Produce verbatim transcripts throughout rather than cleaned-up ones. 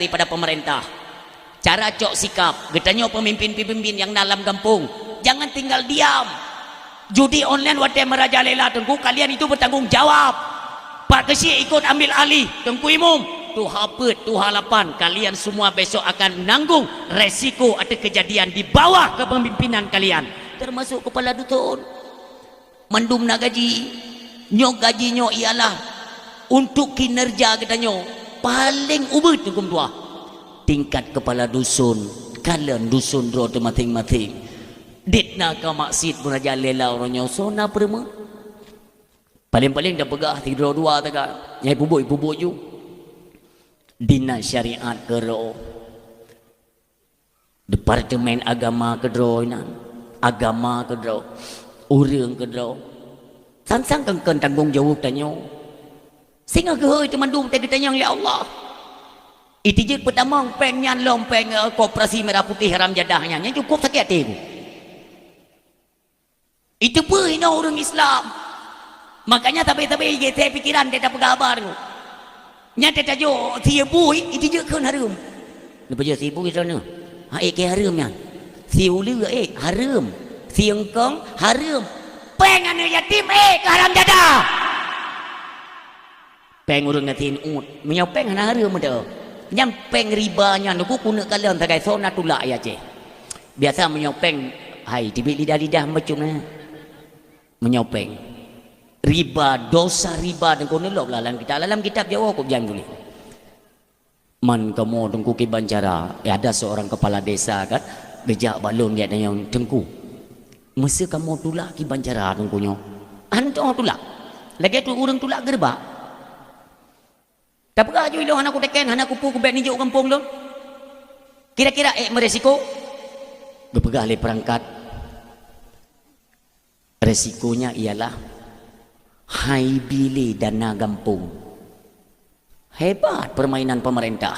daripada pemerintah. Cara cok sikap, geutanyoe pemimpin-pemimpin nyang na lam gampông, jangan tinggal diam. Judi online watée merajalela Teungku, kalian itu bertanggung jawab. Pak Keuchik ikut ambil alih, Teungku Imum, tuha peuet, tuha lapan, kalian semua besok akan nanggung resiko atau kejadian di bawah kepemimpinan kalian, termasuk kepala dusun. Mandum na gaji. Nyoe gaji nyoe ialah untuk kinerja geutanyoe paleng ubit huköm tuha. Tingkat kepala dusun, kalon dusun droe teumaséng-maséng. Dit na ka maksiet beurajalela uroe nyoe, soe na peureumeun? Paleng-paleng tapeugah sidroe dua taga, nyang ipubuet-ipubuet ju. Dinas syariat keudroe. Departemen agama keudroe inan, agama keudroe, ureuëng keudroe. Sang-sang keu-, keu tanggong jaweueb tanyoe. Singoh geuhôi teumandum teugeutanyong lé Allah. Itijeuet peutamong péng nyan lom péng, eh, koperasi merah putih haram jadah nyan. Nyan cukup sakét até ku. Itu peue hinoe ureuëng Islam. Makanya sabe-sabe igese pikiran teuh tapeugah haba nyoe. Nyan teuh tajok sie bui, itijeuet kheun hareuem. Neupajok sie bui droeneuh? Ha, ék keu hareuem nyan. Sie uleue, ék hareuem. Sie eungkong hareuem. Péng aneuëk yatim, ék keu haram jadah. Péng ureuëng gasien uet. Meunyoe péng hana hareuem meudo. Nyang péng riba nyan ku keuneuk kalon sagai soe na tulak ya ceh. Biasa meunyoe péng, hai, teubiet lidah-lidah macam na. Meunyoe péng. Riba, dosa riba dan keuneuk lop lah lam kitab. Lam kitab Jawa kok jang tuléh. Man kamoe Teungku kiban cara, eh, ada seorang kepala desa kan, geujak bak lôn jak tanyong, "Teungku, meuseu kamoe tulak kiban cara Teungku nyoe?" Hantom tulak. Lagée tu ureuëng tulak geureubak. Tapeugah ju ilôn hana kuteken, hana kupeue kubek nijok gampông lôn. Kira-kira ék meuresiko? Geupeugah lé perangkat. Resikonya ialah hai bilé dana gampông. Hebat permainan pemerintah.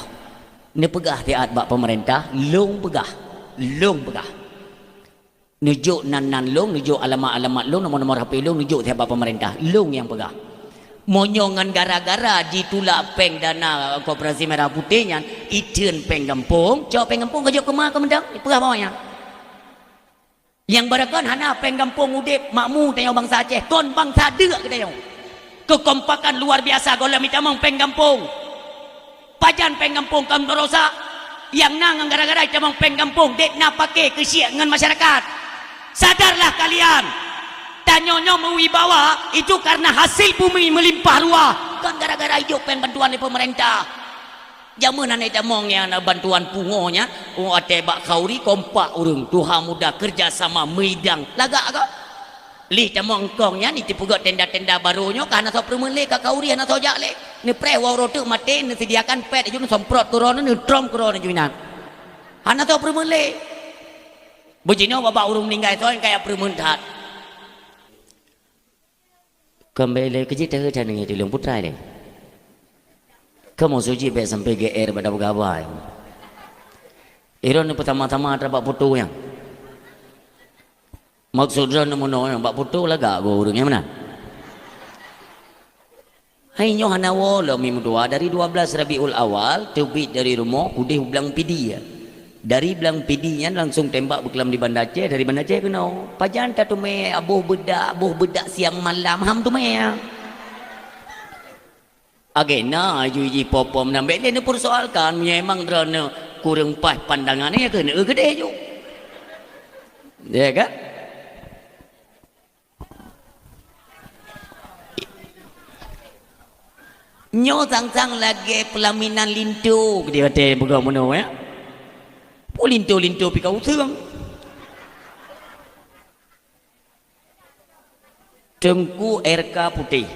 Neupeugah siat bak pemerintah, lôn peugah. Lôn peugah. Neujok nan-nan lôn, neujok alamat-alamat lôn, nomor-nomor H P lôn, neujok siat bak pemerintah. Lôn nyang peugah. Meunyoe ngon gara-gara jitulak péng dana koperasi merah putih nyan, iteun péng gampông, cok péng gampông ka jok keuma keumeudang, peugah bak awaknyan. Nyang beureukan hana péng gampông udeb makmu tanyoe bansa Aceh, kon bansa deuk geutanyoe. Keukompakan luar biasa gohlom itamong péng gampông. Pajan péng gampông kon beurosa, nyang na ngon gara-gara itamong péng gampông, dek na paké keusiek ngon masyarakat. Sadarlah kalian, tanyoe nyoe meuwibawa itu karena hasil bumi meulimpah ruah, kon gara-gara ijok péng bantuan dari pemerintah. Jameun hana tamong nyan bantuan pungo nyan, oh, watée bak khauri kompak ureuëng, tuha muda kerja sama meudang lagak ka. Lih tamong kong nyan, iteupeugöt tenda-tenda barô nyoe ka hana soe peureumeun lé, ka khauri hana soe jak lé. Neupreh woe uroe teuk maté, neuseudiakan pet aju neusomprot keu droe, neutrom keu droe aju inan. Hana soe peureumeun lé. Beujinoe babah ureuëng meuninggai soe nyang kaya peureumeun that. Keumbali lé keujeuet teuheutan ngon tuleueng putra lé. Kamoe suji bék sampai G R bak dabeugabai. Iron ni pertama-tama atra bak foto nyang. Maksud droe meunoe nyang bak foto lagak go ureuëng nyang meunan. Hai nyoe hana woe lom mi meutuwa dari dua belas Rabiul Awal teubiet dari rumoh kudeh u Blang Pidi ya. Dari Blang Pidi nyan langsung tembak beukelam di Banda Aceh, dari Banda Aceh keunoe. Pajan tateumé aboh beudak, aboh beudak siang malam ham teumé ya. Agena aju jih popom nambek lé neupeursoalkan meunyoe emang droeneuh kureueng paih pandangan ya keuneuk geudeh ju. Ya kan? Nyoe sang-sang lagée peulaminan linto, geude watée peugah meunoe, ya. Peue linto-linto pih ka useueng. Teungku R K putéh.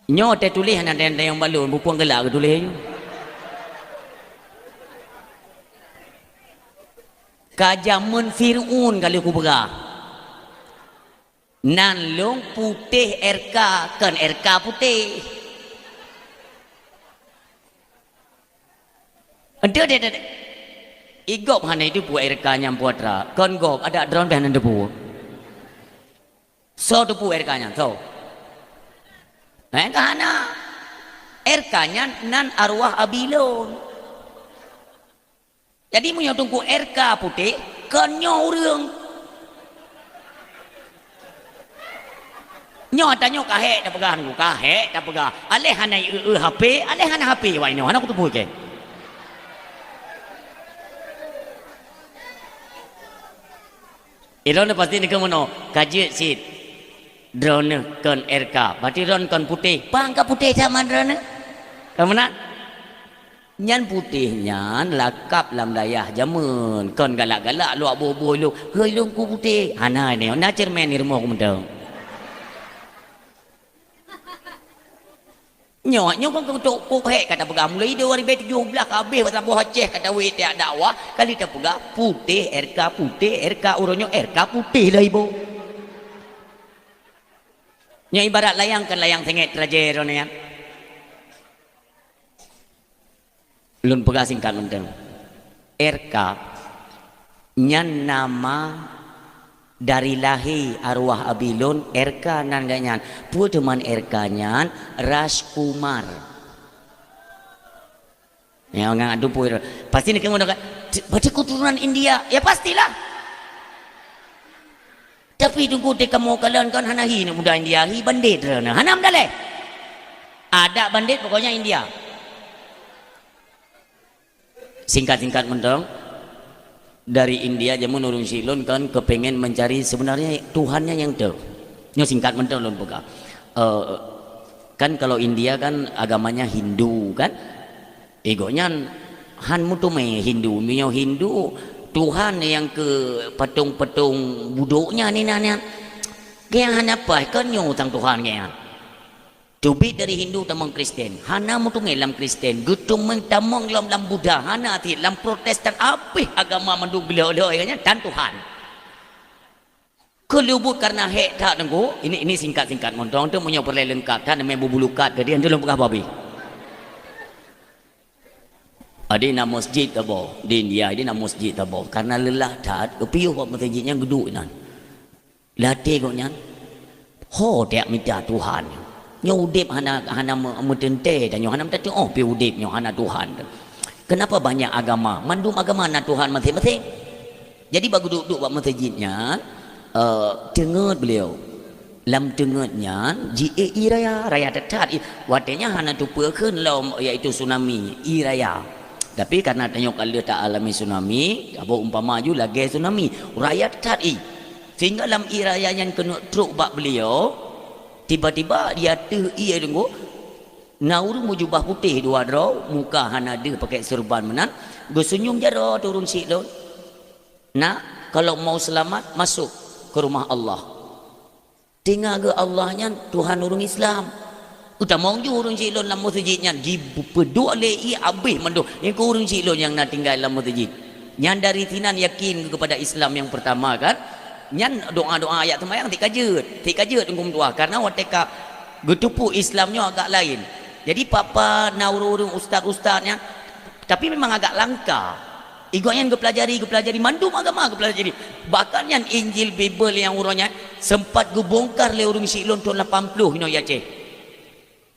Nyoe teutuléh hana teuntée nyang balon, bukon geulak geutuléh nyoe. Ka jameun Fir'aun ka lheueh kupeugah. Nan lôn putéh R K, kon R K putéh. Enteuk deh, deh, deh. Igop hana itu buet R K nyang puatra. Kon gop, adak droen beh hana debu. Soe teupeu R K nyan, soe? Eh, ka hana. R K nyan nan arwah abi lôn. Jadi meunyoe Teungku R K putéh, kon nyoe ureuëng. Nyoe ata nyoe ka hék tapeugah Teungku, ka hék tapeugah. Aléh hana i-, eu-, eu H P, aléh hana H P wai nyoe, hana kuteupue kèe. Ilôn pasti nikeue meunoe, ka jeuet cit. Droeneuh kon R K, berarti droeneuh kon putéh. Pang ka putéh sama droeneuh? Ka meunan? Nyan putéh nyan lakab lam dayah jameun. Kon galak-galak luwak boh-boh ilôn. Hei, ilôn ku putéh. Hana nyoe, na ceureumen di rumoh ku mantong. Nyoe, nyoe kon keutok kok hék ka tapeugah mulai dua ribu tujuh belas ka habéh bak saboh Aceh ka tawét tiek dakwah, kali tapeugah putéh R K, putéh R K, uroe nyoe R K putéh lah iboh. Nyoe ibarat layang, kan layang sengét teurajée droeneuh nyan. Lôn peugah singkat mantong. R K nyan nama dari lahé arwah abi lôn, R K nan geuh nyan. Peue teuma R K nyan? Rajkumar. Ya, ngan adu pui. Pasti nikeue meunoe kan, "Berarti keturunan India." Ya, pastilah. Tapi Teungku, teuka kamoe kalon kon hana hi aneuk muda India, hi bandét droeneuh. Hana meudaleh. Adak bandét pokoknya India. Singkat-singkat mantong, dari India jameun ureuëng syiek lôn kan kepengen mencari sebenarnya Tuhannya nyang teuh. Nyoe singkat mantong lôn peugah. Eh, kan kalau India kan agamanya Hindu kan? Eh, gobnyan han meuteumé Hindu. Meunyoe Hindu, Tuhan nyang keu patong-patong budok nyan inan nyan. Gobnyan hana paih, kon nyoe sang Tuhan gobnyan. Teubiet dari Hindu tamong Kristen, hana meuteumé lam Kristen. Geuteumé tamong lom lam Buddha, hana cit, lam Protestan, abéh agama mandum geulhôi-lhôi nyan tan Tuhan. Keuleubut karena hék that Teungku, ini, ini singkat-singkat mantong tu, meunyoe peureulée leungkap that, namanya bubulukat tadi, antu lôn peugah babi. Adi na masjid tabo, di India adi na masjid tabo. Karena lelah that, geupiôh bak masjid nyan geuduek inan. Lam até gobnyan, ho tiek mita Tuhan. Nyoe udeb hana, hana meu-, meuteuntée tanyoe, hana meutatuoh pih udeb nyoe hana Tuhan. Kenapa banyak agama? Mandum agama na Tuhan maséng-maséng. Jadi bak geuduek-duek bak meuseujid nyan, eh, teungeut beliau. Lam teungeut nyan jiék ié raya, raya that-that. I-, watée nyan hana teupeue kheun lom, yaitu tsunami, ié raya. Tapi karena tanyoe ka lheueh ta alami tsunami, abo umpama ju lagée tsunami, raya that-that ié. Sehingga lam ié raya nyan keuneuk trok bak beliau, tiba-tiba di ateueh ié Teungku, na ureuëng meujubah putéh dua droe, muka hana deuh pakai seureuban meunan, geuseunyoem jaroe teuh ureuëng syiek lôn. Nak, kalau mau selamat, masuk ke rumah Allah. Teungoh geuh Allah nyan Tuhan ureuëng Islam. Utamong ju ureuëng syiek lôn lam meuseujid nyan, jipeuduek lé ié abéh mandum. Nyan keuh ureuëng syiek lôn nyang na tinggai lam meuseujid. Nyan dari sinan yakin keupada Islam nyang peurtama kan. Nyan doa-doa ayat seumayang tiek ka jeuet. Tiek ka jeuet Teungku meutuah. Karena watée ka geuteupeue Islam nyoe agak laén. Jadi papa na ureuëng-ureuëng ustaz-ustaz nyan, tapi memang agak langka. Igoe nyan geupelajari, geupelajari, mandum agama geupelajari. Bahkan nyan Injil, Bibel nyang uroe nyan sempat geubongkar lé ureuëng syiek lôn thon lapan ploh inoe Aceh.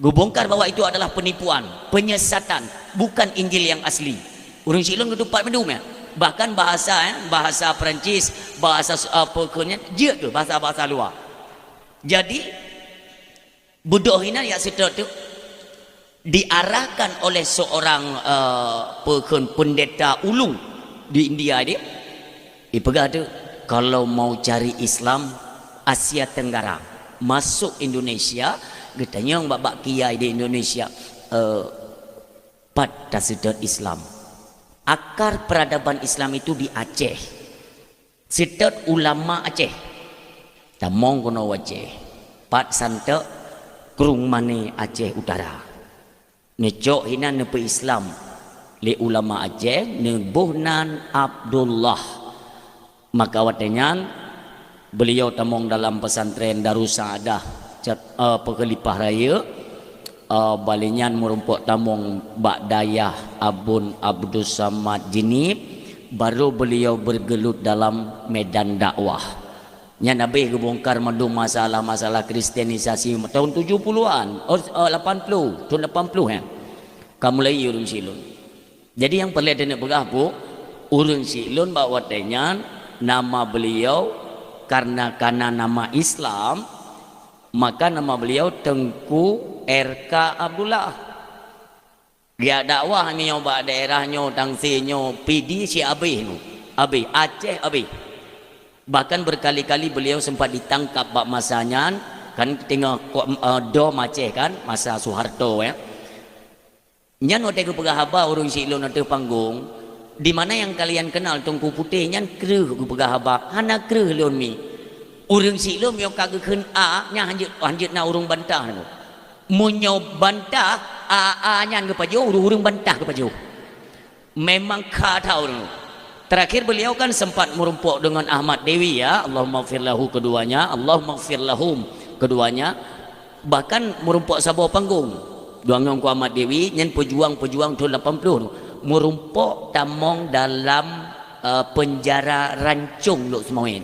Geubongkar bahwa itu adalah penipuan, penyesatan, bukan Injil yang asli. Ureuëng syiek lôn geutupat mandum nyan. Bahkan bahasa, eh, bahasa Perancis, bahasa, eh, apa kheun nyan, jeuet keuh bahasa-bahasa luwa. Jadi, beudôh inan jak seutôt tu diarahkan oleh seorang, eh, peue kheun, pendeta ulung di India dia. Ipeugah tu, kalau mau cari Islam Asia Tenggara, masuk Indonesia, geutanyong bak-bak kiai di Indonesia, eh, pat taseutôt Islam. Akar peradaban Islam itu di Aceh. Seutôt ulama Aceh. Tamong keunoe u Aceh. Pat santok Krueng Mané Aceh Utara. Neucok hinan neupeu Islam lé ulama Aceh, neuboh nan Abdullah. Maka watée nyan, beliau tamong dalam pesantren Darussaadah, cat-, eh, Peukheulipah Rayeuk. Eh, bak lheueh nyan meurumpok tamong bak dayah Abon Abdus Samad Jeunieb, baru beliau bergelut dalam medan dakwah. Nyan habéh geubongkar mandum masalah-masalah kristenisasi tahun tujuh puluhan, oh, eh, lapan puluh, tahun lapan puluh, ya. Ka mulai ureuëng Siklon. Jadi nyang peureulée taneuk peugah, Bu, ureuëng Siklon bak watée nyan nama beliau, karena, karena nama Islam, maka nama beliau Teungku R K Abdullah. Geujak dakwah nyoe bak daerah nyoe, Tangse nyoe, Pidie si abéh nyoe. Abéh, Aceh abéh. Bahkan berkali-kali beliau sempat ditangkap bak masa nyan, kan teungoh ko-, eh, dom Aceh kan, masa Soeharto, ya. Nyan watée geupeugah haba ureuëng Siklon ateueh panggong, "Di mana yang kalian kenal Teungku Putéh?" Nyan kreueh geupeugah haba, "Hana kreueh lôn mi. Ureuëng Siklon meunyoe ka geukheun a, nyan hanjeuet, hanjeuet na ureuëng bantah nyoe. Meunyoe bantah, a, a nyan geupajoh, ureuëng-ureuëng bantah geupajoh." Memang ka tahu. Terakhir beliau kan sempat merumpok dengan Ahmad Dewi, ya, Allahummaghfir lahu keduanya, Allahummaghfir lahum keduanya. Bahkan merumpok saboh panggong. Dua ngon Teungku Ahmad Dewi, nyan pejuang-pejuang tahun lapan puluh tu. Merumpok tamong dalam, eh, penjara Rancong Lhokseumawe.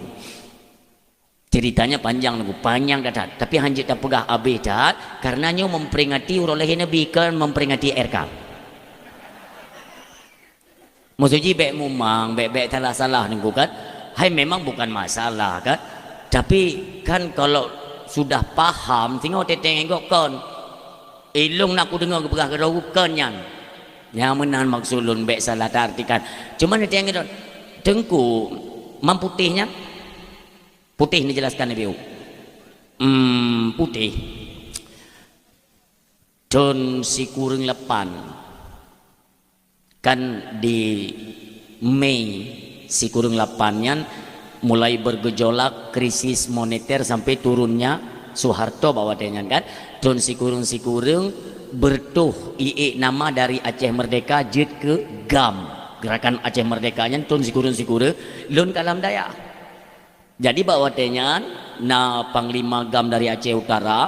Ceritanya panjang lagu, panjang that, tapi hanjeuet tapeugah abéh that, karena nyoe memperingati uroe lahé Nabi, kon memperingati R K. Maksud jih bék mumang, bék, bék salah-salah nunggu kan. Hai memang bukan masalah kan. Tapi kan kalau sudah paham, singoh teteng enggok kon. Ilong nak kudeungoe geupeugah keudroe kon nyan. Nyang meunan maksud lôn bék salah taartikan. Cuma teteng enggok, Teungku, man putéh nyan? Putéh, neujelaskan Nabi U. Hmm, putéh. Thon sikureueng lapan. Kan di Mei sikureueng lapan nyan mulai bergejolak krisis moneter sampai turunnya Soeharto bak watée nyan kan. Thon sikureueng-sikureueng beureutoh iék nama dari Aceh Merdeka jeuet keu GAM. Gerakan Aceh Merdeka nyan thon sikureueng-sikureueng lôn ka lam dayah. Jadi bak watée nyan na panglima GAM dari Aceh Utara,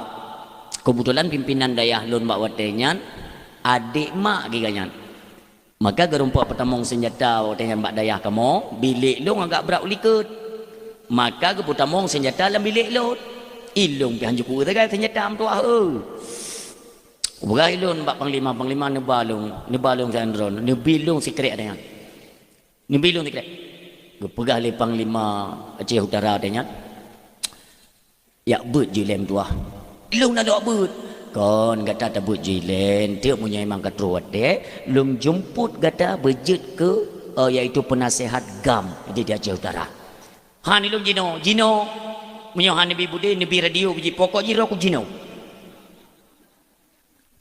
keubeutulan pimpinan dayah lôn bak watée nyan adék mak geuh geuh nyan. Maka geurumpok peutamong seunjata watée nyan bak dayah kamoe, bilék lôn agak brat u likot. Maka geupeutamong seunjata lam bilék lôn. Ilôn pih hanjeuet kueu sagai seunjata meutuah, eu. Kupeugah ilôn bak panglima, panglima neuba lôn, neuba lôn siat droeneuh, neubi lôn sikrék watée nyan. Neubi lôn sikrék. Geupeugah lé panglima Aceh Utara watée nyan, "Jak beuet jih ilée meutuah." Ilôn na lôn beuet. "Kon gata tabeuet jih ilée, enteuk meunyoe memang ka troh watée, lôn jeumpot gata beujeuet keu, eh, yaitu peunasihat GAM di, di Aceh Utara." "Han ilôn jinoe, jinoe. Meunyoe han neubi budé, neubi radio biji pokok jih roh ku jinoe."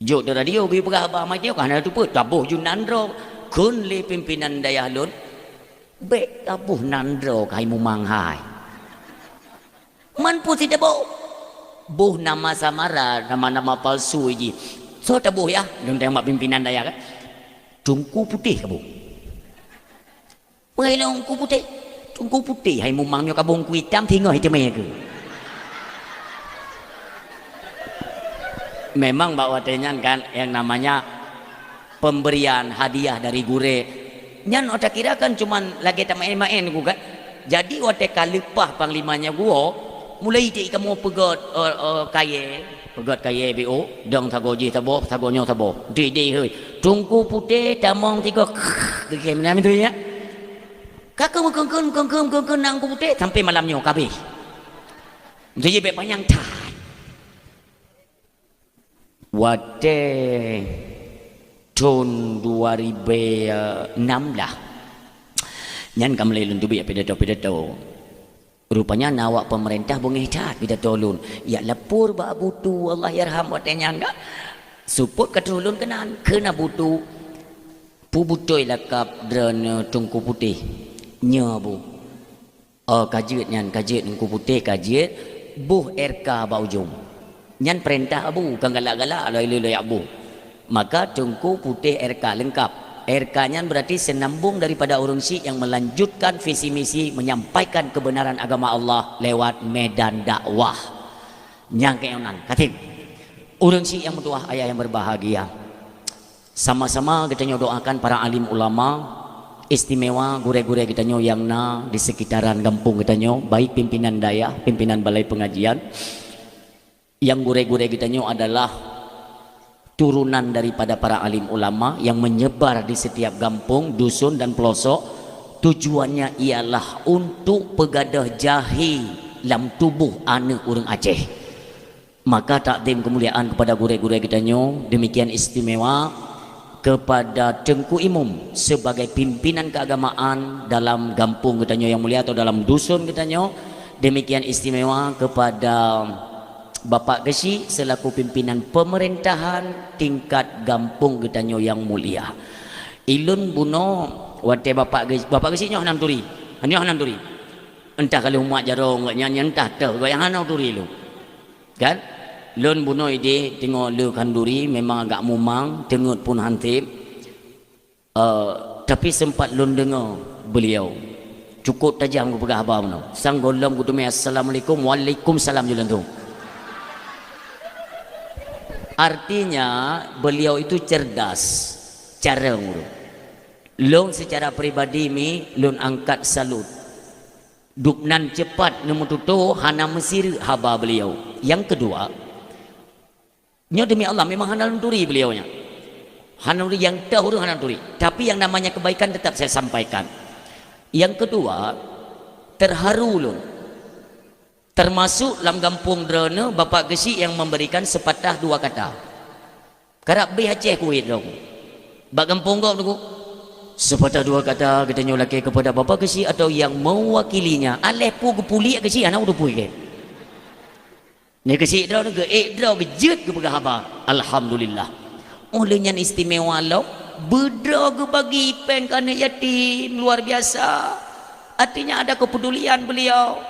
Jok di radio geupeugah haba maté ka hana teupeue, taboh jih nandro. Kheun lé pimpinan dayah lôn, "Bék taboh nandro keuhai mumang hai. Man peue sit taboh? Boh nama samaran, nama-nama palsu jih." "Soe taboh yah?" Lôn tanyong bak pimpinan dayah kan. "Teungku Putéh kaboh." "Peue lôn Teungku Putéh?" "Teungku Putéh hai mumang nyoe kaboh Teungku Itam, singoh iteumé keu." Memang bak watée nyan kan, yang namanya pemberian hadiah dari gurée nyan, oh, takira kan cuman lagée tamaén-maén ku kan. Jadi watée ka leupah panglima nyan geuwoe, mulai ti kamoe peugét, eh, eh, kayée. Peugét kayée B O, dong sagoe jih saboh, sagoe nyoe saboh. Dih, dih, hei. Teungku Putéh tamong tigoe. Geukheun meunan tu ya. Ka keu meukheun-kheun, meukheun-kheun, meukheun-kheun nang Teungku Putéh sampai malam nyoe ka habéh. Mesti jih bék panyang that. Watée thon dua ribu enam belas. Nyan ka mulai lôn teubiet pidato-pidato. Rupanya na awak pemerintah beungéh that pidato lôn. Jak lapor bak Abu Tu, Allahyarham, watée nyan ka. Seupôt ka troh lôn keunan, kheun Abu Tu, "Peue beutôi lakab droeneuh Teungku Putéh?" "Nyoe, Bu." "Oh, ka jeuet nyan, ka jeuet Teungku Putéh, ka jeuet, boh R K bak ujong." Nyan peurintah Abu, kon galak-galak lôn ilée-ilée jak boh. Maka Teungku Putéh R K leungkap. R K nyan berarti seunambong daripada ureuëng syiek nyang meulanjutkan visi misi menyampaikan kebenaran agama Allah lewat medan dakwah. Nyang keunan, katem. Ureuëng syiek nyang meutuwah, ayah nyang berbahagia. Sama-sama geutanyoe doakan para alim ulama, Istimewa gurée-gurée geutanyoe nyang na di sekitaran gampông geutanyoe, baik pimpinan dayah, pimpinan balai pengajian. Nyang gurée-gurée geutanyoe adalah turunan daripada para alim ulama yang menyebar di setiap gampông, dusun dan pelosok. Tujuannya ialah untuk peugadôh jahé lam tuboh aneuëk ureuëng Aceh. Maka takdim kemuliaan kepada gurée-gurée geutanyoe, demikian istimewa kepada Teungku Imum sebagai pimpinan keagamaan dalam gampông geutanyoe yang mulia atau dalam dusun geutanyoe. Demikian istimewa kepada Bapak Geuchik selaku pimpinan pemerintahan tingkat gampông geutanyoe yang mulia. Ilôn bunoe watée Bapak Geuchik, Bapak Geuchik nyoe hana turi. Nyoe hana turi. Entah ka lheueh umat jaroe ngon nyan, nyan entah teuh gobnyan hana turi lôn. Kan? Lôn bunoe idéh teungoh le khanduri memang agak mumang, teungeut pun hantéb. Eh, tapi sempat lôn deungoe beliau cukup tajam geupeugah haba bunoe. Sang gohlom geuteumé, "Assalamualaikum." "Waalaikumsalam," ju lôn tueng. Artinya, beliau itu cerdas, carông ureuëng. Lôn secara pribadi mi lôn angkat salut. Gobnyan cepat neumeututoe, hana meusireuk haba beliau. Nyang keudua, nyoe demi Allah memang hana lôn turi beliau nyan. Hana lôn turi, nyang teuh ureuëng hana lôn turi. Tapi yang namanya kebaikan tetap saya sampaikan. Nyang keudua, terharu lôn. Termasuk lam gampông droeneueh Bapak Geuchik yang memberikan sepatah dua kata. Karab beh Aceh kuwét lom. Bak gampông gob tu, sepatah dua kata geutanyoe lakée kepada Bapak Geuchik atau yang mewakilinya. Aléh peue geupulék Geuchik hana uteupeue keu. Ni Geuchik droe geuék droe geujeuet geupeugah haba. Alhamdulillah. Óh lheueh nyan istimewa lom, beudroe geubagi péng keu aneuëk yatim luar biasa. Artinya ada kepedulian beliau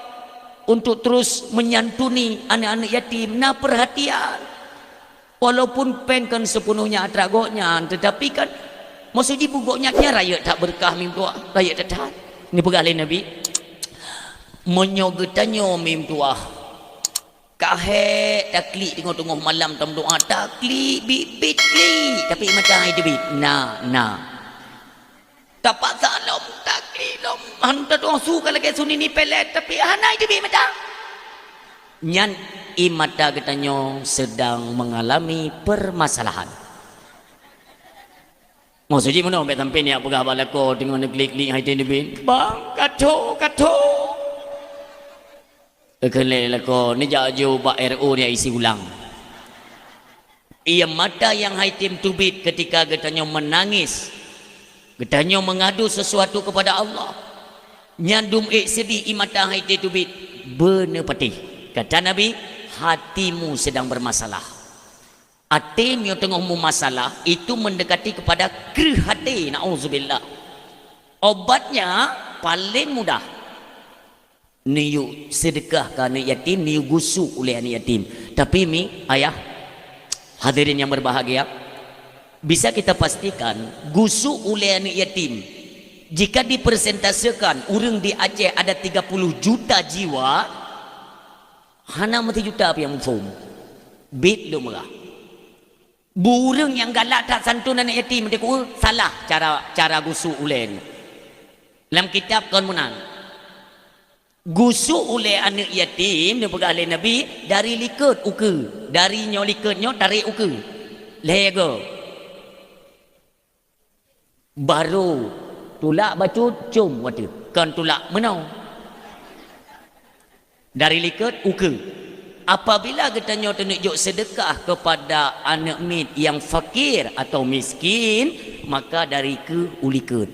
untuk terus menyantuni anak-anak yatim, na perhatian. Walaupun péng kon sepenuhnya atra gobnyan, tetapi kan maksud jih bak gobnyan nyan rayeuk that beureukat meutuah, rayeuk that-that. Neupeugah lé Nabi, meunyoe geutanyoe meutuah, ka hék taklik teungoh-teungoh malam tameudoá, taklik biet-biet klik, tapi mata hai teubiet. Na, na. Tapaksa lom, taklik lom, hantom tueng su ka lagée sunini pelet, tapi hana jiteubiet mata. Nyan ie mata geutanyoe sedang mengalami permasalahan. Maksud jih meunoe, bék sampoe neujak peugah bak lakoe teungoh neuklik-klik hai teubiet, "Bang, ka tho, ka tho." Keuneuk lakoe neujak aju bak R O neujak isi ulang. Ie mata nyang hai teubiet ketika geutanyoe meunangis, geutanyoe meungadu sesuatu kepada Allah. Nyan dum ék seudeh ie mata hai teubiet beuneupatéh. Kata Nabi, "Hatimu sedang bermasalah." Até meunyoe teungoh meumasalah, itu mendekati kepada kreueh até, naudzubillah. Obatnya paléng mudah. Neuyue seudeukah keu aneuëk yatim, neuyue gusok ulée aneuëk yatim. Tapi mi, ayah, hadirin yang berbahagia, bisa kita pastikan gusok ulée aneuëk yatim, jika dipersentasekan ureuëng di Aceh ada tiga puluh juta jiwa, hana meusijuta pih nyang muphom. Biet lom meurah. Ureuëng nyang galak that santun aneuëk yatim, salah cara, cara gusok ulée nyan. Lam kitab kon meunan. Gusok ulée aneuëk yatim, neupeugah lé Nabi, dari likot ukeue. Dari nyoe likot nyoe tarék ukeue. Lhée goe. Barô tulak bacut com watée, kon tulak meunoe. Dari likot ukeue. Apabila geutanyoe taneuk jok seudeukah keupada aneuëk miet nyang fakir atau miskin, maka dari keue u likot.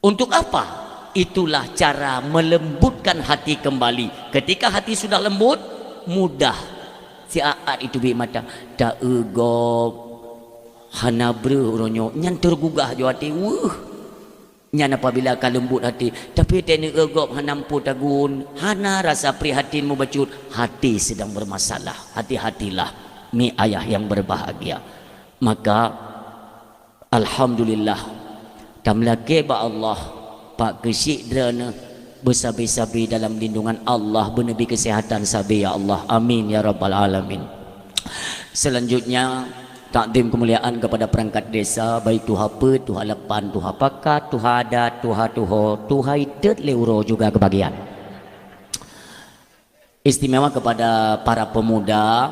Untuk apa? Itulah cara melembutkan hati kembali. Ketika hati sudah lembut, mudah siat-at jiteubiet mata. Ta-eu gob hana breueh uroe nyoe, nyan teugugah ju até, weueh. Nyan apabila ka leumbot até, tapi teuneuk eu gob hana muphom tagun, hana rasa prihatin mubacut, hati sedang bermasalah. Hati-hatilah, mi ayah yang berbahagia. Maka, alhamdulillah, tameulakée bak Allah, Pak Geuchik droeneueh beusabe-sabe dalam lindungan Allah, beuneubri keuseuhatan sabe, ya Allah. Amin, ya rabbal alamin. Selanjutnya, Takdim kemuliaan kepada perangkat desa, baik tuha peuet, tuha lapan, tuha pakat, tuha adat, tuha tuho, tuha itet lé uroe juga kebagian. Istimewa kepada para pemuda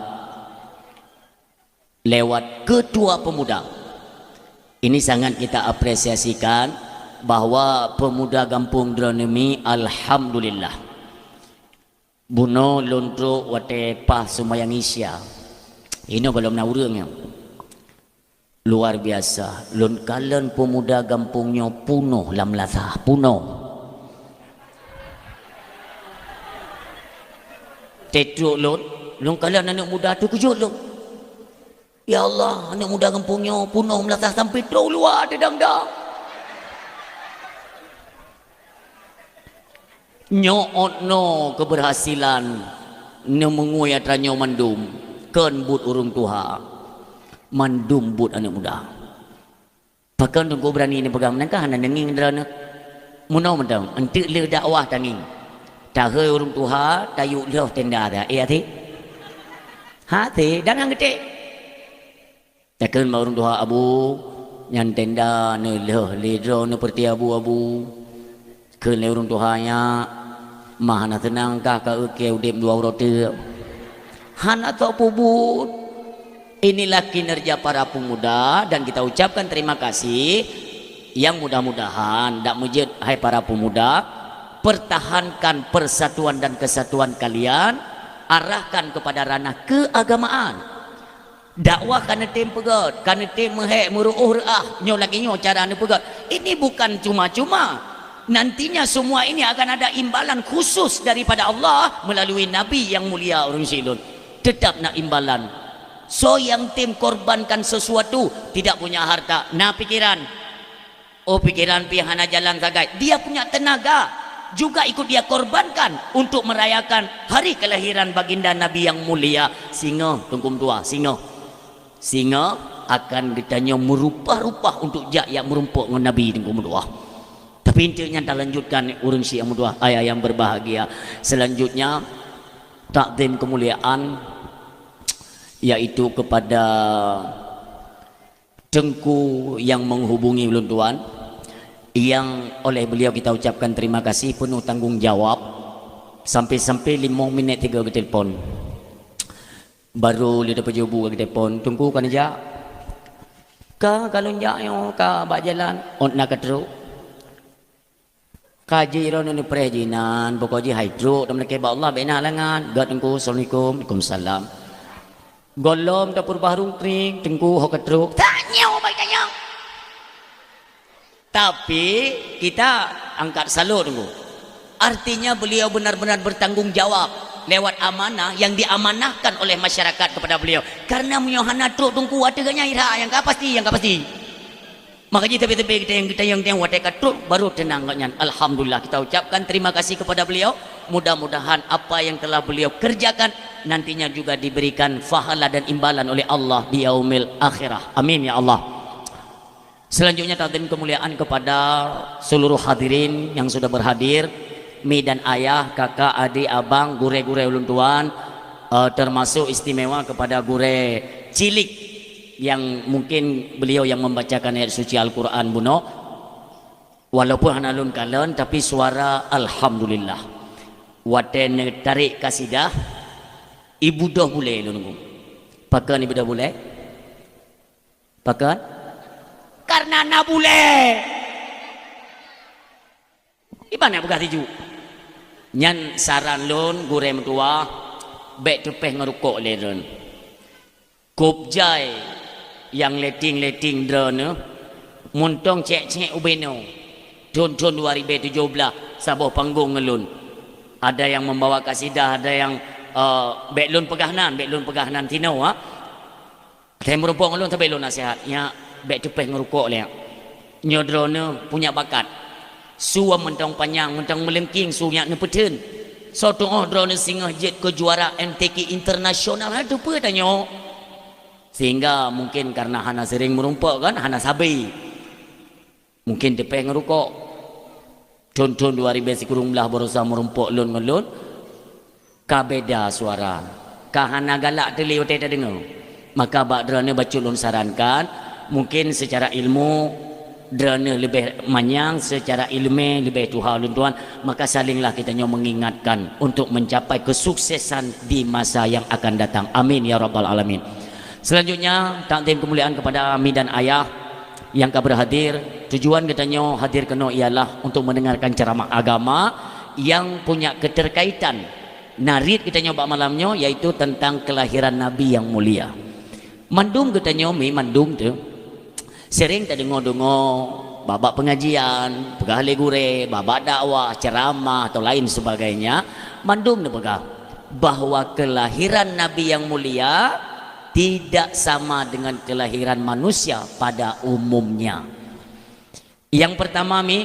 lewat ketua pemuda. Ini sangat kita apresiasikan bahwa pemuda gampông droeneuh mi, alhamdulillah. Bunoe lôn trok watée paih seumayang Isya. Inoe gohlom na ureuëng nyoe. Luar biasa, lôn kalon peumuda gampông nyoe punoh lam lasah, punoh. Tetrok lôn, lôn kalon aneuëk muda teukeujot lôn. Ya Allah, aneuëk muda gampông nyoe punoh lam lasah sampai trok luwa teudang-dang. Nyoe ôt noe keubeurhasilan neumeungui atra nyoe mandum, kon buet ureuëng tuha. Mandum buet aneuëk muda. Pakon teungku beurani neupeugah meunan ka hana neungieng droeneuh. Meunoe mantong, eunteuk lheueh dakwah tangieng. Tahôi ureuëng tuha, tayue lheueh tenda atra. Eh, até? Até, dan han geutek. Takheun bak ureuëng tuha, "Abu, nyan tenda neulheueh lé droeneuh peureuté abu-abu." Kheun lé ureuëng tuha nyan, "Ma hana seunang kah ka eke udeb dua uroe teuk?" Hana soe peubuet. Inilah kinerja para pemuda dan kita ucapkan terima kasih. Yang mudah-mudahan dak meujeuet, hai para pemuda, pertahankan persatuan dan kesatuan kalian, arahkan kepada ranah keagamaan. Dakwah ka neutem peugét, ka neutem meuhék, meuruôh reuah, nyoe lagée nyoe cara neupeugét. Ini bukan cuma-cuma. Nantinya semua ini akan ada imbalan khusus daripada Allah melalui Nabi yang mulia ureuëng syiek lôn. Tetap na imbalan. Soe nyang tem korbankan sesuatu, tidak punya harta, na pikiran. Oh, pikiran pih hana jalan sagai. Dia punya tenaga juga ikut dia korbankan untuk merayakan hari kelahiran baginda Nabi yang mulia. Singoh, Teungku Meutuah, singoh. Singoh akan geutanyoe meurupah-rupah untuk jak yak meurumpok ngon Nabi, Teungku Meutuah. Tapi eunteuk nyan talanjutkan ureuëng syiek nyang meutuah, ayah yang berbahagia. Selanjutnya, takdim kemuliaan, yaitu kepada Teungku yang menghubungi ulôn tuan, yang oleh beliau kita ucapkan terima kasih penuh tanggung jawab, sampai-sampai limong minit tiga geutelepon. Baru lé tapeujobu geutelepon, "Teungku ka neujak?" "Ka, ka lôn jak nyoe, ka bak jalan." "Ôt na ka trok?" Ka jih droeneuh neupreh jinan, pokok jih hai trok, dan meulakée bak Allah, bék na halangan. Gét Teungku, assalamualaikum. Waalaikumsalam. Gohlom tapeurubah rungkring, Teungku, ho ka trok. Tanyoe, baik tanyoe. Tapi, kita angkat salut, Teungku. Artinya, beliau benar-benar bertanggung jawab lewat amanah yang diamanahkan oleh masyarakat kepada beliau. Karena meunyoe hana trok, Teungku, ateueh geuhnyan, ira nyang ka pasti, nyang ka pasti. Maka jih teubé-teubé geutanyoe, geutanyoe watée ka trok, baru teunang gobnyan. Alhamdulillah, kita ucapkan terima kasih kepada beliau. Mudah-mudahan apa yang telah beliau kerjakan nantinya juga diberikan pahala dan imbalan oleh Allah di yaumil akhirah. Amin ya Allah. Selanjutnya, takdim kemuliaan kepada seluruh hadirin yang sudah berhadir, mi dan ayah, kakak, adik, abang, gurée-gurée ulôn tuan, eh, termasuk istimewa kepada gurée cilik yang mungkin beliau yang membacakan ayat suci Al-Quran bunoe, walaupun hana lôn kalon, tapi suara alhamdulillah. Watée neutarek kasidah, ibudoh bulée lôn nunggu. Pakon ibudoh bulée? Pakon? Karena na bulée. Iban na peugah tiju. Nyan saran lôn, gurée meutuah, bék teupéh ngon rukok lé droen. Kôb jai nyang leting-leting droeneuh, muntong cék-cék ubé nyoe. Thon-thon dua ribée tujoh blaih, saboh panggong ngon lôn. Ada yang membawa kasidah, ada yang, eh, bék lôn peugah nan, bék lôn peugah nan tinoe, ha. Watée meurumpok ngon lôn sabe lôn naseuhat, "Nyak, bék teupéh ngon rukok lé, Nyak. Nyoe droeneuh punya bakat. Su mantong panyang, mantong meulengking su nyak neupeutheun. Soe tuoh droeneuh singoh jeuet keu juara M T Q internasional, hana teupeue tanyoe." Sehingga mungkin karena hana sering meurumpok kan, hana sabe. Mungkin teupéh ngon rukok. Thon-thon dua ribée sikureueng blaih barosa meurumpok lôn ngon lôn, ka beda suara. Ka hana galak teuh lé watée tadeungoe. Maka bak droeneuh bacut lôn sarankan, mungkin seucara ilmu droeneuh leubeh manyang, seucara ileumèe leubeh tuha ulôn tuan, maka salinglah geutanyoe mengingatkan untuk mencapai kesuksesan di masa yang akan datang. Amin ya rabbal alamin. Selanjutnya, takzim kemuliaan kepada mi dan ayah yang ka berhadir. Tujuan geutanyoe hadir keunoe ialah untuk mendengarkan ceramah agama yang punya keterkaitan narit geutanyoe bak malam nyoe, yaitu tentang kelahiran Nabi yang mulia. Mandum geutanyoe mi mandum tu sering tadeungoe-deungoe bak-bak pengajian, peugah lé gurèe, bak-bak dakwah, ceramah atau lain sebagainya, mandum neupeugah bahwa kelahiran Nabi yang mulia tidak sama dengan kelahiran manusia pada umumnya. Yang pertama mi,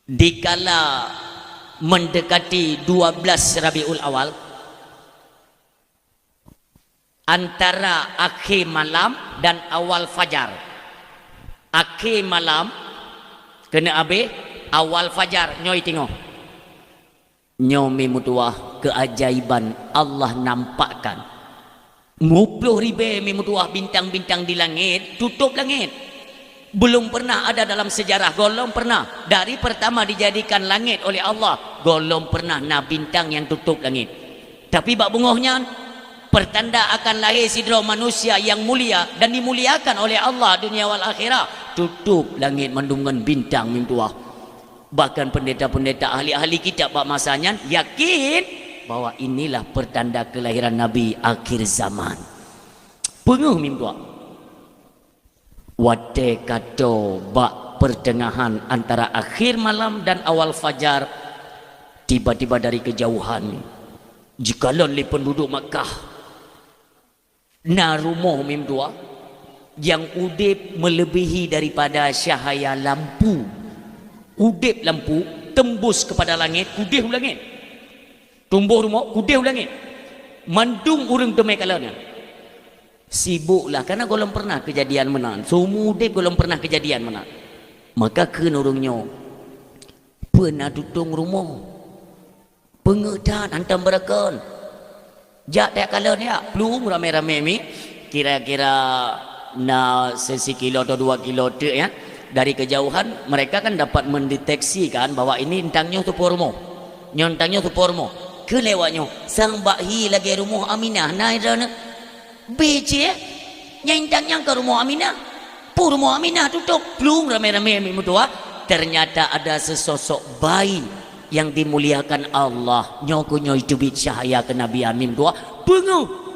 dikala mendekati dua belas Rabiul Awal, antara akhé malam dan awal fajar. Akhé malam keuneuk abéh, awal fajar nyoe tingoh. Nyoe mi meutuah keajaiban Allah nampakkan. Muploh ribèe mi meutuah bintang-bintang di langét, tutôp langét. Belum pernah ada dalam sejarah, gohlom pernah. Dari pertama dijadikan langét oleh Allah, gohlom pernah na bintang nyang tutôp langét. Tapi bak beungoh nyan, pertanda akan lahé sidroe manusia yang mulia dan dimuliakan oleh Allah dunia wal akhirah, tutôp langét mandum ngon bintang mi meutuah. Bahkan pendeta-pendeta ahli-ahli kitab bak masa nyan yakin bahwa inilah pertanda kelahiran Nabi akhir zaman. Peungeuh mi meutuah. Watèe ka toe bak pertengahan antara akhir malam dan awal fajar, tiba-tiba dari kejauhan jikalon lé penduduk Makkah. Na rumoh mi meutuah nyang udép melebihi daripada cahaya lampu. Udép lampu tembus kepada langét, keudéh u langét. Tumbôh rumoh, keudéh u langét. Mandum ureueng teumé kalon nyan. Sibuklah, karena gohlom pernah kejadian meunan. Seumur udép gohlom pernah kejadian meunan. Maka kheun ureueng nyoe, "Peue na tutong rumoh?" Peungeuh that hantom beurakon. Jak tajak kalon jak, plueng ramé-ramé mi. Kira-kira na sisi kilo atau dua kilo teuk ya. Dari kejauhan mereka kan dapat mendeteksi kan bahwa ini eunteuk nyoe tupô rumoh. Nyoe eunteuk nyoe tupô rumoh. Keu lewat nyoe, sang bak hi lagèe rumoh Aminah na droeneuh. Bèk cit, eh? Nyang intat nyan ka rumoh Aminah. Peue rumoh Aminah tutôp, plueng ramé-ramé mi meutuah. Ternyata ada sesosok bayi yang dimuliakan Allah. Nyoe keuh nyoe iteubiet cahaya kenabian mi meutuah. Peungeuh.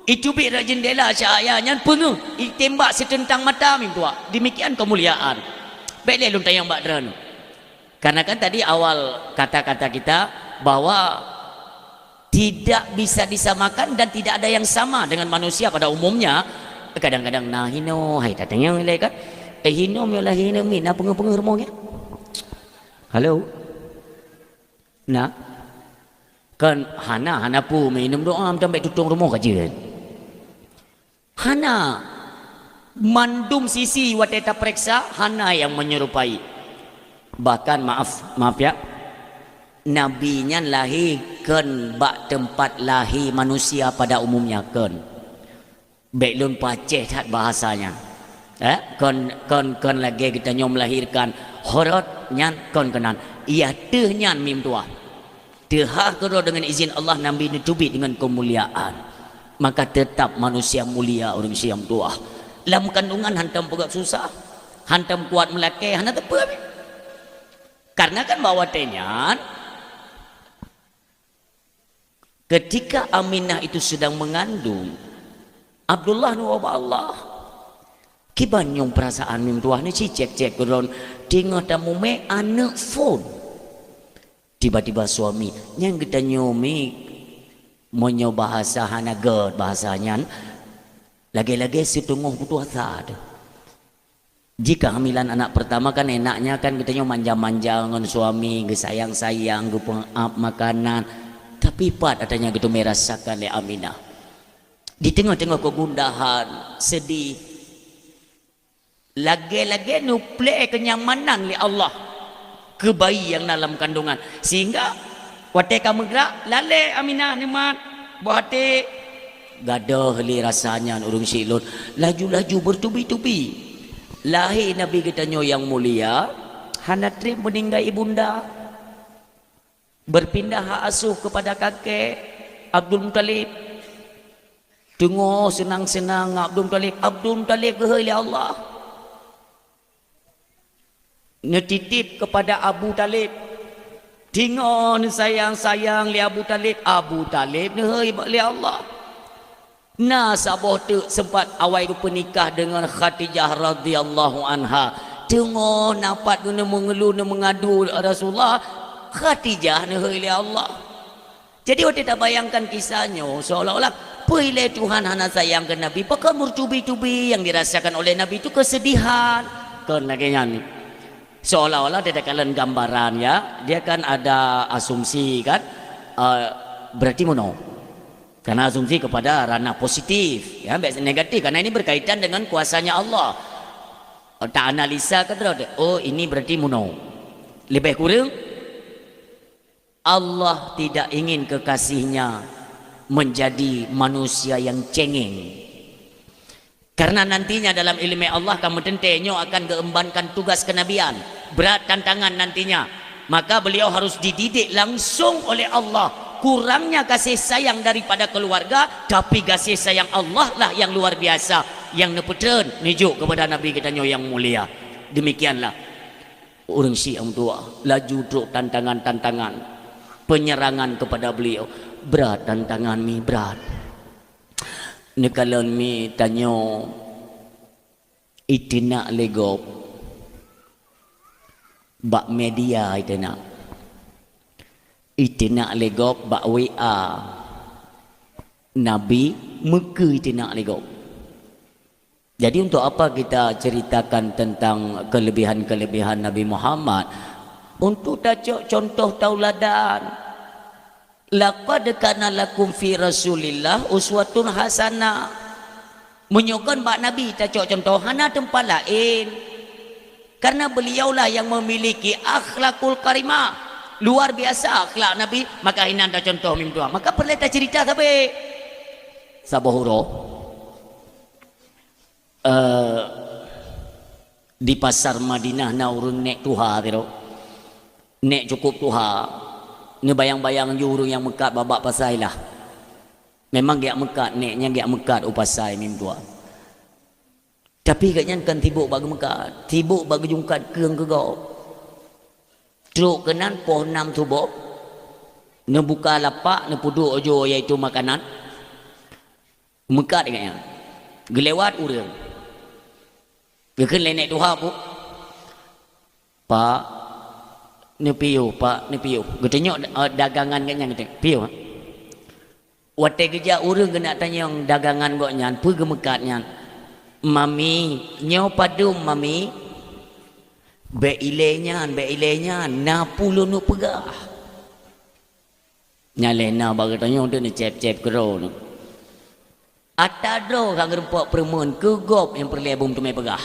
Iteubiet rot jeundela cahaya nyan peungeuh. Itembak siteutang mata mi meutuah. Demikian kemuliaan. Bèk lé lôn tanyong bak droeneuh. Karena kan tadi awal kata-kata kita bahwa tidak bisa disamakan dan tidak ada yang sama dengan manusia pada umumnya. Kadang-kadang na hinoe, hai tatanyong ilèe kan. Eh, hinoe meunyoe lahé hinoe mi na peungeuh-peungeuh rumoh nyan. Halo. Na. Kan hana, hana peue mi, inong doa meutambai tutong rumoh ka jeuet. Hana. Mandum sisi watèe tapareksa, hana nyang menyerupai. Bahkan, maaf, maaf ya, Nabi nyan lahé kon bak teumpat lahé manusia pada umumnya, kon. Bèk lôn pacéh that bahasa nyan. Eh, kon, kon, kon lagèe geutanyoe melahirkan horot nyan kon keunan. Iya teuh nyan mi meutuah. Teuhah keudroe deungon izin Allah Nabi neuteubiet deungon keumuliaan, maka teutab manusia mulia ureueng siom tuah. Lam kandungan hantom peugöt susah, hantom kuat meulakèe, hana teupeue. Karena kan bak watèe nyan, ketika Aminah itu sedang mengandung, Abdullah neuwoe bak Allah. Kiban nyang peurasaan mi meutuah neucit cék-cék keudroe teungoh tamumè aneuk phôn. Tiba-tiba suami, nyang geutanyoe mi, meunyoe bahasa hana göt bahasa nyan, lagèe-lagèe siteungoh putus asa teuh. Jika hamilan anak pertama kan enaknya kan geutanyoe manja-manja ngon suami, geusayang-sayang, geupeuap makanan. Tapi pat ata nyang geuteumé rasakan lé Aminah. Di teungoh-teungoh kegundahan, sedih, lagèe-lagèe neuplè kenyamanan lé Allah keu bayi nyang na lam kandungan. Sehingga watèe ka meugrak, lalè Aminah neumat, boh até Gadôh lé rasa nyan ureuëng syiek lôn, laju-laju beutubi-tubi. Lahé Nabi geutanyoe nyang mulia, hana treb meuninggai ibunda. Berpindah hak asuh kepada kakek Abdul Muthalib. Teungoh seunang-seunang ngon Abdul Muthalib, Abdul Muthalib geuhôi lé Allah. Neutitip kepada Abu Thalib. Teungoh neusayang-sayang lé Abu Thalib, Abu Thalib neuhôi lé Allah. Na saboh teuk sempat awai geupeunikah deungon Khadijah radhiyallahu anha. Teungoh na pat geuneuk meungeuluh, neumeungadu Rasulullah, Khadijah neuhôi lé Allah. Jadi, watée tabayangkan kisah nyoe, seolah-olah, peue ilée Tuhan hana sayang keu Nabi, pakon meutubi-tubi nyang dirasakan oleh Nabi itu kesedihan. Kon lagée nyan. Seolah-olah dia takalon gambaran, ya, dia kan ada asumsi, kan, eh, berarti meunoe. Karena asumsi kepada ranah positif, ya, baik negatif, karena ini berkaitan dengan kuasanya Allah. Tak analisa ke terus, oh, ini berarti meunoe. Lebih kurang, Allah tidak ingin kekasihnya menjadi manusia yang cengeng. Karena nantinya dalam ileumé Allah ka meuteuntée nyoe akan geuembankan tugas kenabian. Berat tantangan nantinya. Maka beliau harus dididik langsung oleh Allah. Kurangnya kasih sayang daripada keluarga, tapi kasih sayang Allah lah yang luar biasa, yang neupeutrön neujok kepada Nabi geutanyoe nyang mulia. Demikianlah. Ureuëng syiek meutuah, laju trok tantangan-tantangan, penyerangan kepada beliau. Brat tantangan mi, brat. Neukalon mi tanyoe, iteunak lé gob bak media, iteunak. Iteunak lé gob bak W A. Nabi meukeue iteunak lé gob. Jadi, untuk apa kita ceritakan tentang kelebihan-kelebihan Nabi Muhammad? Untuk tacok contoh tauladan. "Laqad kana lakum fi Rasulillah uswatun hasanah." Meunyoe kon bak Nabi tacok contoh, hana teumpat laén. Karena beliaulah yang memiliki akhlakul karimah. Luar biasa akhlak Nabi, maka inan tacontoh meutuah. Maka peureulée tacerita sabe. Saboh uroe. Eh, di pasar Madinah na ureuëng nék tuha sidroe. Nék cukup tuha. Neubayang-bayang ju ureuëng nyang meukat bak-bak pasai lah. Memang geujak meukat, nék nyan geujak meukat u pasai meutuah. Tapi gobnyan kon sibok bak geumeukat, sibok bak geujungkat keueng keu gob. Trok keunan poh nam suboh, neubuka lapak, neupeuduek ojok, yaitu makanan. Meukat gobnyan. Geulewat ureuëng. Geukheun lé nék tuha, "Pak, neupiôh, Pak, neupiôh." Geutunyok, eh, dagangan gobnyan, geutunyok, "Piôh." Watée geujak ureuëng geunak tanyong dagangan gobnyan, peue geumeukat nyan. "Mami, nyoe padum, Mami?" "Bék ilée nyan, bék ilée nyan, na peue lôn peugah." Nyan lé na bak geutanyoe deuh neucép-cép keudroe nyoe. Ata droe ka geurumpok peureumeuen keu gob nyang peureulée beumeuteumeue peugah.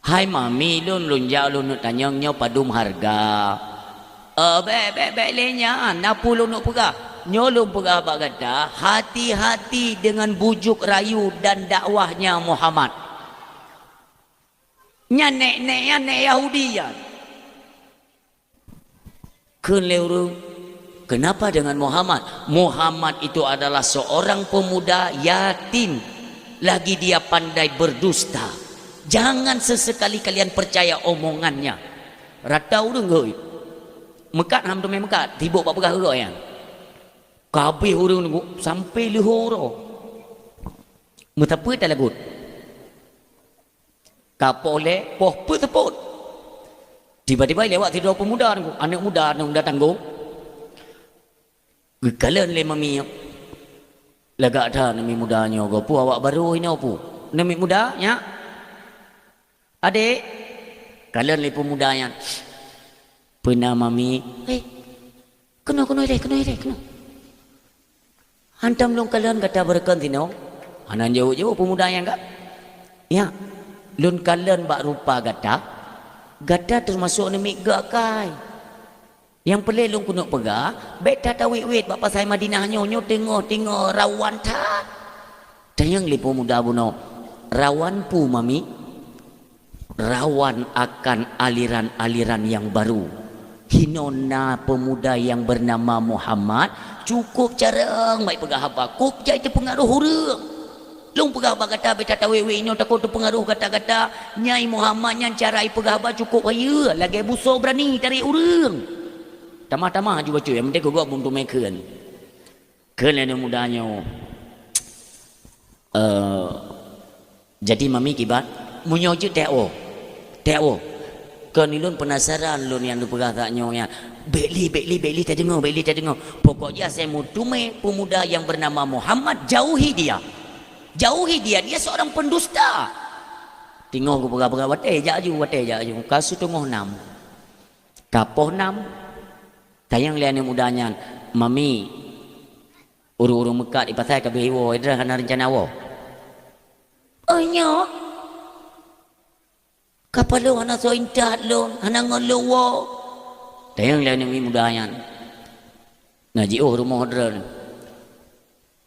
"Hai mami lôn, lôn jak lôn neuk tanyong nyoe padum hareuga." "Eh, bék, bék, bék lé nyan, na peue lôn neuk peugah?" "Nyoe lôn peugah bak gata, hati-hati deungon bujuk rayu dan dakwahnya Muhammad." Nyan nék-nék nyan, nék Yahudi nyan. Kheun lé ureuëng, "Kenapa dengan Muhammad?" "Muhammad itu adalah seorang pemuda yatim, lagi dia pandai berdusta. Jangan sesekali kalian percaya omongannya." Rata ureuëng geuh. Meukat hana teumé meukat, sibok bak peugah keu gobnyan. Ka habéh ureuëng nunggu sampai leuhô uroe. Meusapeue talagut. Ka poh lhée, poh peuet seupôt. Tiba-tiba lewat sidroe peumuda nyoe, aneuëk muda, aneuëk muda tanggong. Geukalon lé mami nyoe. Lagak that namiet muda nyoe, goe peue awak barô inoe peue? Namiet muda, nyak? Adék? Kalon lé peumuda nyan. Peue na mami? Hei, keunoe, keunoe deh, keunoe deh, keunoe. Hantom lôn kalon gata beureukon sinoe. Hana jaweueb-jaweueb peumuda nyan ka. Ya, lôn kalon bak rupa gata, gata teumasok namiet geuakai. Nyang peureulée lôn keuneuk peugah, bék that tawét-wét bak pasai Madinah nyoe, nyoe teungoh-teungoh rawan that. Tanyong lé peumuda bunoe, rawan peue mami? Rawan akan aliran-aliran nyang baru. Hinoe na peumuda nyang beunama Muhammad, cukôp carông bak ipeugah haba, kôp jai teupeungaroh ureuëng. Lôn peugah bak gata, bék that tawét-wét inoe takot teupeungaroh gata-gata. Nyai Muhammad nyan cara ipeugah haba cukôp hayeue, lagée busoe beurani tarek ureuëng. Tamah-tamah aju bacut, nyang penting keu gob beumeuteumeukheun. Kheun lé aneuk muda nyoe, "Eh, jadi mami kiban?" "Meunyoe jeuet teuh woe, teuh woe. Kon ulôn peunasaran lôn nyang neupeugah that nyoe nyan. Bék lé, bék lé, bék lé tadeungoe, bék lé tadeungoe. Pokok jih asai meuteumé peumuda nyang beunama Muhammad, jauhi dia. Jauhi dia, dia seorang pendusta." Teungoh geupeugah-peugah, watée jak aju, watée jak aju. Ka siteungoh nam. Ka poh nam. Tanyong lé aneuk muda nyan, "Mami, ureuëng-ureuëng meukat di pasai ka beuhe woe, droe hana reuncana woe?" "Oh nyoe? Ka padub hana soe intat lôn, hana ngon lôn woe." Tanyong lé aneuk muda nyan, "Na jiôh rumoh droe?"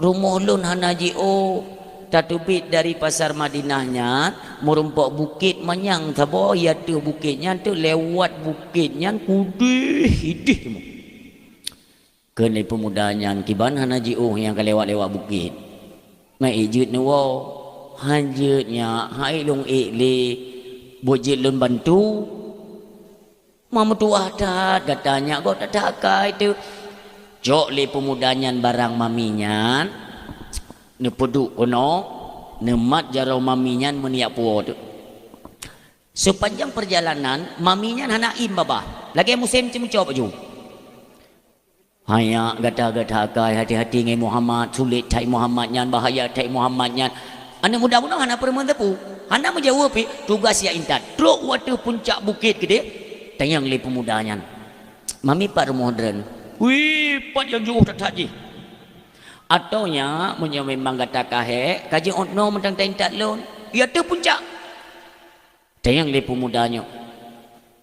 "Rumoh lôn hana jiôh. Tateubiet dari pasar Madinah nyan, meurumpok bukét manyang saboh, i ateueh bukét nyan teuk lewat bukét nyan kudeh ideh teuma." Kheun lé peumuda nyan, "Kiban hana jiôh nyang ka lewat-lewat bukét? Meuék jeuet neuwoe?" "Han jeuet nyak, han ék lôn ék lé. Buet jeuet lôn bantu." "Ma meutuwah that gata nyak, gob that-that akai teuk." Cok lé peumuda nyan barang mami nyan, neupeuduek keunoe, neumat jaroe mami nyan meuniyak puwoe teuk. Seupanjang peurjalanan, mami nyan hana im babah, lagée musém ceumeujok aju. "Hanyak gata-gata akai, hati-hati ngon Muhammad, sulet that Muhammad nyan, bahaya that Muhammad nyan." Aneuk muda bunoe hana peurumoh teupeu, hana meujaweueb pih, tugaih siat intat. Trok u ateueh puncak bukét keudeh, tanyong lé peumuda nyan, "Mami, pat rumoh droeneuh?" "Wih, pat nyang jiôh that-that jih." "Atô nyak, meunyoe memang gata ka hék, ka jeuet ôt noe mantong taintat lôn, i ateueh puncak." Tanyong lé peumuda nyoe,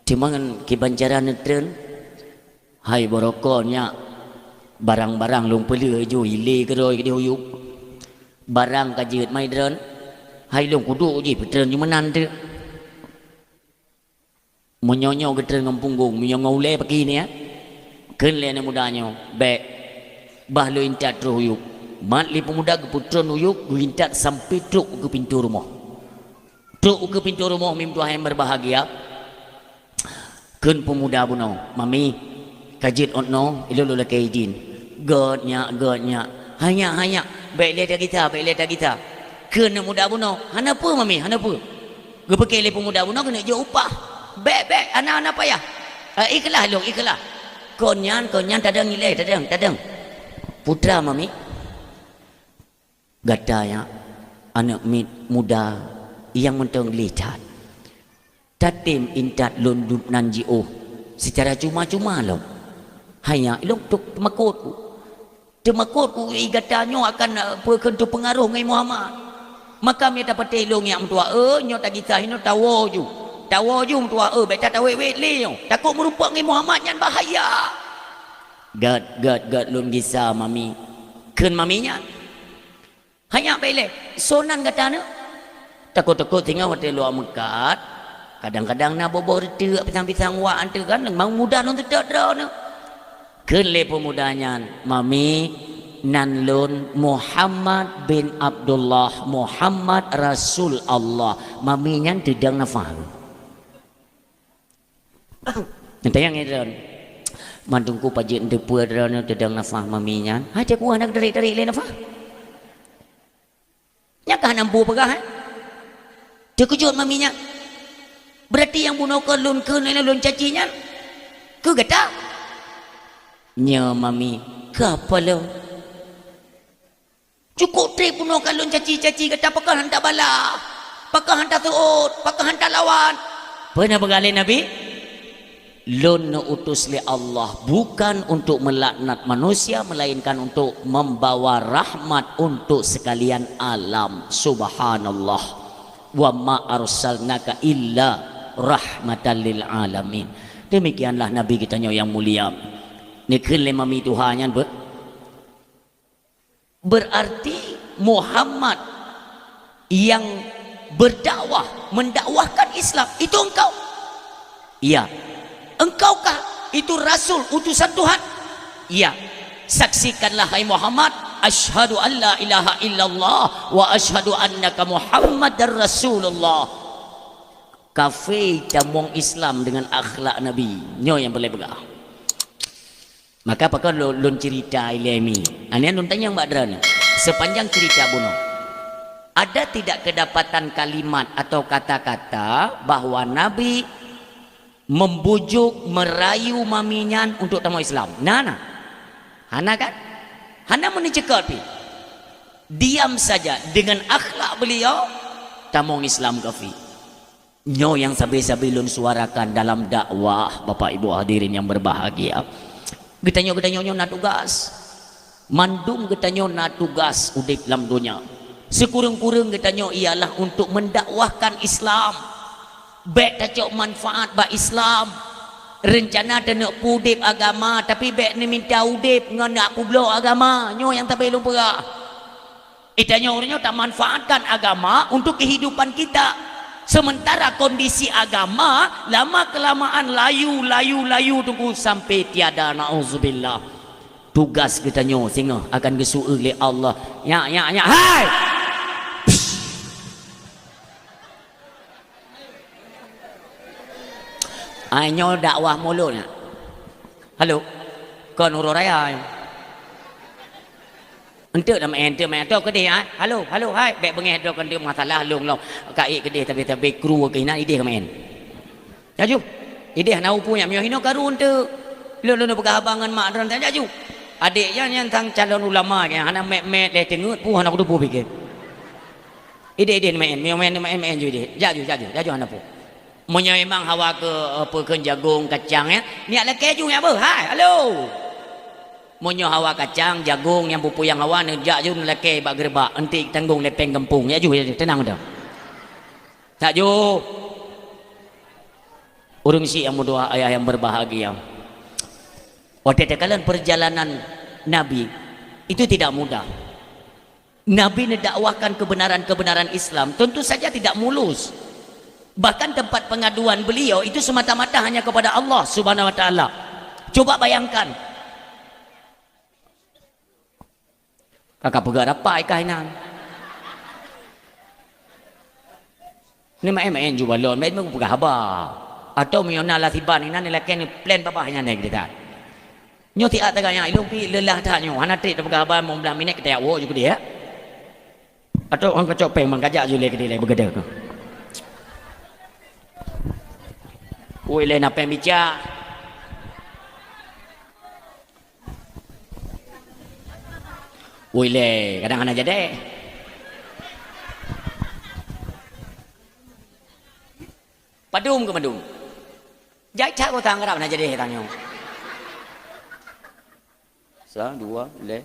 "Teuma ngon kiban cara neutreun?" "Hai barokon nyak, barang-barang lôn peuleueh ju ilé keudroe keudeh u yup. Barang ka jeuet mai droen, hai lôn kuduek jih peutreun ju meunan teuk. Meunyoe nyoe geutreun ngon punggong, meunyoe ngon ulée paki nyan." Kheun lé aneuk muda nyoe, "Bék, bah lôn intat troh u yup." Mat lé peumuda geupeutreun u yup, geuintat sampoe trok u keu pintoe rumoh. Trok u keu pintoe rumoh, meutuah nyang berbahagia. Kheun peumuda bunoe, "Mami, ka jeuet ôt noe, ilôn lôn lakée idin." "Gét nyak, gét nyak." "Hanyak, hanyak, bék lé tagisa, bék lé tagisa." Kheun aneuk muda bunoe, "Hana peue mami, hana peue." Geupike lé peumuda bunoe keuneuk jok upah. "Bék, bék, hana, hana payah. Eh, ikhlaih lôn, ikhlaih." "Kon nyan, kon nyan, tadong ilée, tadong, tadong." "Putra mami." Gata nyan aneuk miet muda nyang mantong gleh that. Tatem intat lôn duek nan jiôh seucara cuma-cuma lom. Hai nyak, ilôn teumakot ku. Teumakot ku gata nyoe akan, eh, peue kheun teupeungaroh ngon Muhammad. Maka meunyoe tapatéh lôn nyak meutuah, eh, nyoe tagisa hinoe tawoe ju. Tawoe ju meutuah, eh, bék that tawét-wét lé nyoe. Takot meurumpok ngon Muhammad nyan bahaya. Gét, gét, gét lôn gisa mami. Kheun mami nyan. Hai nyak bék ilée, soe nan gata nyoe? Takot-takot singoh watée luwa meukat, kadang-kadang na boh-boh reuteuek pisang-pisang wak anteuk kan, memang muda lôn seutôt droeneuh. Kheun lé peumuda nyan, "Mami, nan lôn Muhammad bin Abdullah, Muhammad Rasul Allah." Mami nyan teudong nafah. Tanyong lé droen, "Man Teungku, pajan teupeue droeneuh teudong nafah mami nyan?" Hai, teungku hana geutarék-tarék lé nafah. Nyan ka hana mampu peugah, eh? Teukeujot mami nyan. "Beurati nyang bunoe kon lôn kheun lôn caci nyan keu gata?" "Nyoe mami, ka peue lôn?" "Cukôp treb bunoe ka lôn caci-caci gata, pakon han tabala, pakon han taseuôt, pakon han talawan." Peue na peugah lé Nabi? "Lôn neuutus lé Allah bukan untuk melaknat manusia, melainkan untuk membawa rahmat untuk sekalian alam." Subhanallah. "Wa ma arsalnaka illa rahmatan lil alamin." Demikianlah Nabi geutanyoe nyang mulia. Neukheun lé mami tuha nyan be-, berarti Muhammad yang berdakwah, mendakwahkan Islam, itu engkau? Iya. Engkaukah itu Rasul, utusan Tuhan? Iya. Saksikanlah, hai Muhammad, asyhadu an la ilaha illallah wa asyhadu annaka Muhammadar Rasulullah. Kafé tamong Islam dengan akhlak Nabi. Nyoe nyang peureulée peugah. Maka pakon lôn, lôn cerita ilée mi. Nyan lôn tanyong bak droeneuh. Sepanjang cerita bunoe, ada tidak kedapatan kalimat atau kata-kata bahwa Nabi membujuk, merayu mami nyan untuk tamong Islam? Na, na? Hana kan? Hana meuneuceukot pih. Diam saja dengan akhlak beliau, tamong Islam kafé. Nyoe nyang sabe-sabe lôn suarakan dalam dakwah, Bapak Ibu hadirin yang berbahagia. Geutanyoe, geutanyoe nyoe na tugas. Mandum geutanyoe na tugas udeb lam donya. Sikureueng-kureueng geutanyoe ialah untuk mendakwahkan Islam. Bék tacok manfaat bak Islam. Reuncana taneuk peudeb agama, tapi bék neuminta udeb ngon neuk peubloe agama. Nyoe nyang sabe lôn peugah. Geutanyoe uroe nyoe tamanfaatkan agama untuk kehidupan kita. Sementara kondisi agama lama kelamaan layu, layu, layu teungku sampai tiada, naudzubillah. Tugas geutanyoe singoh akan geuseuôt lé Allah. Nyak, nyak, nyak. Hai! Ai nyoe dakwah mulod nyan. Halo. Kon uroe raya nyoe. Enteuk dah maén, enteuk maén. Toh keudeh, ai. Halo, halo, hai. Bék beungéh droe kon enteuk masalah lôn lom. Ka ék keudeh tapi-tapi kru keuh inan ideh maén. Laju. Ideh na upu nyan miyuh inoe karu enteuk. Lôn, lôn peugah haba ngon mak droe nyan laju. Adék nyan, nyan sang calon ulama nyan hana mét-mét lé teungeut pu hana kuteupeu pike. Ideh, ideh maén, miyuh maén, maén, maén ju ideh. Jak ju, jak ju, jak ju hana peue. Meunyoe memang hawa keu, eh, peue kheun jagong, kacang, ya, nyak lakée ju nyak beuh. Hai, halo. Meunyoe hawa kacang, jagong nyang peue-peue nyang hawa, neujak ju neulakée bak geureubak, eunteuk tanggong lé péng gampông. Jak ju, jak ju, teunang dah. Jak ju. Ureuëng syiek nyang meutuwah, ayah yang berbahagia. Watée takalon perjalanan Nabi, itu tidak mudah. Nabi mendakwahkan kebenaran-kebenaran Islam tentu saja tidak mulus. Bahkan tempat pengaduan beliau itu semata-mata hanya kepada Allah Subhanahu wa Taala. Coba bayangkan. Kakak peugah rapai kah inan. Ni maén-maén ju balon, maén-maén peugah haba. Atau meunyoe na lasiban inan ni lakée ni plan babah inan ni kita. Nyoe siat tagak nyang ilong pi leulah that nyoe. Hana treb tapeugah haba limong blaih minét kita jak woe ju keudeh, ya. Atau orang kacok péng mangkajak ju lé keudeh lé beugedeh. Ui lé na péng bica. Ui lé, kadang hana jadi. Padum keu padum. Jai that gotang rab na jadi tanyoe. Sa, dua, lhée,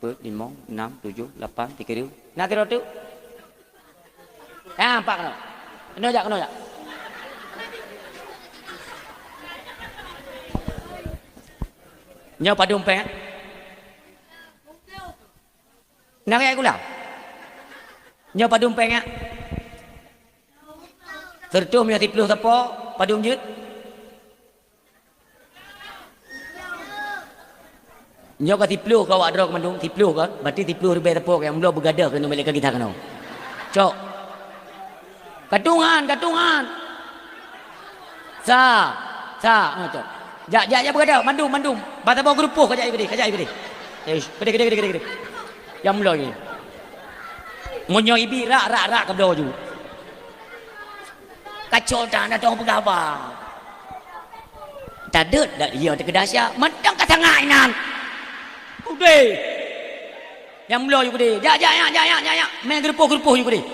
peuet, limong, nam, tujoh, lapan, tiga ribu. Na tiroe tu? Ah, empat keunoe. Keunoe jak, keunoe jak. Nyoe padum péng, eh? Na kaya gula. Nyoe padum péng, eh? Seureutôh meunyoe siploh sapo, padum jeuet? Nyoe ka siploh ka awak droe keu mandum, siploh ka, berarti siploh ribée sapo nyang bloe beugadoh keu nyoe milék ka gisa keunoe. Cok. Ka tueng han, ka tueng han. Sa, sa, ha, cok. Jak, jak, jak beugadoh, mandum, mandum. Basa boh geurupoh ka jak keudeh, ka jak keudeh. Eh, keudeh, keudeh, keudeh, keudeh. Nyang bloe nyoe. Meunyoe ibi rak, rak, rak ka bloe ju. Kacok that na tong peugah haba. Tadeuet dak dia teukeudasya, mantong ka sangai nan. Udeh. Nyang bloe ju keudeh. Jak, jak, jak, jak, jak, jak, jak. Mé geurupoh-geurupoh ju keudeh.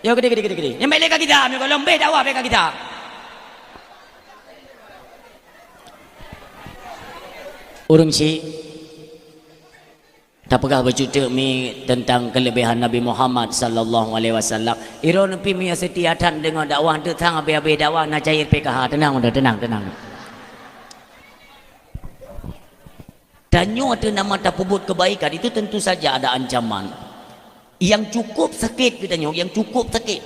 Yo keudeh, keudeh, keudeh, keudeh. Nyang bèk lé ka gisa, meu gohlom beh dakwah bèk ka gisa. Ureueng syiek. Tapeugah bacut teuk mi teuntang keuleubehan Nabi Muhammad sallallahu alaihi wasallam. Droeneuh pih meunyoe seutia that deungon dakwah, teuk sang habéh-habéh dakwah na cair P K H. Teunang, udah, teunang, teunang. Tanyoe ateueh nama tapeubuet keubaikan, itu tentu saja ada ancaman. Nyang cukup sakét geutanyoe, nyang cukup sakét,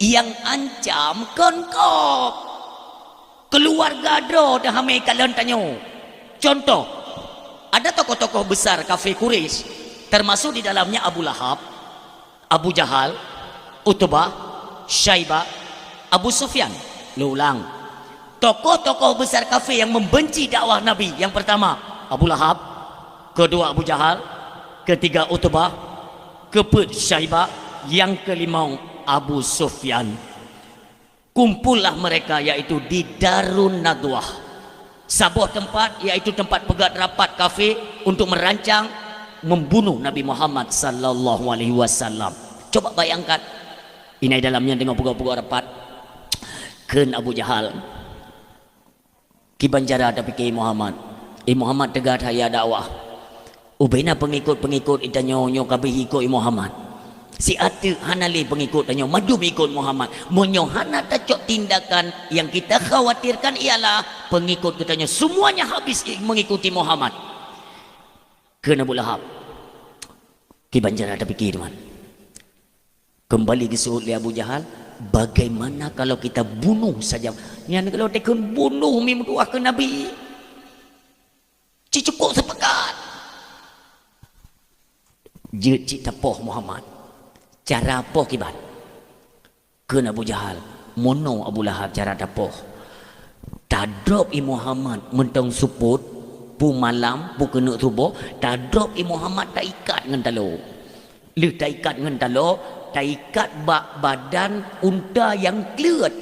nyang ancam kon gob. Keuluwarga droe teuh hamé kalon tanyoe. Contoh, ada tokoh-tokoh besar kafé Quraisy, termasuk di dalamnya Abu Lahab, Abu Jahal, Utbah, Syaibah, Abu Sufyan. Lôn ulang, tokoh-tokoh besar kafé yang membenci dakwah Nabi, yang pertama Abu Lahab, kedua Abu Jahal, ketiga Utbah, keupeuet Syaibah, nyang keulimong Abu Sufyan. Kumpullah mereka, yaitu di Darun Nadwah, saboh teumpat, yaitu teumpat peugét rapat kafé untuk merancang membunuh Nabi Muhammad sallallahu alaihi wasallam. Coba bayangkan, inai dalam nyan teungoh peugét-peugét rapat, kheun Abu Jahal, "Kiban cara tapike Muhammad? I Muhammad teuga that jak dakwah. Ubena peungikot-peungikot geutanyoe nyoe ka abéh ikot i Muhammad. Siat teuk hana lé peungikot tanyoe mandum ikot Muhammad. Meunyoe hana tacok tindakan, yang kita khawatirkan ialah peungikot geutanyoe semuanya habis i-, mengikuti Muhammad." Kheun Abu Lahab, "Kiban cara tapike, teuma?" Kembali geuseuôt lé Abu Jahal, "Bagaimana kalau kita bunuh saja?" Nyan kalau takheun bunuh mi meutuah keu Nabi. Ci cukup seupakat. Jeuet cit tapoh Muhammad. Cara poh kiban? Kheun Abu Jahal, "Meunoe Abu Lahab cara tapoh. Tadrop i Muhammad mantong seupôt, peue malam, peue keuneuk suboh, tadrop i Muhammad taikat ngon taloe. Lheueh taikat ngon taloe, taikat bak badan unta nyang kleuet.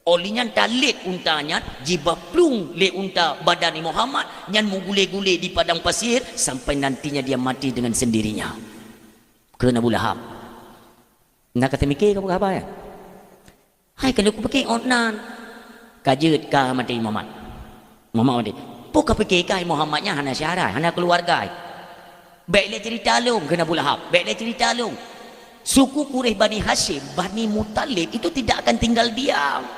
Óh lheueh nyan talét unta nyan, jibaplueng lé unta badan i Muhammad, nyan meugulé-gulé di padang pasir sampai nantinya dia mati dengan sendirinya." Kheun Abu Lahab, "Na ka teumike kapeugah haba nyan?" "Hai, keuneuk kupike ôt nan." "Ka jeuet ka maté Muhammad. Muhammad maté." "Peue kapike ka Muhammad nyan hana syedara, hana keuluwarga. Bèk lé cerita lôn," kheun Abu Lahab, "bèk lé cerita lôn. Suku Quraisy Bani Hasyim, Bani Muthalib itu tidak akan tinggal diam.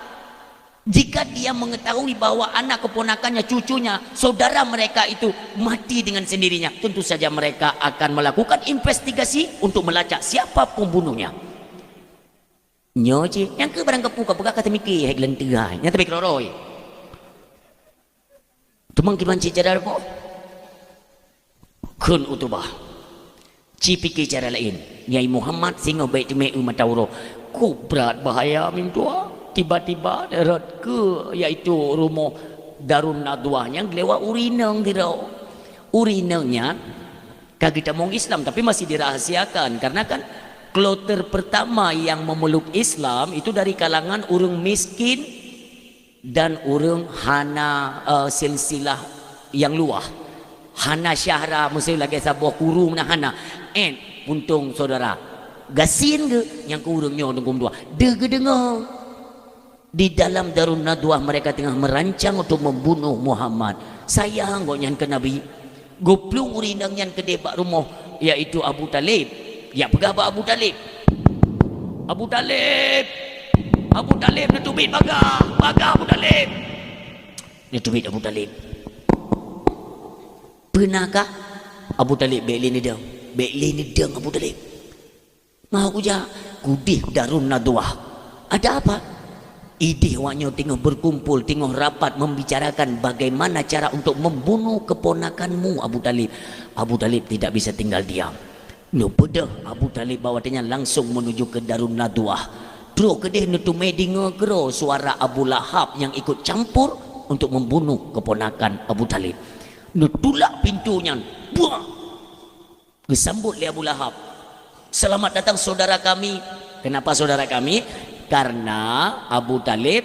Jika dia mengetahui bahwa anak keponakannya, cucunya, saudara mereka itu mati dengan sendirinya, tentu saja mereka akan melakukan investigasi untuk melacak siapa pembunuhnya." Nyoe cit, nyang keu barang kapeue kapeugah ka teumike hai geulanteue hai, nyang teumike roi-roi. Teuma kiban cit cara poh? Kheun Utbah, "Ci pike cara laén. Nyai Muhammad singoh bèk teumé eu mata uroe." Ku brat bahaya mintua. Tiba-tiba rot keu, yaitu rumoh Darun Nadwah nyang geulewat ureueng inong sidroe. Ureueng inong nyan ka geutamong Islam, tapi masih dirahasiakan. Karena kan kloter pertama yang memeluk Islam itu dari kalangan ureueng miskin dan ureueng hana, eh, silsilah nyang luwah. Hana syedara, meuseu lagèe saboh kuru meunan hana. Ét, puntông saudara. Gasien geuh nyang keu ureueng nyoe teungku meutuah. Deuh geudeungoe. Di dalam Darun Nadwah mereka tengah merancang untuk membunuh Muhammad. Sayang gobnyan keu Nabi. Geuplueng ureueng inong nyan keudeh bak rumoh, yaitu Abu Thalib. Jak peugah bak Abu Thalib, "Abu Thalib! Abu Thalib, neuteubiet bagah! Bagah Abu Thalib!" Neuteubiet Abu Thalib. "Peue na kah?" "Abu Thalib, bèk lé neudong. Bèk lé neudong, Abu Thalib." "Ngon kujak." "Keudeh Darun Nadwah." "Ada apa?" "Ideh awaknyoe teungoh berkumpul, teungoh rapat membicarakan bagaimana cara untuk membunuh keponakanmu, Abu Thalib." Abu Thalib tidak bisa tinggal diam. Neupeudeuh Abu Thalib bak watèe nyan langsung menuju ke Darun Nadwah. Trok keudeh neuteumé deungö keudroe suara Abu Lahab nyang ikut campur untuk membunuh keponakan Abu Thalib. Neutulak pintoe nyan. Buah! Geusambot lé Abu Lahab, "Selamat datang saudara kami." Kenapa saudara kami? Karena Abu Thalib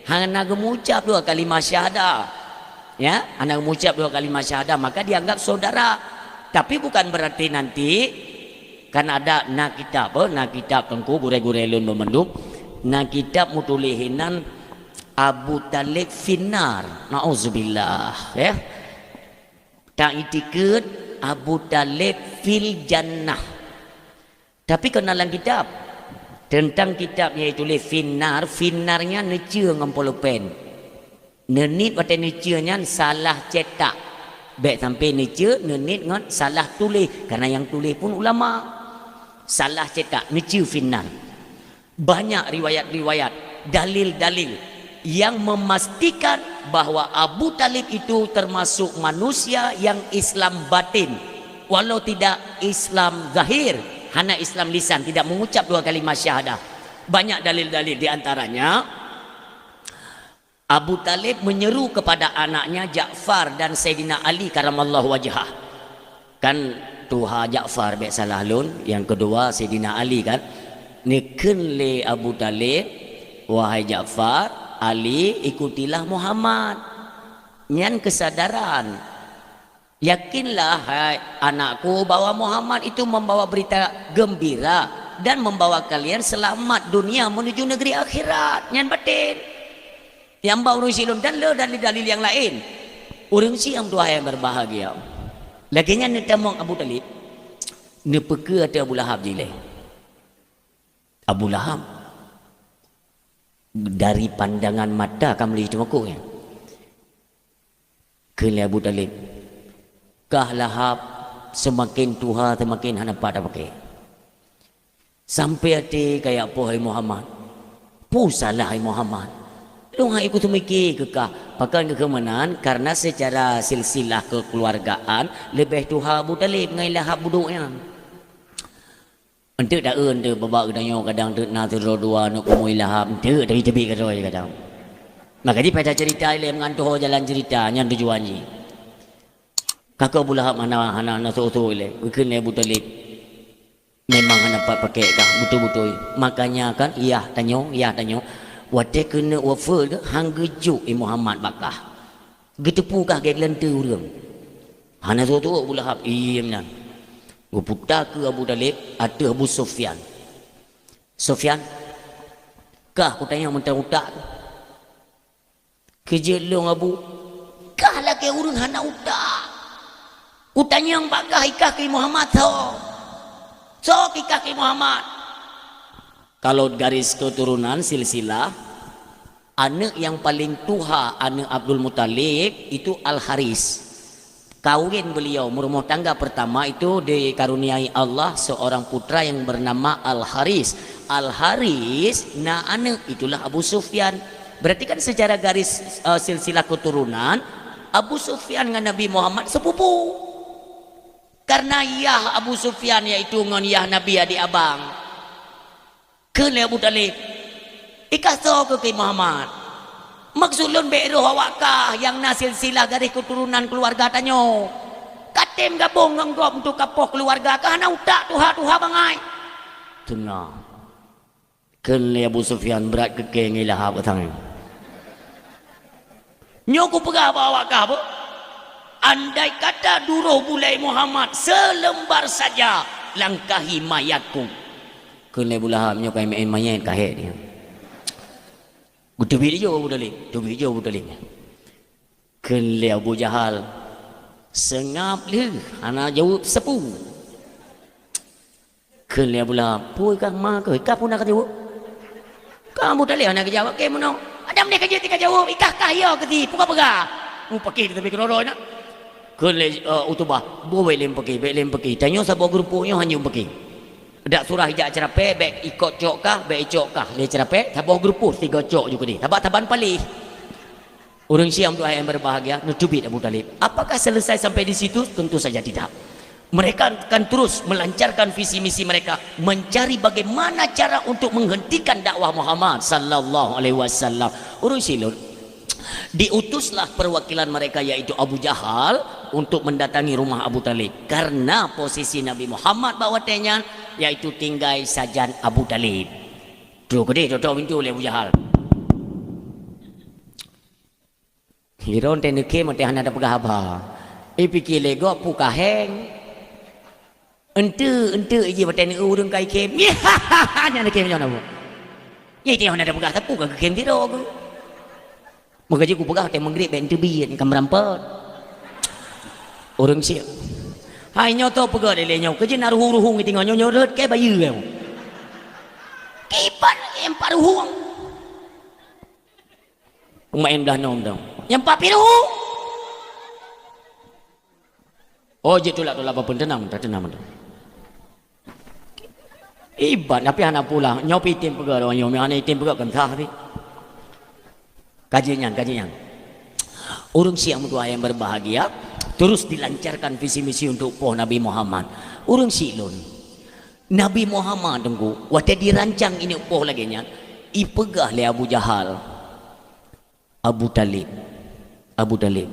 hana geumucab dua kalimah syahadah. Ya, hana geumucab dua kalimah syahadah, maka dianggap saudara. Tapi bukan berarti nanti kan ada na kitab, eh, na kitab teungku gurèe-gurèe lôn banmandum. Na kitab meutuléh inan Abu Thalib finnar. Nauzubillah, ya. Taitikeuet Abu Talib fil jannah. Tapi kon na lam kitab. Teuntang kitab nyang tuléh finnar, finnar nyan neucue ngon pulpen. Neuniet watée neucue nyan salah cetak. Bék sampai neucue neuniet ngon salah tuléh, karena nyang tuléh pun ulama. Salah cetak, neucue finnar. Banyak riwayat-riwayat, dalil-dalil yang memastikan bahwa Abu Talib itu termasuk manusia yang Islam batin, walau tidak Islam zahir, hana Islam lisan, tidak mengucap dua kalimat syahadah. Banyak dalil-dalil, di antaranya Abu Talib menyeru kepada anaknya Ja'far dan Saidina Ali karamallahu wajhah. Kan tuha Ja'far bék salah lôn, yang kedua Saidina Ali kan. Neukheun lé Abu Talib, "Wahai Ja'far, Ali, ikutilah Muhammad." Nyan kesadaran. Yakinlah, hai anakku, bahwa Muhammad itu membawa berita gembira dan membawa kalian selamat dunia menuju negeri akhirat. Nyan batin. Nyang ba ureuëng silôn dan le dalil-dalil nyang laén. Ureuëng siang tuha yang berbahagia. Lagée nyan neutamong Abu Talib, neupeukeue ateueh Abu Lahab jilée. Abu Lahab dari pandangan mata ka meuleueh teumakot nyan. Kheun lé Abu Talib, "Kah Lahab seumaken tuha seumaken hana pat tapaké. Sampai até kajak poh hai Muhammad. Peue salah hai Muhammad? Lôn hai kuteumiki keu kah." Pakon geukheun meunan, karena secara silsilah kekeluargaan leubeh tuha Abu Talib ngon Lahab budok nyan. Enteuk taeu enteuk bak geutanyoe kadang teuk na sidroe dua aneuk umui Lahab enteuk tapi teubiet keudroe kadang. Maka jih pada cerita ilée meungantoh jalan cerita nyan tujuan jih. Kakak Abu Lahab hana hana na soe-soe ilée. Geukheun lé Abu Talib. Memang hana pat paké kah beutôi-beutôi. Makanya kan yah tanyoe, yah tanyoe. Watée keuneuk wafeuet geuh han geujok i Muhammad bak kah. Geuteupeue kah gét leunteu ureuëng. Hana soe-soe Abu Lahab, iem nyan. Geuputa keu Abu Talib ateueh Abu Sufyan. Sufyan, kah kutanyong mantong utak tu. Keujeuet lôn Abu, kah lakée ureuëng hana utak. Kutanyong bak kah ikah keu Muhammad soe? Soe keu ikah keu Muhammad? Kalau garis keturunan silsilah, aneuk nyang paling tuha aneuk Abdul Muthalib itu Al Haris. Kawin beliau, meurumah tangga pertama itu dikaruniai Allah seorang putra yang bernama Al Haris. Al Haris na aneuk, itulah Abu Sufyan. Berarti kan secara garis, eh, silsilah keturunan, Abu Sufyan ngon Nabi Muhammad sepupu. Karena yah Abu Sufyan yaitu ngon yah Nabi adik abang. Kheun lé Abu Talib, "Ikah soe keu keu Muhammad? Maksud lôn bék roh awak kah nyang na silsilah garéh keuturonan keuluwarga tanyoe. Katem gabong ngon gob untuk kapoh keuluwarga kah hana utak tuha-tuha bangai." Teungoh. Kheun lé Abu Sufyan brat keu keu ngon Lahab tangai. Nyoe kupeugah bak awak kah beuh, andai kata duroh bulée Muhammad seuleumbar saja langkahi mayatku. Kheun lé Abu Lahab nyoe ka meu'en manyét ka hék nyan. Geuteubiet ijo Abu Thalib, teubiet ijo Abu Thalib nyan. Kheun lé Abu Jahal, seungab lheueh hana jaweueb sapeue. Kheun lé Abu Lahab, "Peue kah ma keuh, ikah peue na kajaweueb?" Ka Abu Thalib hana geujaweueb, "Oke meunoe." "Adam deh ka jeuet ka jaweueb, ikah kah yo keuti, peue kapeugah?" Mupakih teubiet keudroe-droe na. Kheun lé, eh, Utubah, "Boh bék lé mupakih, bék lé mupakih. Tanyoe saboh geurumpok nyoe hana mupakih. Dak surah ijak ceurapée, bék ikot cok kah, bék icok kah lé ceurapée, saboh geurumpok sigoe cok ju keudeh. Sabab saban paléh." Ureuëng Syiah untuk ayah yang berbahagia, neuteubiet Abu Thalib. Apakah selesai sampai di situ? Tentu saja tidak. Mereka akan terus melancarkan visi misi mereka, mencari bagaimana cara untuk menghentikan dakwah Muhammad sallallahu alaihi wasallam. Ureuëng Syiah, diutuslah perwakilan mereka yaitu Abu Jahal untuk mendatangi rumah Abu Thalib. Karena posisi Nabi Muhammad bak watée nyan yaitu tinggai sajan Abu Thalib. Tu keudeh, tok-tok pintu lé Abu Jahal. Hiron teuh neukhém watée hana tapeugah haba. Ipike lé gob peue ka héng. Enteuk, enteuk iji watée neueu ureuëng ka ikhém. Nyan neukhém nyoe na bu. Nyan itée hana tapeugah sapeue ka geukhém sidroe geuh. Meukeujih kupeugah watée meugrib bék teubiet ka meurampot. Ureuëng Syiah. Hai nyoe toh peugah lé nyoe, keujeut na ruhueng-ruhueng tinggai nyoe, nyoe rhot keu bayeue. Kiban nyang pat ruhueng. Maén blah nom dong. Nyang pat piru. Oh, jeuet tulak-tulak apa pun, teunang, teunang, teunang. Iban, tapi hana pula. Nyoe pi item peugah, nyoe hana item peugah, kan sah pi. Kaji nyan, kaji nyan. Ureueng syiah meutuah yang berbahagia, terus dilancarkan visi misi untuk poh Nabi Muhammad. Ureueng syiek lôn. Nabi Muhammad teungku, watée dirancang ineuk poh lagée nyan, ipeugah lé Abu Jahal, Abu Talib, Abu Talib,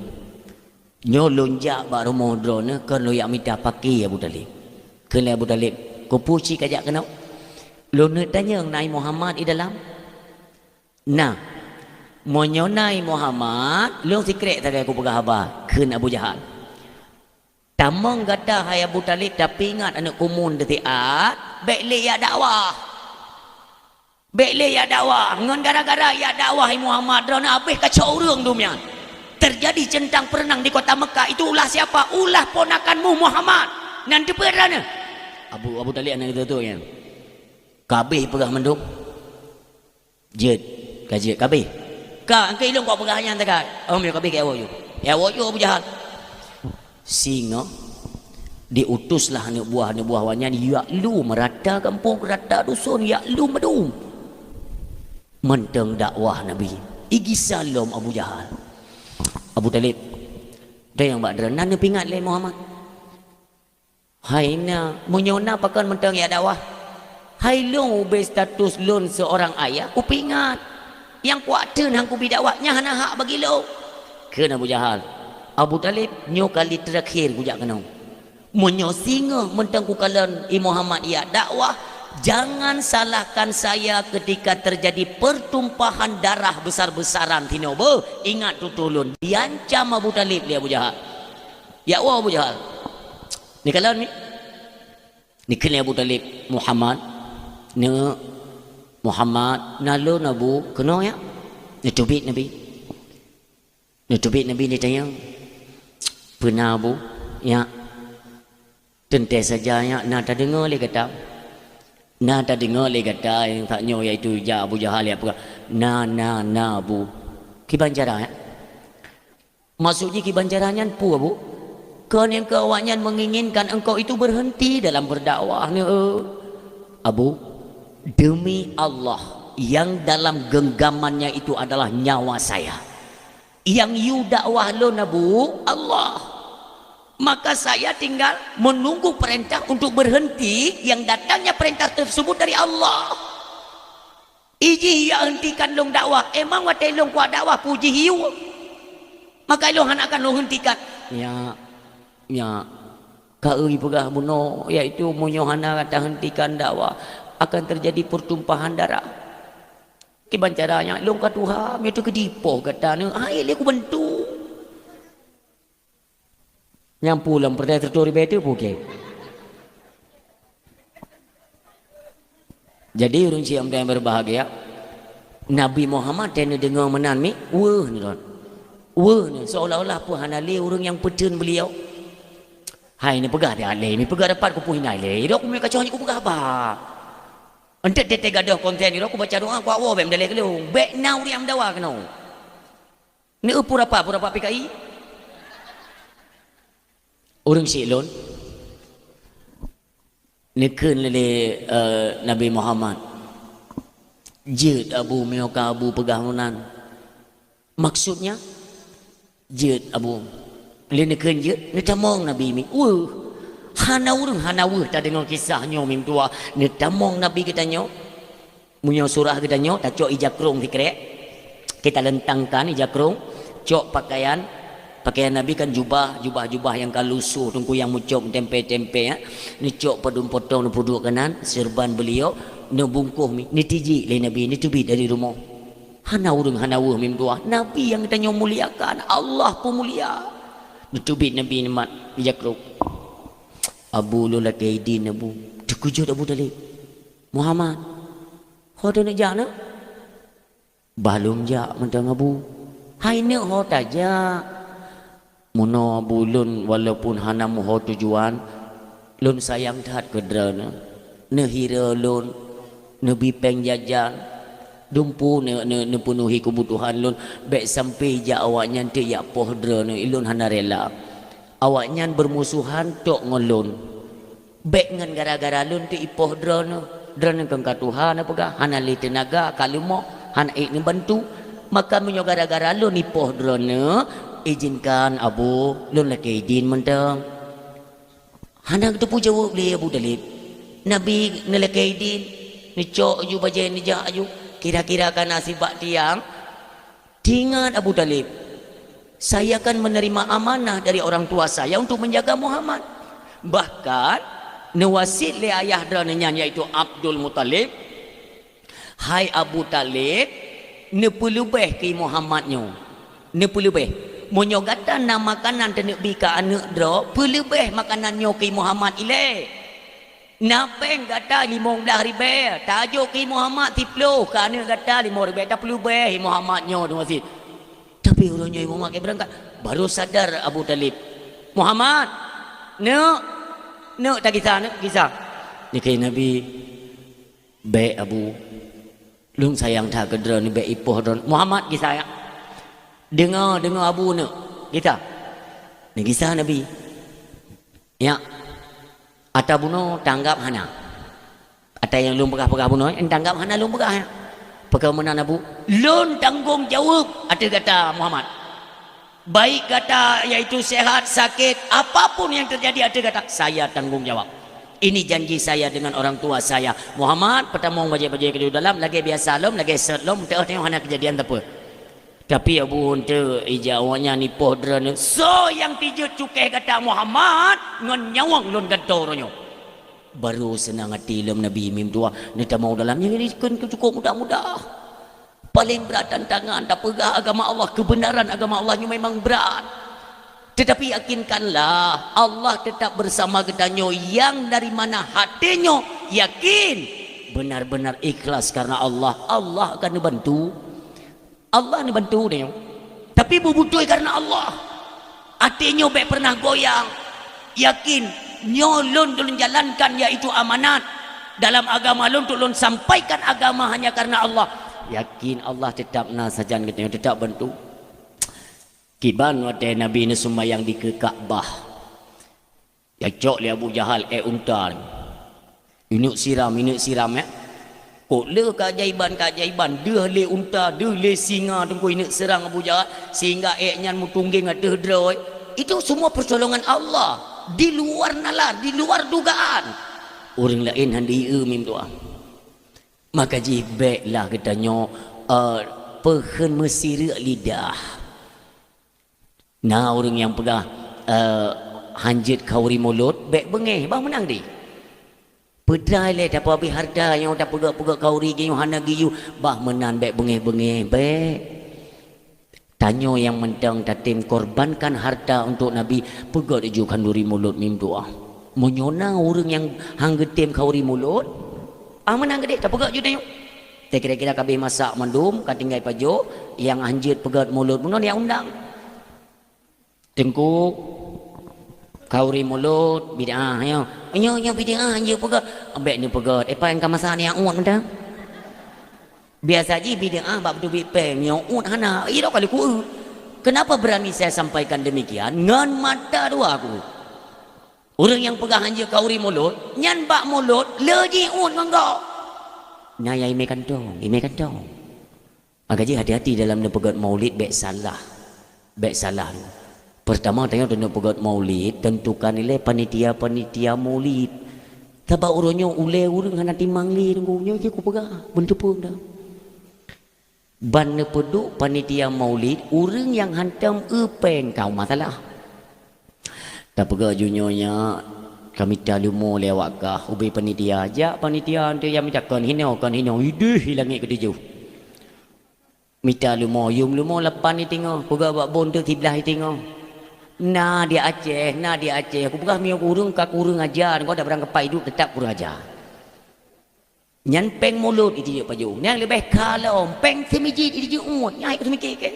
nyoe lôn jak bak rumoh droeneuh kon lôn jak mita paki Abu Talib. Kheun lé Abu Talib, "Keupeue cit kajak keunoe?" "Lôn neuk tanyong na i Muhammad i dalam?" "Na." "Meunyoe na i Muhammad, lôn sikrek sagai kupeugah haba," kheun Abu Jahal. "Tamong gata hai Abu Talib, tapi ingat aneuk kumun teusiat, bék lé jak dakwah. Bék lé jak dakwah, ngon gara-gara jak dakwah i Muhammad droeneuh habéh kacok ureueng dum nyan. Terjadi centang perenang di kota Mekah, itu ulah siapa? Ulah ponakanmu Muhammad." Nan teupeu droeneuh. Abu, Abu Talib aneuk geutanyoe nyan. Kabéh peugah mandum. Jeuet, ka jeuet, kabéh. Ka, angkée ilong kok peugah nyan teuka. Oh, meunyoe kabéh, keu awak yue. Keu awak yue Abu Jahal. Singoh diutuslah aneuk buah, aneuk buah awak nyan yak lu meurata gampông, rata duson, yak lu meudum. Mantong dakwah Nabi. Igisa lom Abu Jahal. Abu Talib, "Dayang bak droeneuh, na neupeuingat lé Muhammad?" "Hai na, meunyoe na pakon mantong jak dakwah? Hai lôn ubé status lôn seorang ayah, kupeuingat. Nyang kuat teun han kubi dakwah, nyan hana hak bagi lôn," kheun Abu Jahal. "Abu Talib, nyoe kali terakhir kujak keunoe. Meunyoe singoh mantong kukalon i Muhammad jak dakwah, jangan salahkan saya ketika terjadi pertumpahan darah besar-besaran sinoe beuh. Ingat tutoe lôn." Diancam Abu Talib lé Abu Jahal. Jak woe Abu Jahal. Neukalon mi. Neukheun lé Abu Talib, "Muhammad, neuk, Muhammad, na lôn Abu, keunoe jak." Neuteubiet Nabi. Neuteubiet Nabi neutanyong, "Peue na Abu?" "Jak." "Teuntée saja jak, na tadeungoe lé gata. Na tadeungoe lé gata nyang that nyoe, yaitu jak Abu Jahal jak peugah, 'Na, na, na Abu.'" Kiban cara jak? Maksud jih kiban cara nyan peue, Abu? Kon nyang keu awaknyan menginginkan engkau itu berhenti dalam berdakwah, neu. Abu, demi Allah, yang dalam genggamannya itu adalah nyawa saya. Yang yue dakwah lôn, Abu, Allah. Maka saya tinggal menunggu perintah untuk berhenti, yang datangnya perintah tersebut dari Allah. Ijih ya hentikan lôn dakwah. Emang watée lôn kuat dakwah, peue jih yue? Maka lôn hana akan lôn hentikan. Ya, ya. Ka eu peugah bunoe, yaitu meunyoe hana tahentikan dakwah, akan terjadi pertumpahan darah. Kiban cara nyan, lôn ka tuha, meunyoe teukeudi poh gata neu, hai lé kubantu. Nyang pulang peureulée siratoh ribée teupeu keu. Jadi, ureuëng siam dan berbahagia, Nabi Muhammad teuh neudeungoe meunan mi, weueh neuron. Weueh neu, seolah-olah peue hana lé ureuëng nyang peuteun beliau. Hai neupeugah di alé, mi peugah dapat kupeue hina lé. Idok kumi kacoh nyoe kupeugah ba. Entet tete gadoh konten idok kubaca doa, kuak woe bék meudaleh keulung. Bék na ureuëng nyang meudawa keunoe. Neu pura pa, pura pa P K I. Ureuëng syiek lôn. Neukheun lé, eh, Nabi Muhammad, "Jeuet Abu, meunyoe ka Abu peugah meunan." Maksudnya, "Jeuet Abu." Lé neukheun jeuet, neutamong Nabi mi. Weueh. Hana ureuëng hana weueh tadeungoe kisah nyoe mi meutuah. Neutamong Nabi geutanyoe. Meunyoe surah geutanyoe tacok ija krong sikrek, kita lentangkan ija krong, cok pakaian, pakaian Nabi kan jubah, jubah-jubah nyang ka lusoh, teungku nyang mucok meutempe-tempe, ya. Neucok padum potong neupeuduek keunan, seureuban beuliok, neubungkoh mi, neutijik lé Nabi, neuteubiet dari rumoh. Hana ureuëng hana weueh mi meutuah. Nabi nyang geutanyoe muliakan, Allah peumulia. Neuteubiet Nabi neumat ija krong. Abu lôn lakée idin Abu. Teukeujot Abu Talib. Muhammad, ho taneuk jak na? Bah lôn jak mantong Abu. Hai neuk ho tajak. Meunoe Abu lôn walaupun hana meuho tujuan, lôn sayang that keu droeneuh. Neuhira lôn, neubi péng jajan, dumpeue neu-, neu-, neupeunuhi keubutuhan lôn, bék sampoe jak awaknyan teuk jak poh droeneuh, ulôn hana rela. Awaknyan beurmusohan tok ngon lôn. Bék ngon gara-gara lôn teuk ipoh droeneuh. Droeneuh kon ka tuha neupeugah, hana lé teunaga, ka leumoh, hana ék neubantu. Maka meunyoe gara-gara lôn ipoh droeneuh, izinkan Abu, lôn lakée idin mantong. Hana geuteupeue jaweueb lé Abu Thalib. Nabi neulakée idin, neucok aju bajée neujak aju. Kira-kira ka na sibak tiang, teuingat Abu Thalib, "Saya kan menerima amanah dari orang tua saya untuk menjaga Muhammad." Bahkan, neuwasiet lé ayah droeneuh nyan, yaitu Abdul Muthalib, "Hai Abu Thalib, neupeuleubeh keu Muhammad nyoe. Neupeuleubeh. Meunyoe gata na makanan taneuk bi keu aneuëk droe, peuleubeh makanan nyoe keu Muhammad ilée. Na péng gata limong blaih ribée, tajok keu Muhammad siplôh, keu aneuëk gata limong ribée, tapeuleubeh Muhammad nyoe teuma cit." Tapi uroe nyoe Muhammad ka beurangkat, baru sadar Abu Thalib. "Muhammad, neuk, neuk tagisa, neuk gisa." Neukheun Nabi, "Bék Abu, lôn sayang that keu droeneuh, bék ipoh droeneuh. Muhammad gisa ya. Deungoe, deungoe Abu neuk, gisa." Neugisa Nabi. "Ya, ata bunoe tanggab hana. Ata nyang lôn peugah-peugah bunoe, tanggab hana lôn peugah ya. Pakon meunan Abu, lôn tanggong jaweueb ateueh gata Muhammad. Baik gata yaitu sehat, sakét, apapun yang terjadi ateueh gata, saya tanggong jawab. Ini janji saya dengan orang tua saya. Muhammad, peutamong bajée-bajée keu dalam, lagée biasa lom, lagée sot lom, teuh teuh hana keujadian teupeu." Tapi Abu Hante ija awaknyan ipoh droeneuh, "Soe nyang tijeuet cukéh gata Muhammad ngon nyawöng lôn gantoe uroe nyoe?" Baru seunang até lom Nabi mim tuah, neutamong dalam nyan dikheun keu cukôp mudah-mudah. Paléng brat tantangan tapeugah agama Allah, keubeunaran agama Allah nyoe memang brat. Tetapi yakinkanlah, Allah tetap bersama geutanyoe nyang dari mana haté nyoe yakin, benar-benar ikhlas karena Allah, Allah akan neubantu. Allah neubantu tanyoe. Tapi beubeutôi karena Allah. Até nyoe bék pernah goyang. Yakin, nyoe lôn, lôn jalankan yaitu amanat dalam agama lôn, untuk lôn sampaikan agama hanya karena Allah. Yakin Allah tetap na sajan geutanyoe, tetap bantu. Kiban watée Nabi neuseumayang dikeue Ka'bah. Geucok lé Abu Jahal ék unta nyan. Ineuk siram, ineuk siram, ya. Kok le keajaiban-keajaiban, deuh lé unta, deuh lé singa teungku ineuk seurang Abu Jahal, sehingga ék nyan meutunggeng ateueh droe. Itu semua pertolongan Allah. Di luar nalar, di luar dugaan. Ureuëng laén hana jieu mim tuah. Maka jih béklah geutanyoe, eh, peuheun meusireuk lidah. Na ureuëng nyang peugah, eh, hanjeuet khauri mulod, bék beungéh, bah meunan deh. Peudai lé tapeuhabéh hareuta nyoe tapeugét-peugét khauri geuh nyoe hana geuyue, bah meunan bék beungéh-beungéh, bék. Tanyoe nyang mantong tatem korbankan hareuta untuk Nabi, peugét ju khanduri mulod mim tuah. Meunyoe na ureuëng nyang han geutem khauri mulod, ah meunan geudeh tapeugét ju tanyoe. Teuh kira-kira ka habéh masak mandum, ka tinggai pajoh, nyang hanjeuet peugét mulod bunoe nyang undang. Teungku, khauri mulod bid'ah nyoe. Nyoe, nyoe bid'ah hanjeuet peugét. Bék neupeugét, eh, pajan ka masak nyang uet mantong. Biasa jih bid'ah bak beuteubiet péng, nyoe uet hana. Ih, dok kali kueu. Kenapa berani saya sampaikan demikian? Ngon mata dua ku. Ureuëng nyang peugah hanjeuet khauri mulod, nyan bak mulod le jih uet ngon gob. Na nyang imé kantong, imé kantong. Maka jih hati-hati dalam neupeugét maulid bék salah. Bék salah. Pertama, tanyoe taneuk peugét maulid, tentukan ilée panitia-panitia maulid. Sabab uroe nyoe ulée ureuëng hana timang lé teungku, nyoe jih kupeugah, beuteupeue dah. Ban neupeuduek panitia maulid, ureuëng nyang hantom eu péng ka masalah. Tapeugah ju nyoe nyak, ka mita leumo lé awak kah, ubé panitia. Jak panitia, enteuk nyang mita kon hinoe, kon hinoe, ideh i langét keutujoh. Mita leumo, yum leumo lapan i teungoh, peugah bak bon teuk siblaih i teungoh. Na di Aceh, na di Aceh. Kupeugah meunyoe kureueng ka kureueng aja, engkau dak barang keupai duek teutap kureueng aja. Nyan péng mulod i tijeuek pajoh. Nyang leubeh ka lom, péng seumijiet i tijeuek uet. Nyan hai keu seumiké keu.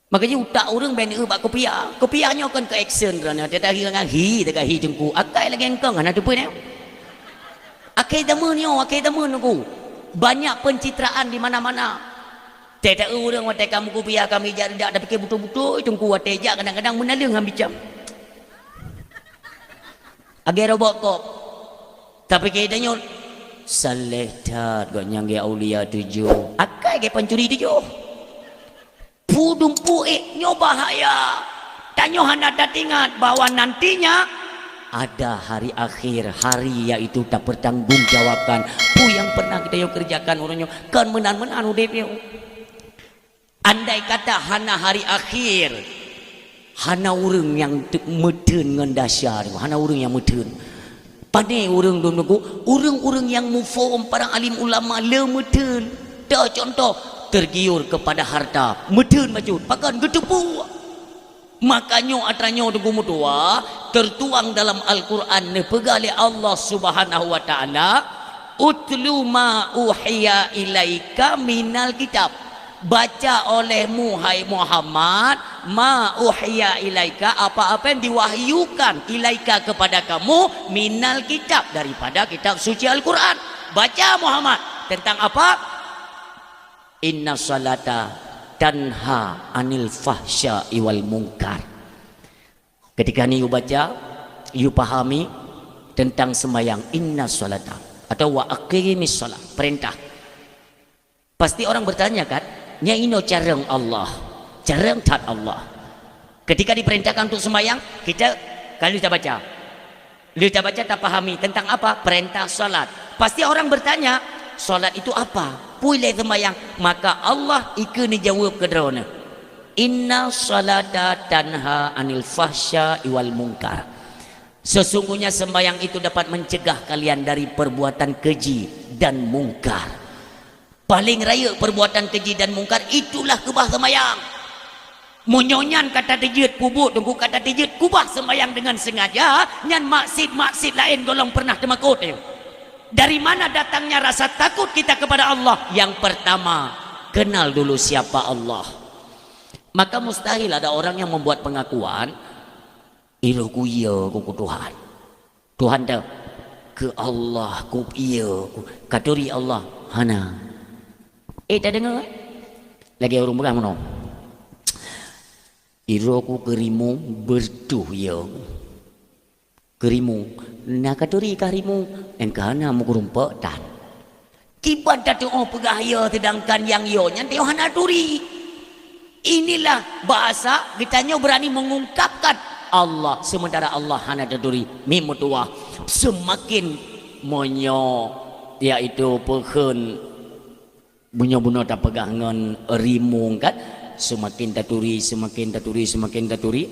Makajih utak ureuëng bèk neueu bak kupiah. Kupiah nyoe kon keu action droeneuh, teuka hi ngon hi, teuka hi teungku. Akai lagèe engkong hana teupeue nyoe. Akhé zaman nyoe, akhé zaman teungku. Banyak pencitraan di mana-mana. Teuka ureuëng watèe ka meukupiah ka meujak dak, tapi keu beutôi-beutôi teungku watèe jak kadang-kadang meunaleueng han bicam. Agèe robot kop. Tapi keu tanyoe, saleh that gobnyan geuh aulia tujoh. Akai geuh pancuri tujoh. Pudum puék nyoe bahaya. Tanyoe hana tatingat bahwa nantinya ada hari akhir, hari yaitu tapertanggungjawabkan peue nyang pernah geutanyoe keureujakan uroe nyoe. Kon meunan-meunan udép nyoe. Andai kata hana hari akhir, hana ureuëng nyang te-, meutheun ngon dahsyat, hana ureuëng nyang meutheun. Pané ureuëng dum nunggu, ureuëng-ureuëng nyang muphom para alim ulama le meutheun. Toh contoh, tergiur kepada harta, meutheun bacut, pakon geuteupeue. Maka nyoe atra nyoe teungku meutuah, tertuang dalam Al-Quran neupeugah lé Allah Subhanahu wa Taala, "Utlu ma uhiya ilaika minal kitab." Baca olehmu, hai Muhammad, ma uhiya ilaika, apa-apa yang diwahyukan ilaika kepada kamu, minal kitab, daripada kitab suci Al-Quran. Baca Muhammad, tentang apa? Inna salata tanha anil fahsya'i wal munkar. Ketika ni you baca, you pahami tentang sembahyang, inna salata atau wa aqimis shalah, perintah. Pasti orang bertanya kan, "Nyan inoe carông Allah, carông that Allah." Ketika diperintahkan untuk sembahyang, kita kalau kita baca, Lheueh tabaca tapahami tentang apa? Perintah salat. Pasti orang bertanya, "Salat itu apa? Peue lé sembahyang?" Maka Allah ikeu neujaweueb keu droeneuh, "Inna salata tanha anil fahsya'i wal munkar." Sesungguhnya sembahyang itu dapat mencegah kalian dari perbuatan keji dan mungkar. Paléng rayeuk perbuatan keji dan mungkar, itulah keubah seumayang. Meunyoe nyan ka tateujeuet peubuet, teungku ka tateujeuet keubah seumayang deungon sengaja, nyan maksiet-maksiet laén gohlom pernah teumakot, ayo. Dari mana datangnya rasa takut kita kepada Allah? Yang pertama, kenal dulu siapa Allah. Maka mustahil ada orang yang membuat pengakuan, "Iroh ku iya ku keu Tuhan." Tuhan teuh, "Keu Allah ku iya ku, ka turi Allah." Hana. Eh, tadeungoe, eh? Lagèe ureueng peugah meunoe, "Iroh ku keu rimueng, beureutoh iya ku. Keu rimueng, na ka turi kah rimueng, nyang ka hana meukurumpok tan." Kiban tatu'oh peugah ya, sedangkan nyang ya nyan teuh hana turi. Inilah bahasa geutanyoe berani mengungkapkan Allah, sementara Allah hana taturi. Meutuah, seumaken meunyoe, yaitu peukheun, meunyoe bunoe tapeugah ngon rimueng kan, seumaken taturi, seumaken taturi, seumaken taturi.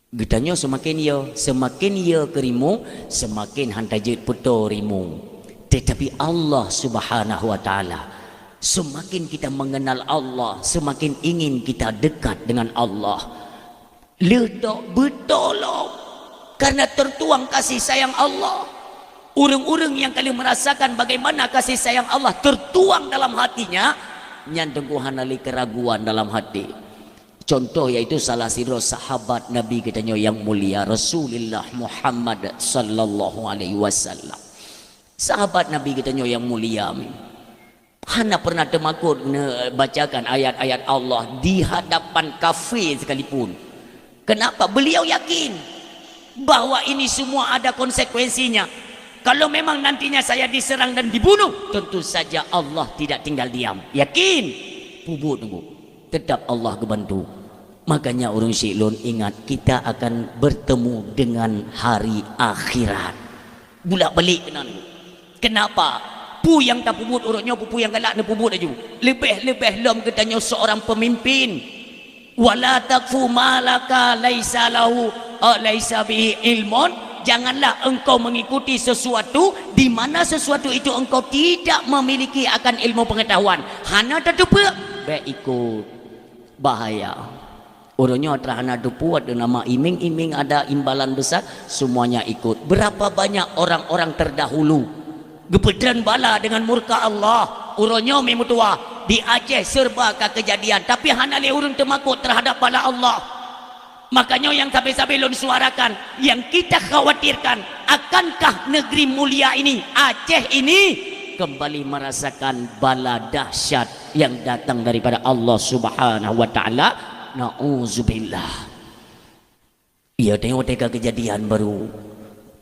Geutanyoe seumaken ya, seumaken ya keu rimueng, seumaken han tajeuet peutoe rimueng. Tetapi Allah Subhanahu wa Taala, seumaken kita mengenal Allah, seumaken ingin kita dekat dengan Allah. Leuh tok beutôi lom, karena tertuang kasih sayang Allah. Ureueng-ureueng nyang ka lheueh merasakan bagaimana kasih sayang Allah tertuang dalam hatinya, nyan teungku hana lé keraguan dalam hati. Contoh yaitu salah sidroe sahabat Nabi geutanyoe nyang mulia, Rasulullah Muhammad sallallahu alaihi wasallam. Sahabat Nabi geutanyoe nyang mulia, hana pernah teumakot neubacakan ayat-ayat Allah di hadapan kafé sekalipun. Kenapa? Beliau yakin bahwa ini semua ada konsekuensinya. Kalau memang nantinya saya diserang dan dibunuh, tentu saja Allah tidak tinggal diam. Yakin. Peubuet teungku. Tetap Allah geubantu. Makanya ureueng syik lôn ingat, kita akan bertemu dengan hari akhirat. Bulak-balik keunan. Kenapa? Peue nyang tapeubuet uroe nyoe, peue-peue nyang galak neupeubuet laju. Leubeh-leubeh lom geutanyoe seorang pemimpin. "Wala taqfu ma laka laisa lahu, eh, laisa bihi ilmun." Janganlah engkau mengikuti sesuatu di mana sesuatu itu engkau tidak memiliki akan ilmu pengetahuan. Hana tateupeue, bèk ikut. Bahaya. Uroe nyoe atra hana teupeue, nama iming-iming ada imbalan besar, semuanya ikut. Berapa banyak orang-orang terdahulu geupeutreun bala dengan murka Allah. Uroe nyoe meutuwa di Aceh serba ka keujadian, tapi hana lé ureuëng teumakot terhadap bala Allah. Makanya nyang sabe-sabe lôn suarakan, yang kita khawatirkan, akankah negeri mulia ini, Aceh ini, kembali merasakan bala dahsyat yang datang daripada Allah Subhanahu wa Taala? Nauzubillah. Iya, tengok teuka kejadian baru.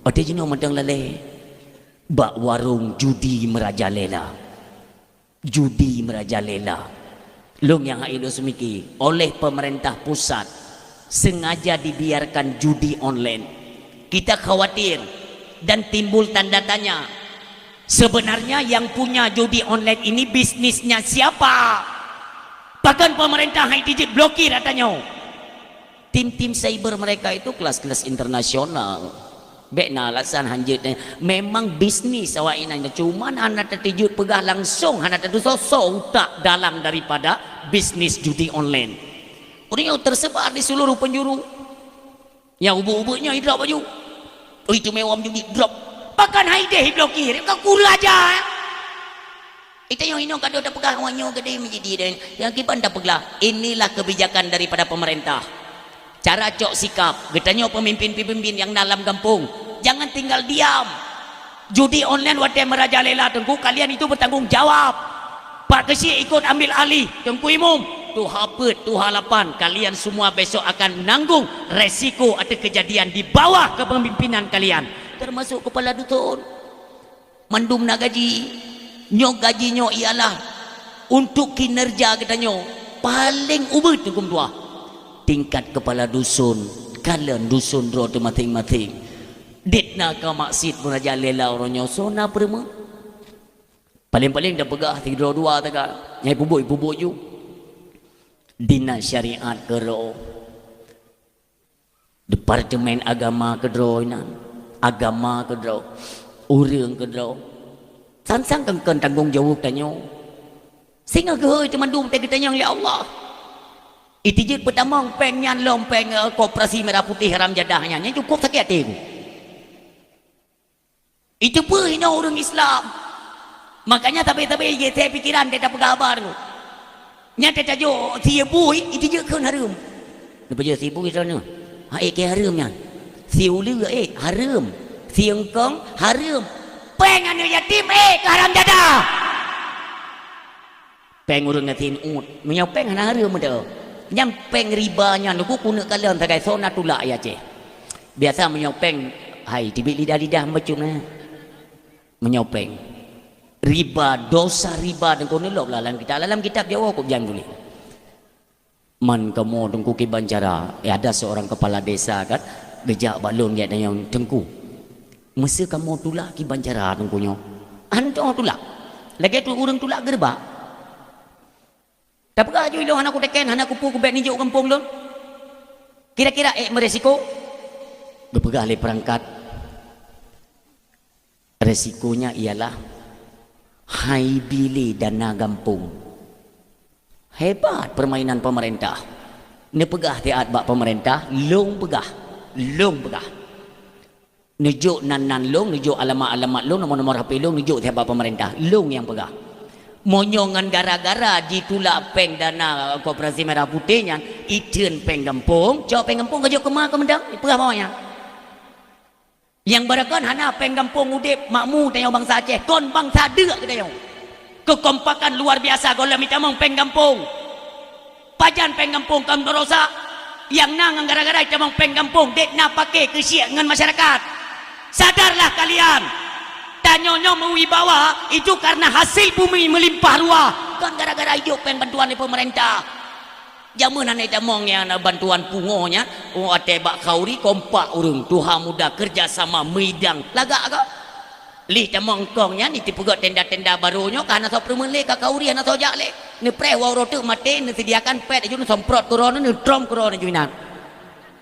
Watée jinoe mantong lalée bak warong judi merajalela. Judi merajalela. Lôn nyang hai lôn seumiki, oleh pemerintah pusat sengaja dibiarkan judi online. Kita khawatir dan timbul tanda tanya. Sebenarnya yang punya judi online ini bisnisnya siapa? Pakon pemerintah hai tijeuet blokir ata nyoe? Tim-tim cyber mereka itu kelas-kelas internasional. Bék na alasan hanjeuet. Memang bisnis awak inan, cuman hana tatijeuet peugah langsung, hana tatusoe utak dalam daripada bisnis judi online. Udah nyoe tersebar di seluruh penjuru. Nyang ubit-ubit nyoe idrop baju. Ui, teumé wam judi drop. Pakon hai deh blokir, ka kula aja. Ita nyang inong kado tapeugah awak nyoe gede menjadi dan yang kiban tapeugah. Inilah kebijakan daripada pemerintah. Cara cok sikap, geutanyoe pemimpin-pemimpin yang dalam gampong, jangan tinggal diam. Judi online watée merajalela Teungku, kalian itu bertanggung jawab. Pak Keuchik ikut ambil alih, Teungku Imum, tuha peuet, tuha lapan, kalian semua besok akan menanggung resiko atau kejadian di bawah kepemimpinan kalian, termasuk kepala dusun. Mandum na gaji. Nyoe gaji nyoe ialah untuk kinerja geutanyoe paléng ubit huköm tuha. Tingkat kepala dusun, kalon dusun droe teuh maséng-maséng. Dit na ka maksiet meurajalela uroe nyoe, soe na peureumeun? Paléng-paléng tapeugah sidroe dua taga, nyang ipubuet-ipubuet ju. Dinas syariat keudroe. Departemen agama keudroe inan, agama keudroe, ureuëng keudroe. Sang-sang keu-, keu tanggong jaweueb tanyoe. Singoh geuhôi teumandum teuh geutanyong lé Allah. Itijeuet peutamong péng nyan lom péng, eh, koperasi merah putih haram jadah nyan. Nyan cukup sakét até ku. Itu peuhina ureuëng Islam. Makanya tabe-tabe jisé pikiran teuh tapeugah haba tu. Nyan teuh tajok sibu, itu jeuet kheun hareuem. Neupeujeuet sibu itu nyoe. Ha, eh, ke hareuem nyan. Siuleue, eh, hareuem. Siengkong, hareuem. Péng aneuk yatim, eh, keu haram jadah. Péng ureuëng gasien uet. Meunyoe péng hana hareuem meudo. Nyang péng riba nyan ku keuneuk kalon sagai soe na tulak ya ceh. Biasa meunyoe péng, hai, teubiet lidah-lidah meucum na. Meunyoe péng. Riba, dosa riba Teungku neulok lah lam kitab. Lam kitab Jawa kok jang tuléh. Man kamoe Teungku kiban cara, eh, ada seorang kepala desa kan, geujak bak lôn gét nyan, "Teungku, meuseu kamoe tulak kiban cara Teungku nyoe?" "Hantom tulak. Lagée tu ureuëng tulak geureubak." "Tapeugah ju ilôn hana kuteken, hana kupeue kubek nijok gampông lôn. Kira-kira ék meuresiko?" Geupeugah lé peurangkat, Resikonya ialah hai bile dana gampông. Hebat permainan pemerintah. Neupeugah siat bak pemerintah, lôn peugah. Lôn peugah. Neujok nan-nan lôn, neujok alamat-alamat lôn, nomor-nomor H P lôn, neujok siat bak pemerintah. Lôn nyang peugah. Meunyoe ngon gara-gara jitulak péng dana Koperasi Merah Putih nyan, iteun péng gampông, cok péng gampông ka jok keuma keumeudang, peugah bak awaknyan. Nyang barokon hana péng gampông udeb makmu tanyoe bansa Aceh, kon bansa deuk geutanyoe. Keukompakan luar biasa gohlom itamong péng gampông. Pajan péng gampông kon barosa, nyang na ngon gara-gara itamong péng gampông, dek na paké keusiek ngon masyarakat. Sadarlah kalian, tanyoe nyoe meuwibawa itu karena hasil bumi melimpah ruah, kon gara-gara ijok péng bantuan dari pemerintah. Jameun hana itamong nyang na bantuan pungo nyan, oh, watée bak khauri kompak ureuëng tuha muda kerja sama meudang lagak ka. Lih tamong kong nyan, iteupeugét tenda-tenda barô nyoe ka hana soe peureumeun lé, ka khauri hana soe jak lé. Neupreh woe uroe teuk maté, neuseudiakan pet aju neusemprot keu droe, neutrom keu droe aju inan.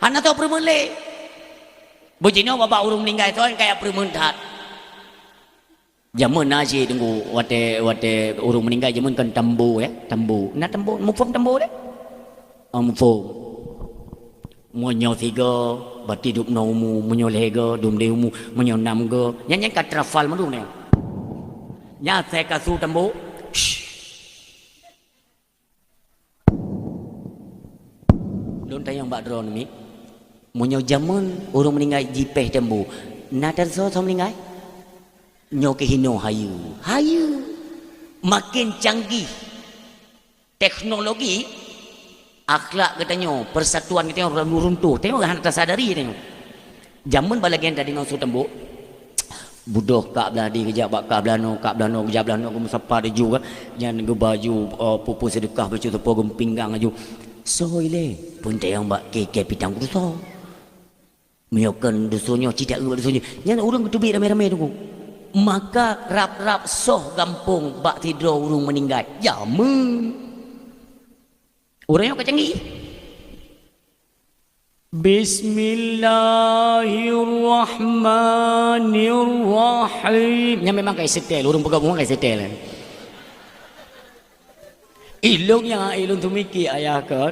Hana soe peureumeun lé. Beujinoe babah ureuëng meuninggai soe nyang kaya peureumeun that. Jameun na cit Teungku, watée, watée ureuëng meuninggai jameun kan tambo, ya, tambo. Na tambo, muphom tambo deh? Ah, muphom. Meunyoe sigo, berarti dum noe umu, meunyoe lhée go, dum deh umu, meunyoe nam go. Nyan, nyan ka trafal mandum nyan. Nyan asai ka su tambo. Lôn tanyong bak droeneuh mi, meunyoe jameun ureuëng meuninggai jipéh teumbô, na teusoe-soe meuninggai? Nyoe keuh hinoe hayeue. Hayeue. Makin canggih teknologi, akhlak geutanyoe, persatuan geutanyoe runtuh. Tanyoe hana tasadari tanyoe. Jameun bak lagée nyan tadeungoe su teumbô, budôh kak blah di geujak bak kak blah noe, kak blah noe geujak blah noe, geumeusapa laju kan. Nyan geubaju, eh, peue-peue seudeukah, bacut sapo geupinggang laju. Soe ilée? Peue teuh nyang bak kée-kée pitang kudu soe. Meunyoe kon dusun nyoe, cit jak bak dusun nyoe. Nyan ureuëng geuteubiet ramé-ramé teungku. Maka rab-rab soh gampông bak sidroe ureuëng meuninggai. Jameun. Ureuëng nyoe ka canggih. Bismillahirrahmanirrahim. Nyan memang ka setel, ureuëng peugah bumoe ka setel. Ilôn nyang ilôn teumiki ayah kon.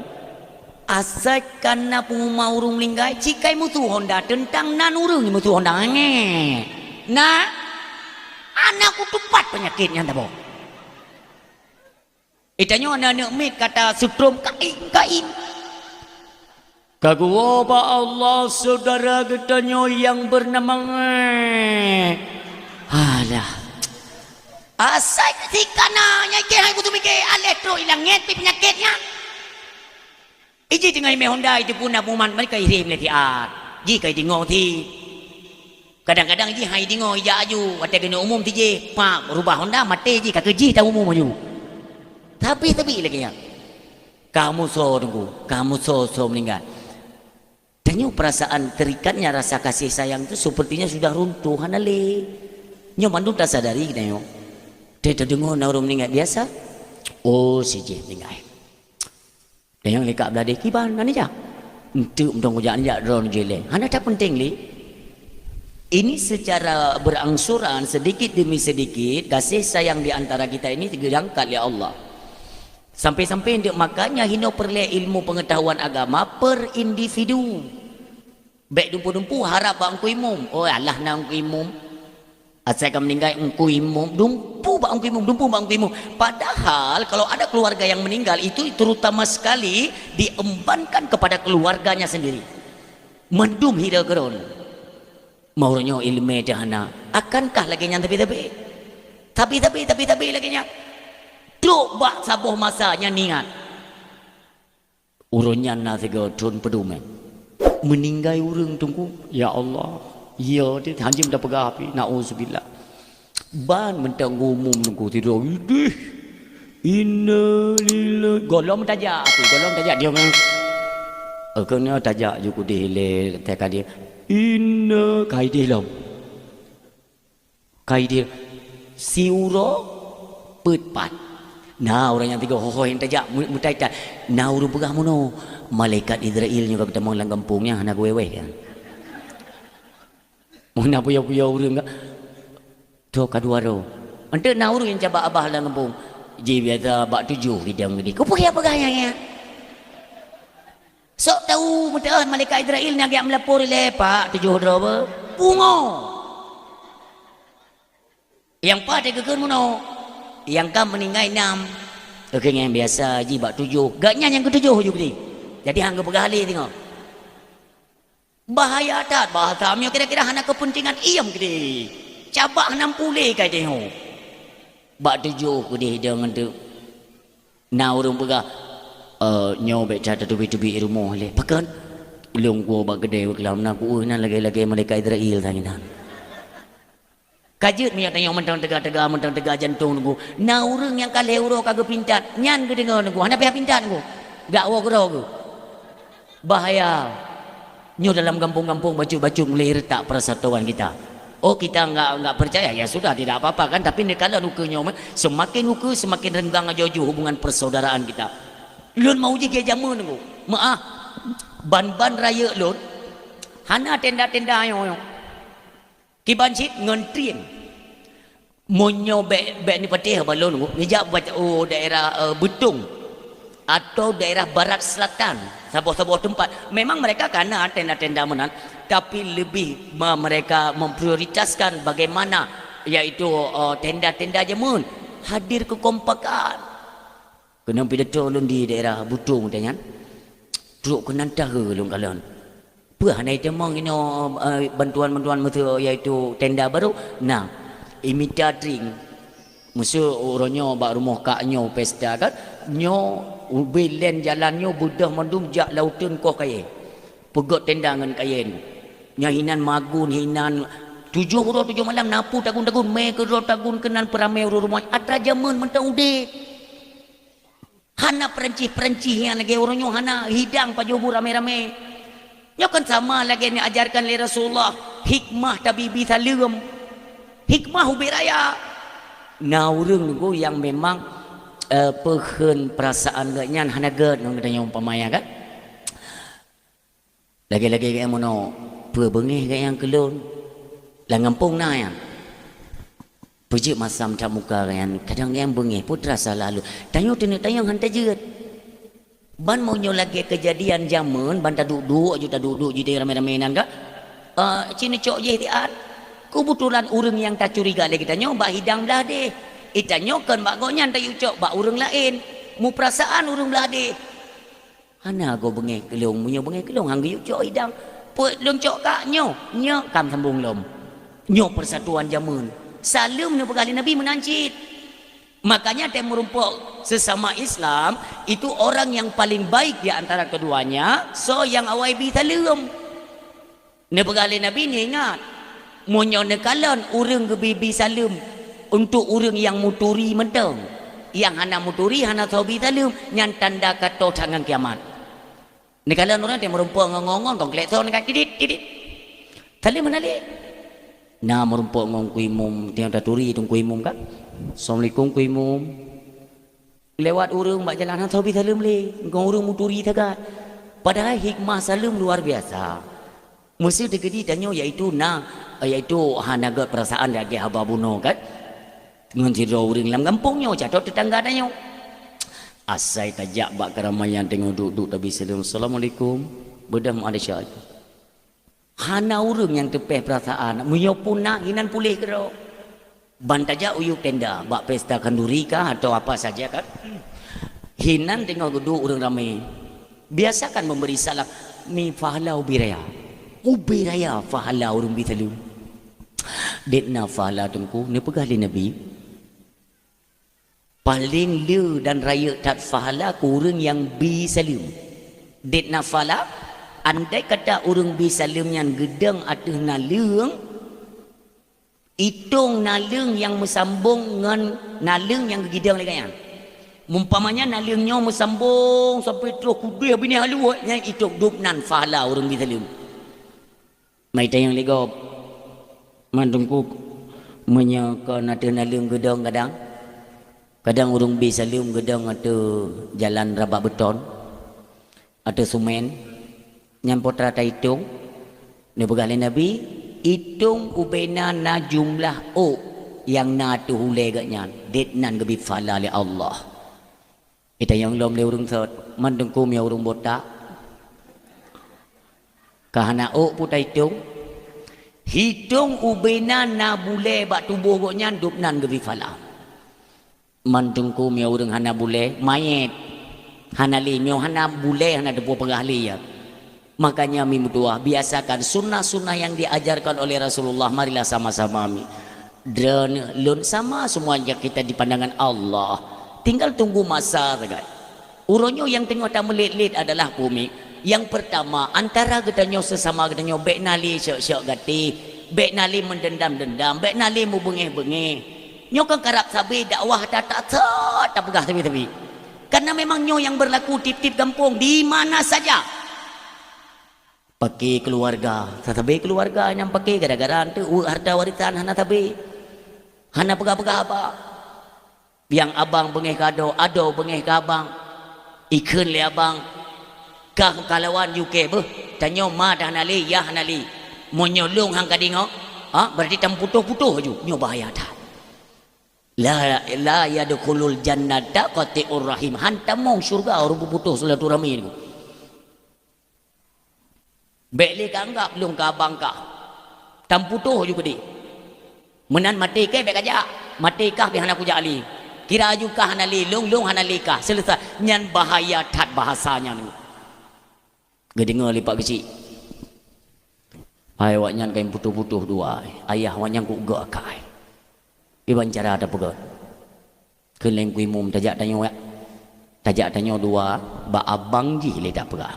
Asai ka na peunguma ureuëng meuninggai, cikai musoh honda teuntang nan ureuëng musoh honda. Nge. Na, anak kutupat peunyakét nyan tabo. Itanyoe aneuk miet kata sutrom kaim, kaim. Ka geuwoe bak Allah saudara geutanyoe nyang beunama Nge. Alah. Asai sikana nyai keuh hai kutu mike aleh trok ilang nget pi penyakit nyan. Iji teungoh imé honda itu pun na puman mereka irim lé tiat. Ji kai dingoe ti. Kadang-kadang jih hai dingoe ijak aju, watée keuneuk umum ti jih, pak rubah honda maté jih ka keu jih ta umum aju. Tapi tapi lagée nyan. Kamu soe teungku, kamu soe soe meuninggai. Tanyoe perasaan terikatnya rasa kasih sayang tu sepertinya sudah runtuh hana lé. Nyoe mandum tasadari tanyoe. Teudeungoe na ureuëng meuninggai biasa. Oh, si jih meuninggai. Nyang likak beladeh kiban na nijak. Enteuk mantong kujak nijak droe jih lé. Hana that penting lé. Ini secara berangsuran sedikit demi sedikit kasih sayang di antara kita ini diangkat oleh Allah. Sampai-sampai enteuk makanya hino perlé ilmu pengetahuan agama per individu. Bék dumpu-dumpu harap bak Teungku Imum. Oh, alah na Teungku Imum. Asai ka meuninggai Teungku Imum, dumpu bak Teungku Imum, dumpu bak Teungku Imum. Padahal kalau ada keluarga yang meninggal itu terutama sekali diembankan kepada keluarganya sendiri. Mandum hira keudroe. Mau nyoe ileumé teuh hana. Akankah lagée nyan tapi-tapi? Tapi-tapi, tapi-tapi lagée nyan. Trok bak saboh masa nyan ingat. Uroe nyan na sigoe thon peudumé. Meuninggai ureuëng teungku, ya Allah. Iya teuh hanjeuet tapeugah api, nauzubillah. Ban mantong gumum teungku tido, idih. Innalillahi. Golom tajak api, golom tajak dia memang. Keuneuk tajak ju kudeh lé teuka dia. Inna kaidih lom. Kai dia, siuroe peuet pat. Na ureuëng nyang tiga hoho nyang tajak meutai-tai. Na ureuëng peugah meunoe, malaikat Izrail nyoe ka geutamong lam gampông nyan hana geuwéh-wéh nyan. Meunan puyoe-puyoe ureuëng ka. Toh ka dua roe. Enteuk na ureuëng nyang cabak abah lam gampông. Ji biasa bak tujoh gidang gini. Keupeue peugah nyan nyan? Sok tahu meuteuh malaikat Izrail na geujak meulapor ilée pak tujoh droe beu. Pungo. Nyang pat geukheun meunoe. Nyang ka meuninggai nam. Oke nyang biasa ji bak tujoh. Gak nyan nyang keutujoh ju geuti. Jadi hang geupeugah lé teungoh. Bahaya that bahasa meunyoe kira-kira hana kepentingan iem geuti. Cabak hana pulé kai teungoh. Bak tujoh keudeh deungon tu. Na ureuëng peugah, "Eh, nyoe bék that teubi-teubi i rumoh lé." Pakon? Lôn kuwoe bak keudè weueh keulam na kuweueh nan lagée-lagée malaikat Izrail tanginan. Ka jeuet meunyoe tanyoe mantong teuga-teuga, mantong teuga jantong teungku. Na ureuëng nyang ka lhée uroe ka geupintat, nyan geudeungoe teungku, hana pih pintat teungku. Gak woe keudroe geuh. Bahaya. Nyoe dalam gampông-gampông bacut-bacut mulai retak persatuan kita. Oh, kita enggak, enggak percaya, ya sudah, tidak apa-apa kan. Tapi ni kalau ukeue nyoe, semakin ukeue, semakin renggang aja ju hubungan persaudaraan kita. Lôn mau jih keu jameun nyoe. Meuah, ban-ban rayeuk lôn, hana tenda-tenda nyoe. Kiban cit ngon tren. Meunyoe bék, bék neupatéh bak lôn, neujak bak, oh, daerah, eh, Beutong atau daerah Barat Selatan, saboh-saboh teumpat. Memang mereka ka na tenda-tenda meunan, tapi lebih me-, mereka memprioritaskan bagaimana, yaitu, eh, tenda-tenda jameun hadir kekompakan. Keuneuk pidato lôn di daerah Beutong watée nyan. Trok keunan tahe lôn kalon. Peue hana itamong inoe, eh, bantuan-bantuan meuseu, yaitu tenda barô? Nah, imita tring. Meuseu uroe nyoe bak rumoh kak nyoe pesta kan, nyoe ubé len jalan nyoe beudôh mandum jak lauteun koh kayée. Peugét tenda ngon kayée nyoe. Nyan hinan magun, hinan tujoh uroe tujoh malam napu tagun-tagun, mé keudroe tagun keunan peuramé ureuëng rumoh. Atra jameun mantong udeb. Hana peurencih-peurencih nyang lagée uroe nyoe, hana hidang pajoh bu ramé-ramé. Nyoe kan sama lagée neuajarkan lé Rasulullah, hikmah tabi-bi saleuem. Hikmah ubé raya. Na ureuëng nunggu nyang memang, eh, peukheun peurasaan geuh nyan hana gét ngon geutanyoe umpama nyan kan. Lagée-lagée geuh meunoe, peue beungéh geuh nyang keu lôn? Lam gampông na nyan. Peujeuet masam that muka geuh nyan, kadang geuh nyang beungéh, peue teurasa lalu. Tanyoe teuneuk tanyong han tajeuet. Ban meunyoe lagée keujadian jameun, ban taduek-duek ju, taduek-duek ju di ramé-ramé nan ka, eh, ci neucok jih tiat. Keubeutulan ureuëng nyang tacuriga lé geutanyoe bak hidang blah deh. Itanyoe kon bak gobnyan tayue cok bak ureuëng laén. Mupeurasaan ureuëng blah deh. Hana goe beungéh keu lôn, meunyoe beungéh keu lôn han geuyue cok idang. Peuet lôn cok kak nyoe, nyoe kam sambong lom. Nyoe persatuan jameun. Saleuem neupeugah lé Nabi meunan cit. Makanya teuh meurumpok sesama Islam itu orang yang paling baik di antara keduanya, soe nyang awai bi saleuem. Neupeugah lé Nabi, neuingat, meunyoe neukalon ureuëng geubi-bi saleuem untuk ureuëng nyang meuturi mantong, nyang hana meuturi hana soe bi saleuem, nyan tanda ka toh that ngon kiamat. Neukalon ureuëng teuh meurumpok ngon ngon-ngon, kong klekson ka tidit, tidit. Saleuem hana lé. Na meurumpok ngon Teungku Imum, tiang taturi Teungku Imum kan. Assalamualaikum Teungku Imum. Lewat ureuëng bak jalan, han soe bi saleuem lé, ngon ureuëng meuturi sagai. Padahai hikmah saleuem luar biasa. Meuseu teukeudi tanyoe yaitu na, yaitu hana gét peurasaan lagée haba bunoe kan. Ngon sidroe ureuëng lam gampông nyoe, catot teutangga tanyoe. Asai tajak bak keuramaian teungoh duek-duek tabi saleuem, "Assalamualaikum." Beudôh meuadesya. Hana ureuëng nyang teupéh peurasaan, meunyoe pun na, hinan puléh keudroe. Ban tajak u yup tenda, bak pesta khanduri kah, atau apa saja kan. Hinan teungoh geuduek ureuëng ramé. Biasakan memberi salam, mi pahala ubé raya. Ubé raya pahala ureuëng bi saleuem. Dek na pahala Teungku, neupeugah lé Nabi. Paleng le dan rayeuk that pahala keu ureuëng nyang bi saleuem. Dek na pahala, andai kata ureuëng bi saleuem nyan geudong ateueh naleueng, itong naleueng nyang meusambong ngon naleueng nyang geugidong lé gobnyan. Mumpamanya naleueng nyoe meusambong sampoe troh keudeh binéh alu, nyan itong dub nan pahala ureuëng bi saleuem. Mai tanyong lé gob, man Teungku, meunyoe kon ateueh naleueng geudong kadang, kadang ureuëng bi saleuem geudong ateueh jalan rabak beuton, ateueh sumen, nyan peue teuma taitong, neupeugah lé Nabi, itong ubena na jumlah ôk nyang na ateueh ulée gobnyan, dek nan geubi pahala lé Allah. Itanyong lom lé ureuëng sot, man Teungku meunyoe ureuëng botak, ka hana ôk peue taitong, hitong ubena na bulée bak tuboh gobnyan, dub nan geubi pahala. Man Teungku meunyoe ureuëng hana bulée, manyét, hana lé, meunyoe hana bulée, hana teupeue peugah lé ya. Makanya mi meutuah, biasakan sunnah-sunnah yang diajarkan oleh Rasulullah, marilah sama-sama mi. Droeneuh lôn sama semuanya kita di pandangan Allah. Tinggal tunggu masa sagai. Uroe nyoe nyang teungoh tameulet-let adalah peue mi. Nyang pertama, antara geutanyoe sesama geutanyoe bék na lé syok-syok gatéh, bék na lé meudendam-dendam, bék na lé meubeungéh-beungéh. Nyoe kan karab sabe dakwah that-that sot tapeugah sabe-sabe. Karena memang nyoe nyang berlaku tiep-tiep gampông di mana saja. Paké keuluwarga, sasabe keuluwarga nyang paké gara-gara eunteuk weuek hareuta warisan hana sabe. Hana peugah-peugah haba. Nyang abang beungéh keu adoe, adoe beungéh keu abang. Ikheun lé abang, "Kah kalawan yukée beuh, tanyoe ma dah hana lé, yah hana lé. Meunyoe lôn han ka deungoe, ha, berarti tameuputoh-putoh aju. Nyoe bahaya that." La, la yadkhulul jannata qati'ur rahim. Han tamong syeuruga ureuëng peuputoh silaturahmi nyoe. Bék lé ka anggab lôn keu abang kah. Tamputoh ju keudeh. Meunan maté kah bék kajak. Maté kah pih hana kujak lé. Kira aju kah hana lé lôn, lôn hana lé kah. Seuleusai. Nyan bahaya that bahasa nyan. Geudeungoe lé Pak Geuchik. Hai, awaknyan ka putôh-putôh dua. Ayah awaknyan keu geuh akai. Kiban cara tapeugah. Kheun lé Teungku Imum, "Tajak tanyoe, ya. Tajak tanyoe dua, bak abang jih lé tapeugah.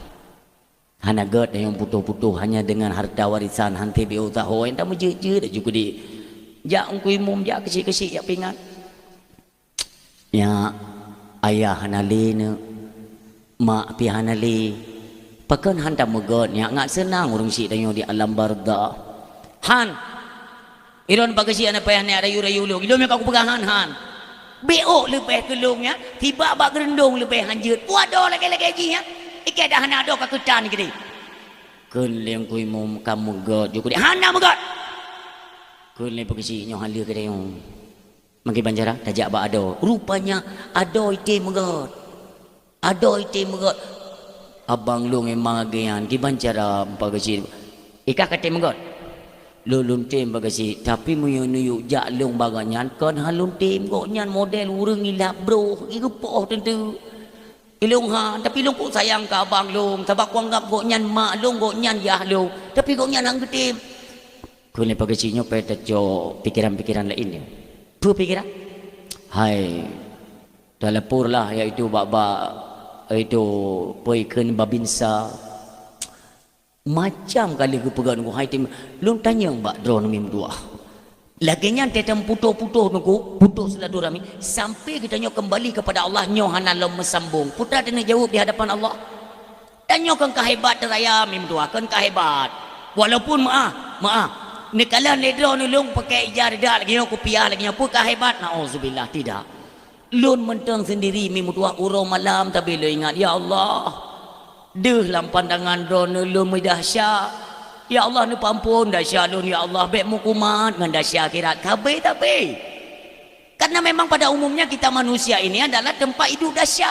Hana gèt tanyoe putôh-putôh hanya dengan harta warisan, han teubiôh taho nyang tameujeuet-jeuet laju keudéh." Jak Teungku Imum, jak keuchik-keuchik, jak peuingat. "Nyak, ayah hana lé, neuk. Mak pih hana lé. Pakon han tameugèt, nyak, ngat seunang ureueng syik tanyoe di alam barzakh?" "Han! Ilôn Pak Geuchik hana payah neuk rayu-rayu lôn. Ilôn nyang ka kupeugah han, han. Bèk ôk leubeh keu lôn, nyak. Tibak bak geureundong leubeh han jeuet. Peue adoe lagèe-lagèe jih, nyak. Ikèe dah hana adoe ka keutan keudéh." Kheun lé Teungku Imum, "Ka meugèt ju keudéh." "Hana meugèt!" Kheun lé Pak Geuchik, "Nyoe han lheueh keu tanyoe. Meukiban cara, tajak bak adoe." Rupanya adoe item meugèt. Adoe item meugèt. "Abang lôn memang lagèe nyan, kiban cara Pak Geuchik?" "Ikah ka tem meugèt?" "Lôn, lôn tem Pak Geuchik, tapi meunyoe neuyue jak lôn bak gobnyan, kon han lôn tem. Gobnyan model ureueng ilap broh, geupoh teunteuk. Ilôn han, tapi lôn kok sayang keu abang lôn, sabab kuanggab gobnyan mak lôn, gobnyan yah lôn, tapi gobnyan han geutem." Kheun lé Pak Geuchik, "Nyoe payah tacok pikeran-pikeran laén nyoe." "Peue pikeran?" "Hai, talaporlah, yaitu bak, bak, yaitu peue kheun babinsa." Macam ka lheueh geupeugah Teungku, hai tem, lôn tanyong bak droeneuh meutuah. Lagèe nyan teuteuem putôh-putôh Teungku, putôh silaturahmi, sampai geutanyoe keumbali keupada Allah nyoe hana lom meusambong. Peue teuma taneuk jaweueb di hadapan Allah? Tanyoe kon ka hebat teuraya meutuah, kon ka hebat. Walaupun meu'ah, meu'ah. Neukalon lé droeneuh lôn pakèk ija reudak lagèe nyoe, kupiah lagèe nyoe, peue ka hebat? Nauzubillah, tidak. Lôn mantong sendiri meutuah uroe malam tabé lôn ingat, "Ya Allah, deuh lam pandangan droeneuh lôn meudahsya. Ya Allah, neupeuamphon dahsya lôn, ya Allah, bèk meukumat ngon dahsya akhirat." Tabé, tabé. Karena memang pada umumnya kita manusia ini adalah tempat idup dahsya.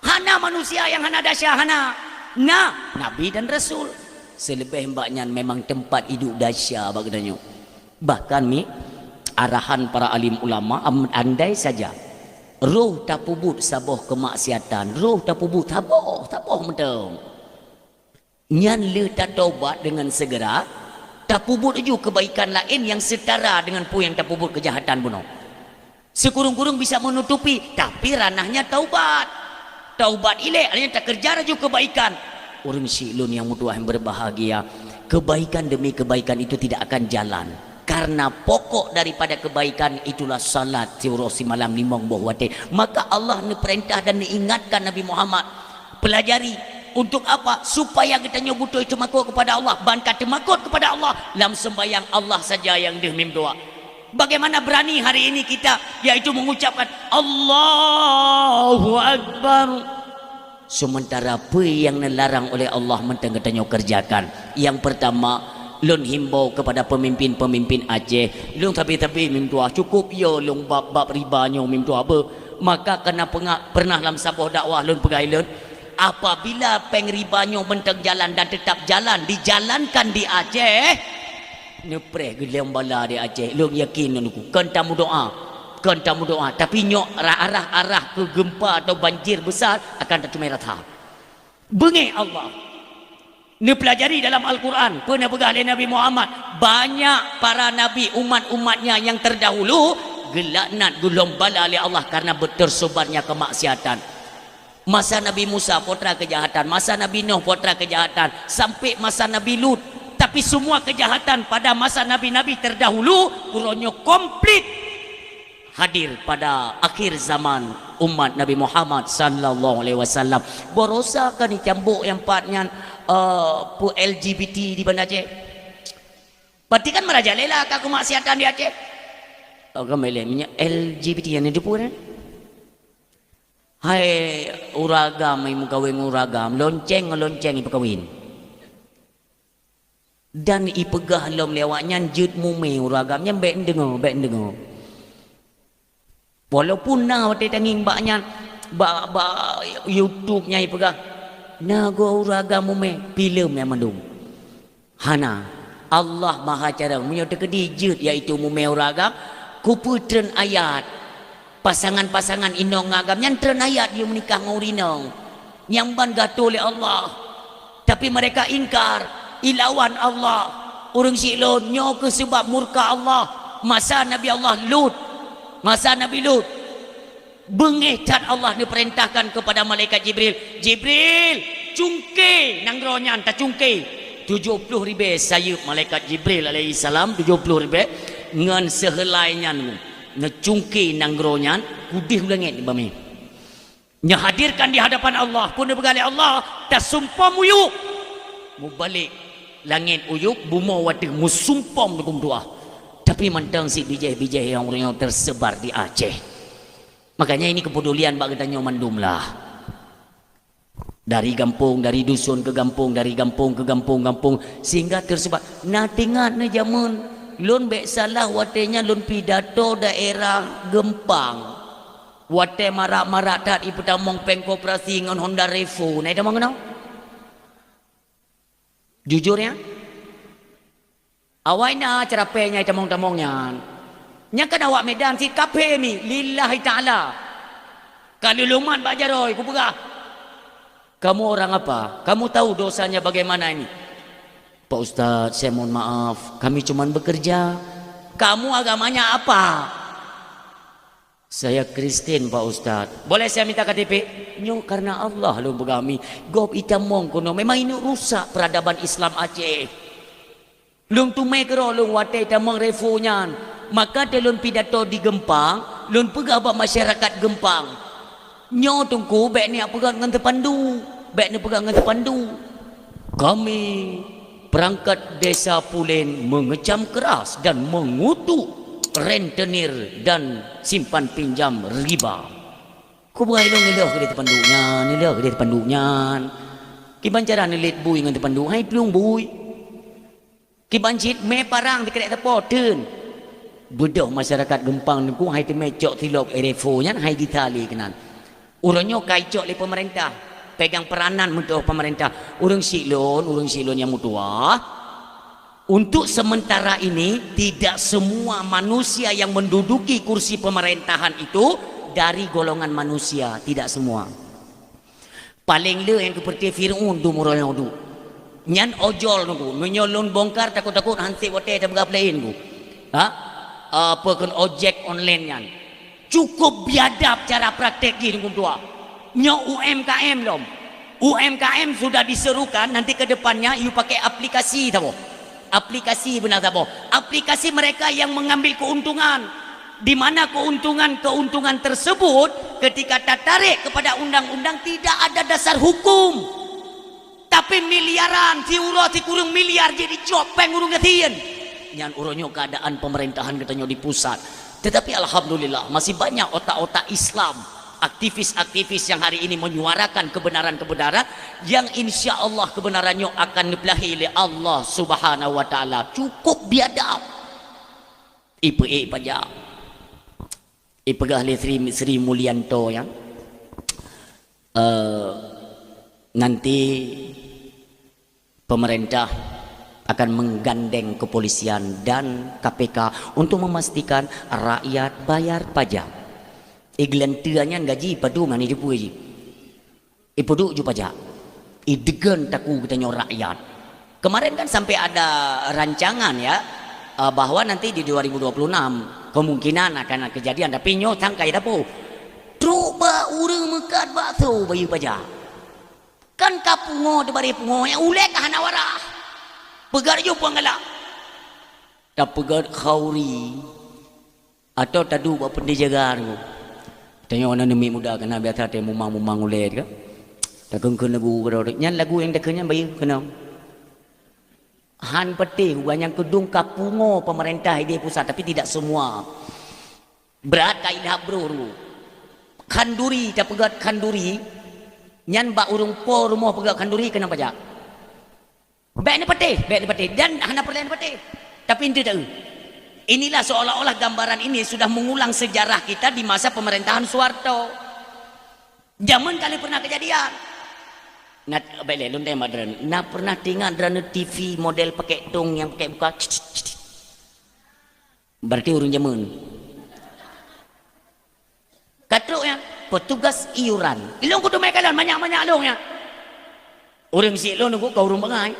Hana manusia nyang hana dahsya, hana. Na, nabi dan rasul. Seuleubeh bak nyan memang teumpat idup dahsya bak geutanyoe. Bahkan mi, arahan para alim ulama, am-, andai saja roh tapeubuet saboh keumaksiatan, roh tapeubuet saboh, saboh mantong. Nyan lé tatobat dengan segera, tapeubuet laju keubaikan laén nyang seutara dengan peue nyang tapeubuet keujahatan bunoe. Sikureueng-kureueng bisa meunutupi, tapi ranahnya taubat. Taubat ilèe, artinya takeureuja laju keubaikan. Ureueng syik lôn nyang meutuah nyang berbahagia, keubaikan demi keubaikan itu tidak akan jalan. Karena pokok daripada keubaikan itulah salat siuroe simalam limong boh watèe. Maka Allah neupeurintah dan neuingatkan Nabi Muhammad, "Peulajari. Untuk apa? Supaya geutanyoe beutôi teumakot keupada Allah. Ban ka teumakot keupada Allah, lam seumbahyang Allah saja nyang deuh meudoa." Bagaimana berani hari ini kita, yaitu mengucapkan, "Allahu Akbar." Sementara peue nyang neularang oleh Allah mantong geutanyoe kerjakan. Yang pertama, lôn himbau kepada pemimpin-pemimpin Aceh. Lôn sabe-sabe meutuah, cukup yo lôn bab-bab riba nyoe meutuah beuh. Maka kana peunga-, pernah lam saboh dakwah lôn peugah lôn, apabila péng riba nyoe mantong jalan dan tetap jalan, dijalankan di Aceh, neupreh geulom bala di Aceh. Lôn yakin lôn kon tameudoa, kon tameudoa, tapi nyoe arah-arah keu gempa atau banjir besar akan tateumé rata. Beungéh Allah. Neupeulajari dalam Al-Quran, peue neupeugah lé Nabi Muhammad, banyak para nabi umat-umatnya yang terdahulu geulaknat geulom bala lé Allah karena beuteusobatnya keumaksiatan. Masa Nabi Musa, putra keujahatan. Masa Nabi Nuh, putra keujahatan. Sampai masa Nabi Lut. Tapi semua kejahatan pada masa nabi-nabi terdahulu, uroe nyoe komplit hadir pada akhir zaman umat Nabi Muhammad sallallahu alaihi wasallam. Barosa kan dicambuk nyang pat nyan, eh, peue L G B T di Banda Aceh. Berarti kan merajalela ka keumaksiatan di Aceh. Oh, kan boleh minyak L G B T yang itu pun, eh? Hai ureueng agam, meukawen ngon ureueng agam, lonceng ngon lonceng ipeukawen. Dan ipeugah lom lé awaknyan jeuet mumè ureueng agam nyan, bèk neudeungoe, bèk neudeungoe. Walaupun na watèe tangieng bak nyan, bak, bak YouTube nyan ipeugah, na goe ureueng agam mumè, filem nyan mandum. Hana. Allah Maha Carông. Meunyoe teukeudi jeuet, yaitu mumè ureueng agam, keupeue treun ayat? Pasangan-pasangan inong ngon agam nyan treun ayat jimeunikah ngon ureueng inong. Nyang ban geuatoe lé Allah. Tapi mereka ingkar, ilawan Allah. Ureuëng syiek lôn, nyoe keuh seubab murka Allah masa Nabi Allah Lut. Masa Nabi Lut, beungéh that Allah neupeurintahkan keupada malaikat Jibril, "Jibril, cungke nanggroe nyan, tacungke." Tujoh ploh ribée sayeuep malaikat Jibril alaihissalam, tujoh ploh ribée, ngon seuheulai nyan neucungke nanggroe nyan, keudeh u langét bami. Neuhadirkan di hadapan Allah, peue neupeugah lé Allah, tasumpom uyuek. Mubalek langét uyuek, bumoe watée musumpom dukung tuah. Tapi mantong cit bijéh-bijéh nyang ureuëng nyoe teusebar di Aceh. Makanya ini keupedulian bak geutanyoe mandum lah. Dari gampông, dari dusun ke gampông, dari gampông ke gampông, gampông, sehingga teusebar. Na teuingat na jameun lôn bék salah watée nyan lôn pidato daerah Geumpang. Watée marak-marak that ipeutamong péng koperasi ngon Honda Revo, na itamong keunoe? Jujur ya? Awai na ceurapée nyang itamong-tamong nyan. Nyan kan awak Medan cit kaphé mi, lillahi ta'ala. Ka leulomat bak jaroe, kupeugah, "Kamu orang apa? Kamu tahu dosanya bagaimana ini?" "Pak Ustadz, saya mohon maaf, kami cuman bekerja." "Kamu agamanya apa?" "Saya Kristen, Pak Ustadz." "Boleh saya minta K T P?" "Nyoe karena Allah lôn peugah mi, gob itamong keunoe, memang ini rusak peradaban Islam Aceh." Lôn teumé keudroe lôn watée tamong Revo nyan, maka teulôn pidato di Geumpang, lôn peugah bak masyarakat Geumpang, "Nyoe Teungku bék neujak peugét ngon teupandu, bék neupeugét ngon teupandu." "Kami perangkat Desa Pulen mengecam keras dan mengutuk rentenir dan simpan pinjam riba." Kupeugah lôn, "Ileueh keudeh teupandu nyan, ileueh keudeh teupandu nyan. Kiban cara neulet bui ngon teupandu, hai plueng bui." Kiban cit mé parang teukrek teupô teun. Beudôh masyarakat Geumpang Teungku hai teumé cok tilop Revo nyan hai gita lé keunan. Uroe nyoe ka icok lé peumeurintah, pegang peuranan meutuah peumeurintah. Ureuëng syiek lôn, ureuëng syiek lôn nyang meutuah, untuk sementara ini tidak semua manusia yang menduduki kursi pemerintahan itu dari golongan manusia, tidak semua. Paleng le nyang keupeureuté Fir'aun dum uroe nyoe duek. Nyan ojol Teungku, meunyoe lôn bongkar takot-takot han sép watée tapeugah peulaén Teungku. Ha? Apa kheun ojek online nyan. Cukup biadab cara praktek jih Teungku meutuah. Nyoe U M K M lom. U M K M sudah diserukan, nanti ke depannya you pakai aplikasi saboh. Aplikasi beuna saboh. Aplikasi mereka yang mengambil keuntungan. Di mana keuntungan-keuntungan tersebut ketika tatarék kepada undang-undang tidak ada dasar hukum. Tapi miliaran, siuroe sikureueng miliar jih dicok péng ureuëng gasien. Nyan uroe nyoe keadaan pemerintahan geutanyoe di pusat. Tetapi alhamdulillah, masih banyak otak-otak Islam, aktivis-aktivis yang hari ini menyuarakan kebenaran-kebenaran yang insya Allah kebenaran nyoe akan neupeulahé lé Allah Subhanahu wa Taala. Cukup biadab. Ipeuék pajak. Ipeugah lé Sri, Sri Mulyanto nyan, eh, nanti pemerintah akan menggandeng kepolisian dan K P K untuk memastikan rakyat bayar pajak. Igeulanteu nyan gaji padum nyan ijeupue jih. Ipeuduek ju pajak. Ideungon takue geutanyoe rakyat. Kemarin kan sampai ada rancangan ya, eh, bahwa nanti di dua ribu dua puluh enam kemungkinan akan kejadian, tapi nyoe sangkai dapu. Trok bak ureuëng meukat bakso bayeue pajak. Kan ka pungo teubareh pungo, nyang ulée ka hana waras. Peugah ju puang galak. Tapeugét khauri. Atau taduek bak peundi jaga nyoe. Tanyoe na neumiet muda keunan biasa teu mumang-mumang ulée ka. Takheun-kheun lagu keudroe. Nyan lagu nyang takheun nyan bayeue keunoe. Han patéh uban nyang keudong ka pungo pemerintah idéh pusat, tapi tidak semua. Brat ka idhab broh dulu. Khanduri, tapeugét khanduri. Nyan bak ureuëng po rumoh peugét khanduri keunan pajak. Bék neupatéh, bék neupatéh. Dan hana peureulée neupatéh. Tapi ente tahu. Inilah seolah-olah gambaran ini sudah mengulang sejarah kita di masa pemerintahan Soeharto. Jameun kali pernah kejadian. Na, bék lé, lôn tanyong bak droeneuh. Na pernah teuingat droeneuh T V model pakai tong nyang pakai buka? Berarti ureuëng jameun. Ka trok nyan, petugas iuran. Ilong kutu mai kalon, manyak-manyak long nyan. Ureuëng syiek lôn nunggu ka ureuëng bangai.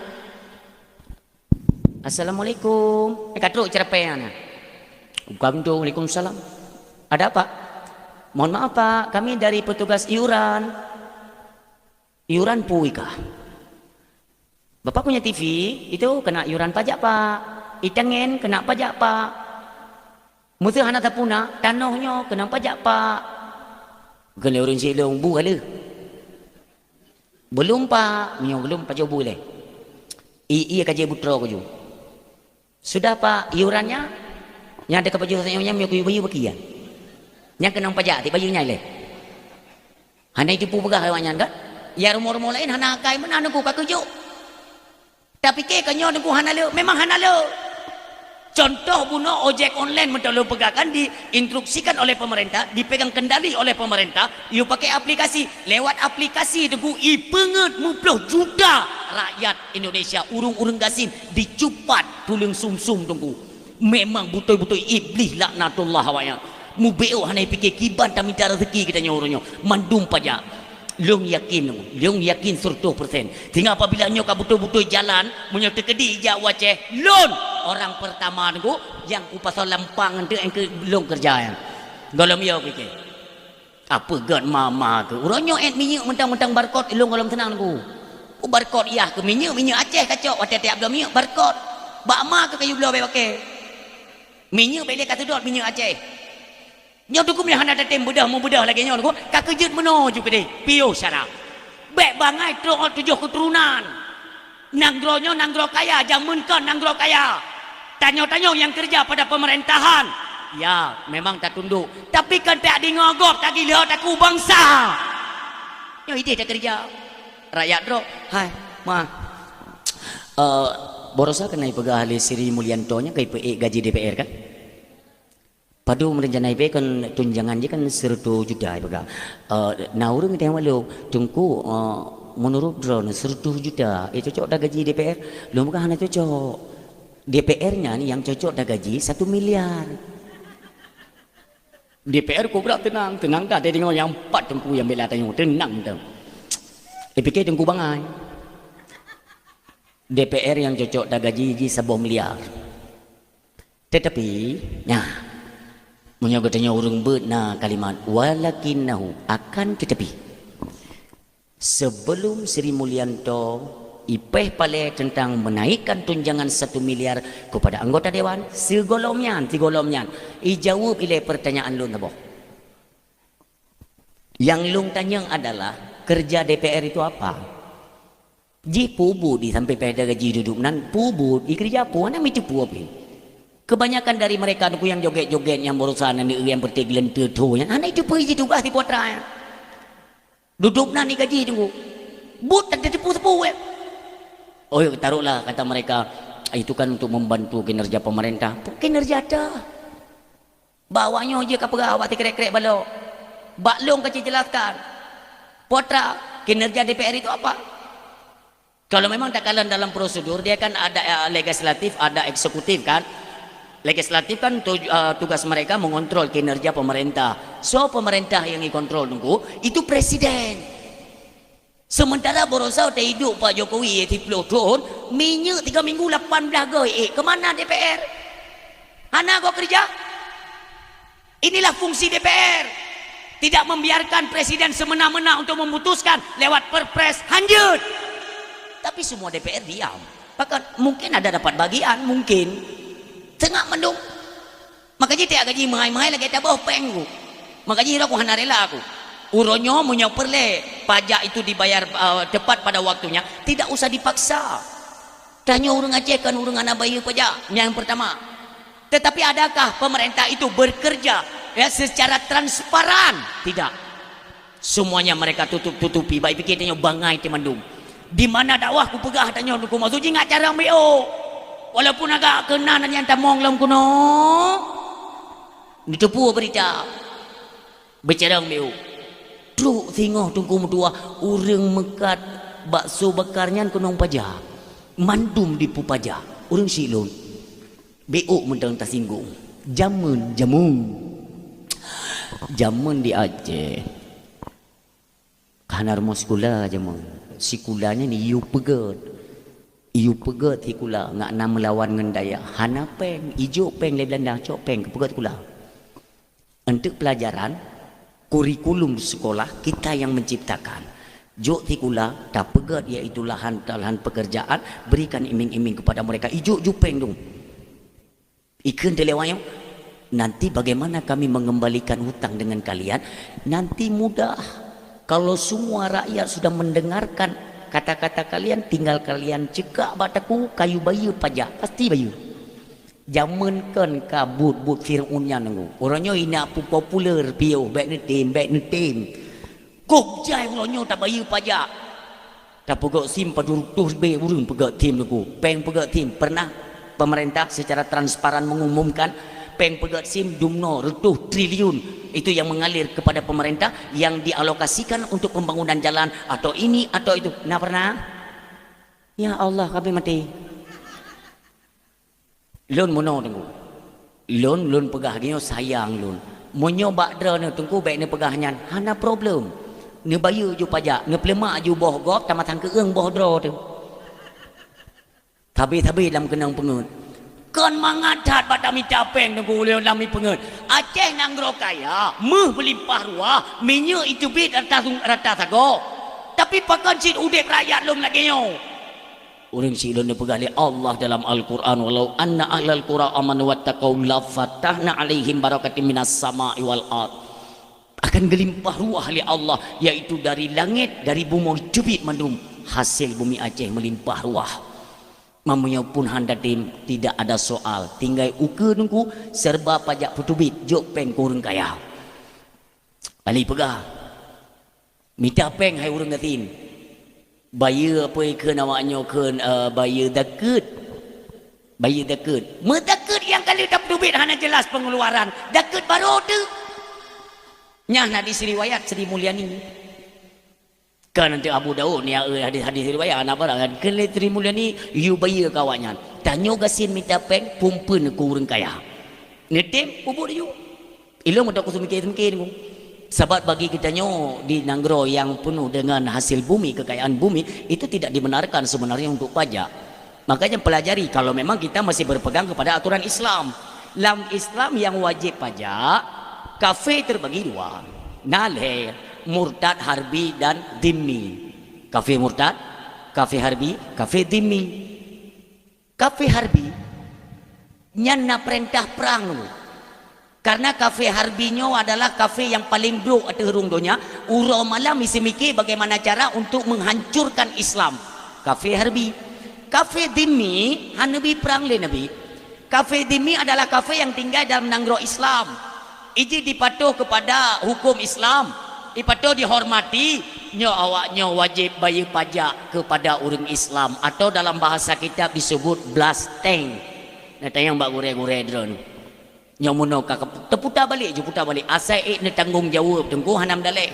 "Assalamualaikum." Eh, ka trok ceurapée nyan. "Bukan tu, waalaikumsalam." "Ada apa?" "Mohon maaf, Pak, kami dari petugas iuran." "Iuran peue kah?" "Bapak punya T V itu kena iuran pajak, Pak. Itangen kena pajak, Pak. Meuseu hana tapuna, tanoh nyoe kena pajak, Pak." Kheun lé ureuëng syiek lôn, "Bu ka lheueh?" "Belum, Pak." "Meunyoe belum, pajoh bu lé." "Ie ka jeuet beutroe kaju." "Sudah, Pak, iurannya?" "Nyang teuka pajoh saboh nyan, meunyoe kuyue bayeue baki nyan. Nyang keunong pajak, tieb bayeue nyan lé." Hana jiteupeue peugah awak nyan kan? Ya rumoh-rumoh laén hana akai meunan nunggu ka keujok. Tapike ka nyoe nunggu hana le, memang hana le. Contoh bunoe ojek online meutalon peugah kan diinstruksikan oleh pemerintah, dipegang kendali oleh pemerintah, yue pakai aplikasi. Lewat aplikasi nunggu ipeungeut muploh juta rakyat Indonesia, ureuëng-ureuëng gasien dicupat tuleueng sum-sum nunggu. Memang beutôi-beutôi iblih laknatullah awaknyan. Mubeok hana pike kiban tamita rezeki geutanyoe uroe nyoe. Mandum pajak. Lôn yakin, lôn yakin seratus persen. Sehingga apabila nyoe ka beutôi-beutôi jalan, meunyoe teukeudi jak u Aceh, lôn orang pertama nunggu nyang kupasoe lampang nteuk nyang keu lôn keureuja nyan. Gohlom yo pike. Apeugét mama keu. Uroe nyoe ét minyeuk meuntang-meuntang barcode ilong gohlom seunang nunggu. Ku barcode yah keu minyeuk, minyeuk Aceh kacok watée tiap bloe minyeuk barcode. Bak ma keu kayu bloe bék pakai. Minyeuk bék lé ka seudot minyeuk Aceh. Nyoe tukum nyang hana tatem beudôh meubeudôh lagée nyoe nunggu. Ka keujeuet meunoe ju keudeh. Piôh syara. Bék bangai trok tujoh keuturonan. Nanggroe nyoe nanggroe kaya, jameun kon nanggroe kaya. Tanyoe-tanyoe nyang keureuja pada peumeurintahan, ya, memang tatundok. Tapi kan tak deungoe gob tagilho taku bansa. Nyoe ideh takeureuja. Rakyat droe, hai, ma. Eh, barosa keuneuk peugah lé Sri Mulyanto nyan ka ipeuék gaji D P R kan? Padum rencana ipe kan tunjangan jih kan seratus juta ipeugah. Eh, na ureuëng tanya lom, "Teungku, eh, menurut droeneuh seratus juta, eh, cocok dak gaji D P R?" Lôn peugah hana cocok. D P R nyan nyang cocok dak gaji satu miliar. D P R kobra teunang, teunang dah deungoe nyang pat teungku nyang bela tanyoe, teunang dah. Ipike teungku bangai. D P R nyang cocok dak gaji jih saboh miliar. Tetapi, nah, meunyoe geutanyoe ureuëng beuet na kalimat walakinnahu, akan tetapi. Sebelum Sri Mulyanto ipeh palée tentang menaikkan tunjangan satu miliar kepada anggota dewan, sigohlom nyan, sigohlom nyan, ijaweueb ilée pertanyaan lôn saboh. Nyang lôn tanyong adalah, kerja D P R itu apa? Jih peue buet di sampai pada gaji dudoe nan, peue buet di kerja peue, hana miteupeue pih. Kebanyakan dari mereka nunggu nyang joget-joget, nyang barosa aneuk nyang peureute geuleunteue tho nyan, hana jiteupeue jih tugaih di putra nyan. Dudoe nan di gaji nunggu. Buet tan teupeue-teupeue. Oh, taruhlah kata mereka, "Itu kan untuk membantu kinerja pemerintah." Peue kinerja ta? Bak awak nyoe jih ka peugah awak sikrek-krek balok. Bak lôn ka jijelaskan. Putra, kinerja D P R itu apa? Kalau memang takalon dalam prosedur, dia kan ada, eh, legislatif, ada eksekutif kan. Legislatif kan tu-, eh, tugas mereka mengontrol kinerja pemerintah. So pemerintah yang dikontrol nunggu, itu presiden. Sementara barosa teuiduek Pak Jokowi siplôh thon, minyeuk tiga minggu lapan blaih goe, eh, ke mana D P R? Hana goe kerja? Inilah fungsi D P R. Tidak membiarkan presiden semena-mena untuk memutuskan lewat perpres hanjeuet. Tapi semua D P R diam. Bahkan mungkin ada dapat bagian, mungkin. Tengah mendung. Maka jih tiap gaji meuhai-meuhai lagée taboh péng ku. Maka jih ku hana rela aku. Uroe nyoe meunyoe peureulée pajak itu dibayar, eh, tepat pada waktunya, tidak usah dipaksa. Tanyoe ureuëng Aceh kan ureuëng hana bayeue pajak, nyang pertama. Tetapi adakah pemerintah itu bekerja, ya, secara transparan? Tidak. Semuanya mereka tutup-tutupi, baik pikir tanyoe bangai teumandum. Di mana dakwah kupeugah tanyoe nunggu maksud jih ngat carông B O. Walaupun agak keunan nyang tamong lom kuno. Diteupeue berita. Beucarông B O. Trok singoh teungku meutuah, ureuëng meukat bakso bakar nyan keunong pajak. Mandum dipupajak. Ureuëng syiek lôn. B O mantong tasinggung. Jameun, jameun. Jameun di Aceh. Hana rumoh sikula jameun. Sikula nyan yue peugét. Yue peugét sikula ngat na meulawan ngon dayah. Hana péng, ijok péng lé Beulanda, cok péng keu peugét sikula. Untuk pelajaran, kurikulum sekolah kita yang menciptakan. Jok sikula, tapeugét, yaitu lahan, lahan pekerjaan, berikan iming-iming kepada mereka. Ijok ju péng dong. Ikheun dilewat nyoe, nanti bagaimana kami mengembalikan hutang dengan kalian? Nanti mudah. Kalau semua rakyat sudah mendengarkan kata-kata kalian, tinggal kalian cekak bak teungku, kayue bayeue pajak, pasti bayeue. Jameun kon ka buet-buet Firaun nyan teungku. Uroe nyoe inak populer piôh, bék neutem, bék neutem. Kok jai uroe nyoe tabayeue pajak. Tapeugét sim padum reutôh ribée ureuëng peugét sim teungku. Péng peugét sim pernah pemerintah secara transparan mengumumkan péng peugét sim dumnoe reutôh triliun itu yang mengalir kepada pemerintah yang dialokasikan untuk pembangunan jalan atau ini atau itu. Na pernah? Ya Allah, kami mati. Lôn meunoe teungku. Lôn, lôn peugah geuh nyoe sayang lôn. Meunyoe bak droeneuh teungku bék neupeugah nyan, hana problem. Neubayeue ju pajak, neupeuleumak ju boh gob, tamah sang keueung boh droe teuh. Sabe-sabe lam keunong peungeuet. Kon mangat that bak tamita péng teungku ulôn lam peungeuet. Aceh nanggroe kaya, méuh meulimpah ruah, minyeuk iteubiet rata, rata sagoe. Tapi pakon cit udeb rakyat lôn lagée nyoe? Ureuëng sileuen neupeugah lé Allah dalam Al-Quran, "Walau anna ahlal qura amanu wattaqau lafatahna alaihim barakatim minas sama'i wal ard." Akan geulimpah ruah lé Allah, yaitu dari langét, dari bumoe teubiet mandum, hasil bumi Aceh meulimpah ruah. Meunyoe pun hana tem, tidak ada soal. Tinggai ukeue teungku, serba pajak peuteubiet, jok péng keu ureuëng kaya. Kali peugah, mita péng hai ureuëng gasien. Bayeue apui kheun awak nyoe kheun, eh, bayeue zakeuet. Bayeue zakeuet. Meuzakeuet nyang ka lheueh tapeuteubiet hana jelas pengeluaran. Zakeuet barô teuh. Nyan hadis riwayat Sri Mulyani. Kan nanti Abu Daud ni, eh, hadis-hadis riwayat, hana barang kan. Kheun lé Sri Mulyani, yue bayeue keu awak nyan. Tanyoe gasien mita péng, pumpeuen keu ureuëng kaya. Neutem, peubuet ju. Ilôn meudoh keu seumiké-seumiké nyoe. Sabab bagi geutanyoe di nanggroe nyang peunoh deungon hasil bumi, kekayaan bumi, itu tidak dibenarkan sebenarnya untuk pajak. Makanya pelajari kalau memang kita masih berpegang kepada aturan Islam. Lam Islam yang wajib pajak, kafé terbagi dua. Na lhée, murtad, harbi, dan dhimmi. Kafé murtad, kafé harbi, kafé dhimmi. Kafé harbi, nyan na peurintah prang dulu. Karena kafé harbi nyoe adalah kafé nyang paleng brok ateueh rhueng donya, uroe malam isi miké bagaimana cara untuk menghancurkan Islam. Kafé harbi. Kafé dhimmi, hana neubi prang lé Nabi. Kafé dhimmi adalah kafé nyang tinggai dalam nanggroe Islam. Iji dipatoh kepada hukum Islam, dipatoh dihormati, nyoe awak nyoe wajéb bayeue pajak kepada ureuëng Islam, atau dalam bahasa kitab disebut blasteng. Neutanyong bak gurée-gurée droeneuh. Nyoe meunoe ka teuputa balek, jiputa balek. Asai ék neutanggong jaweueb teungku hana meudaleh.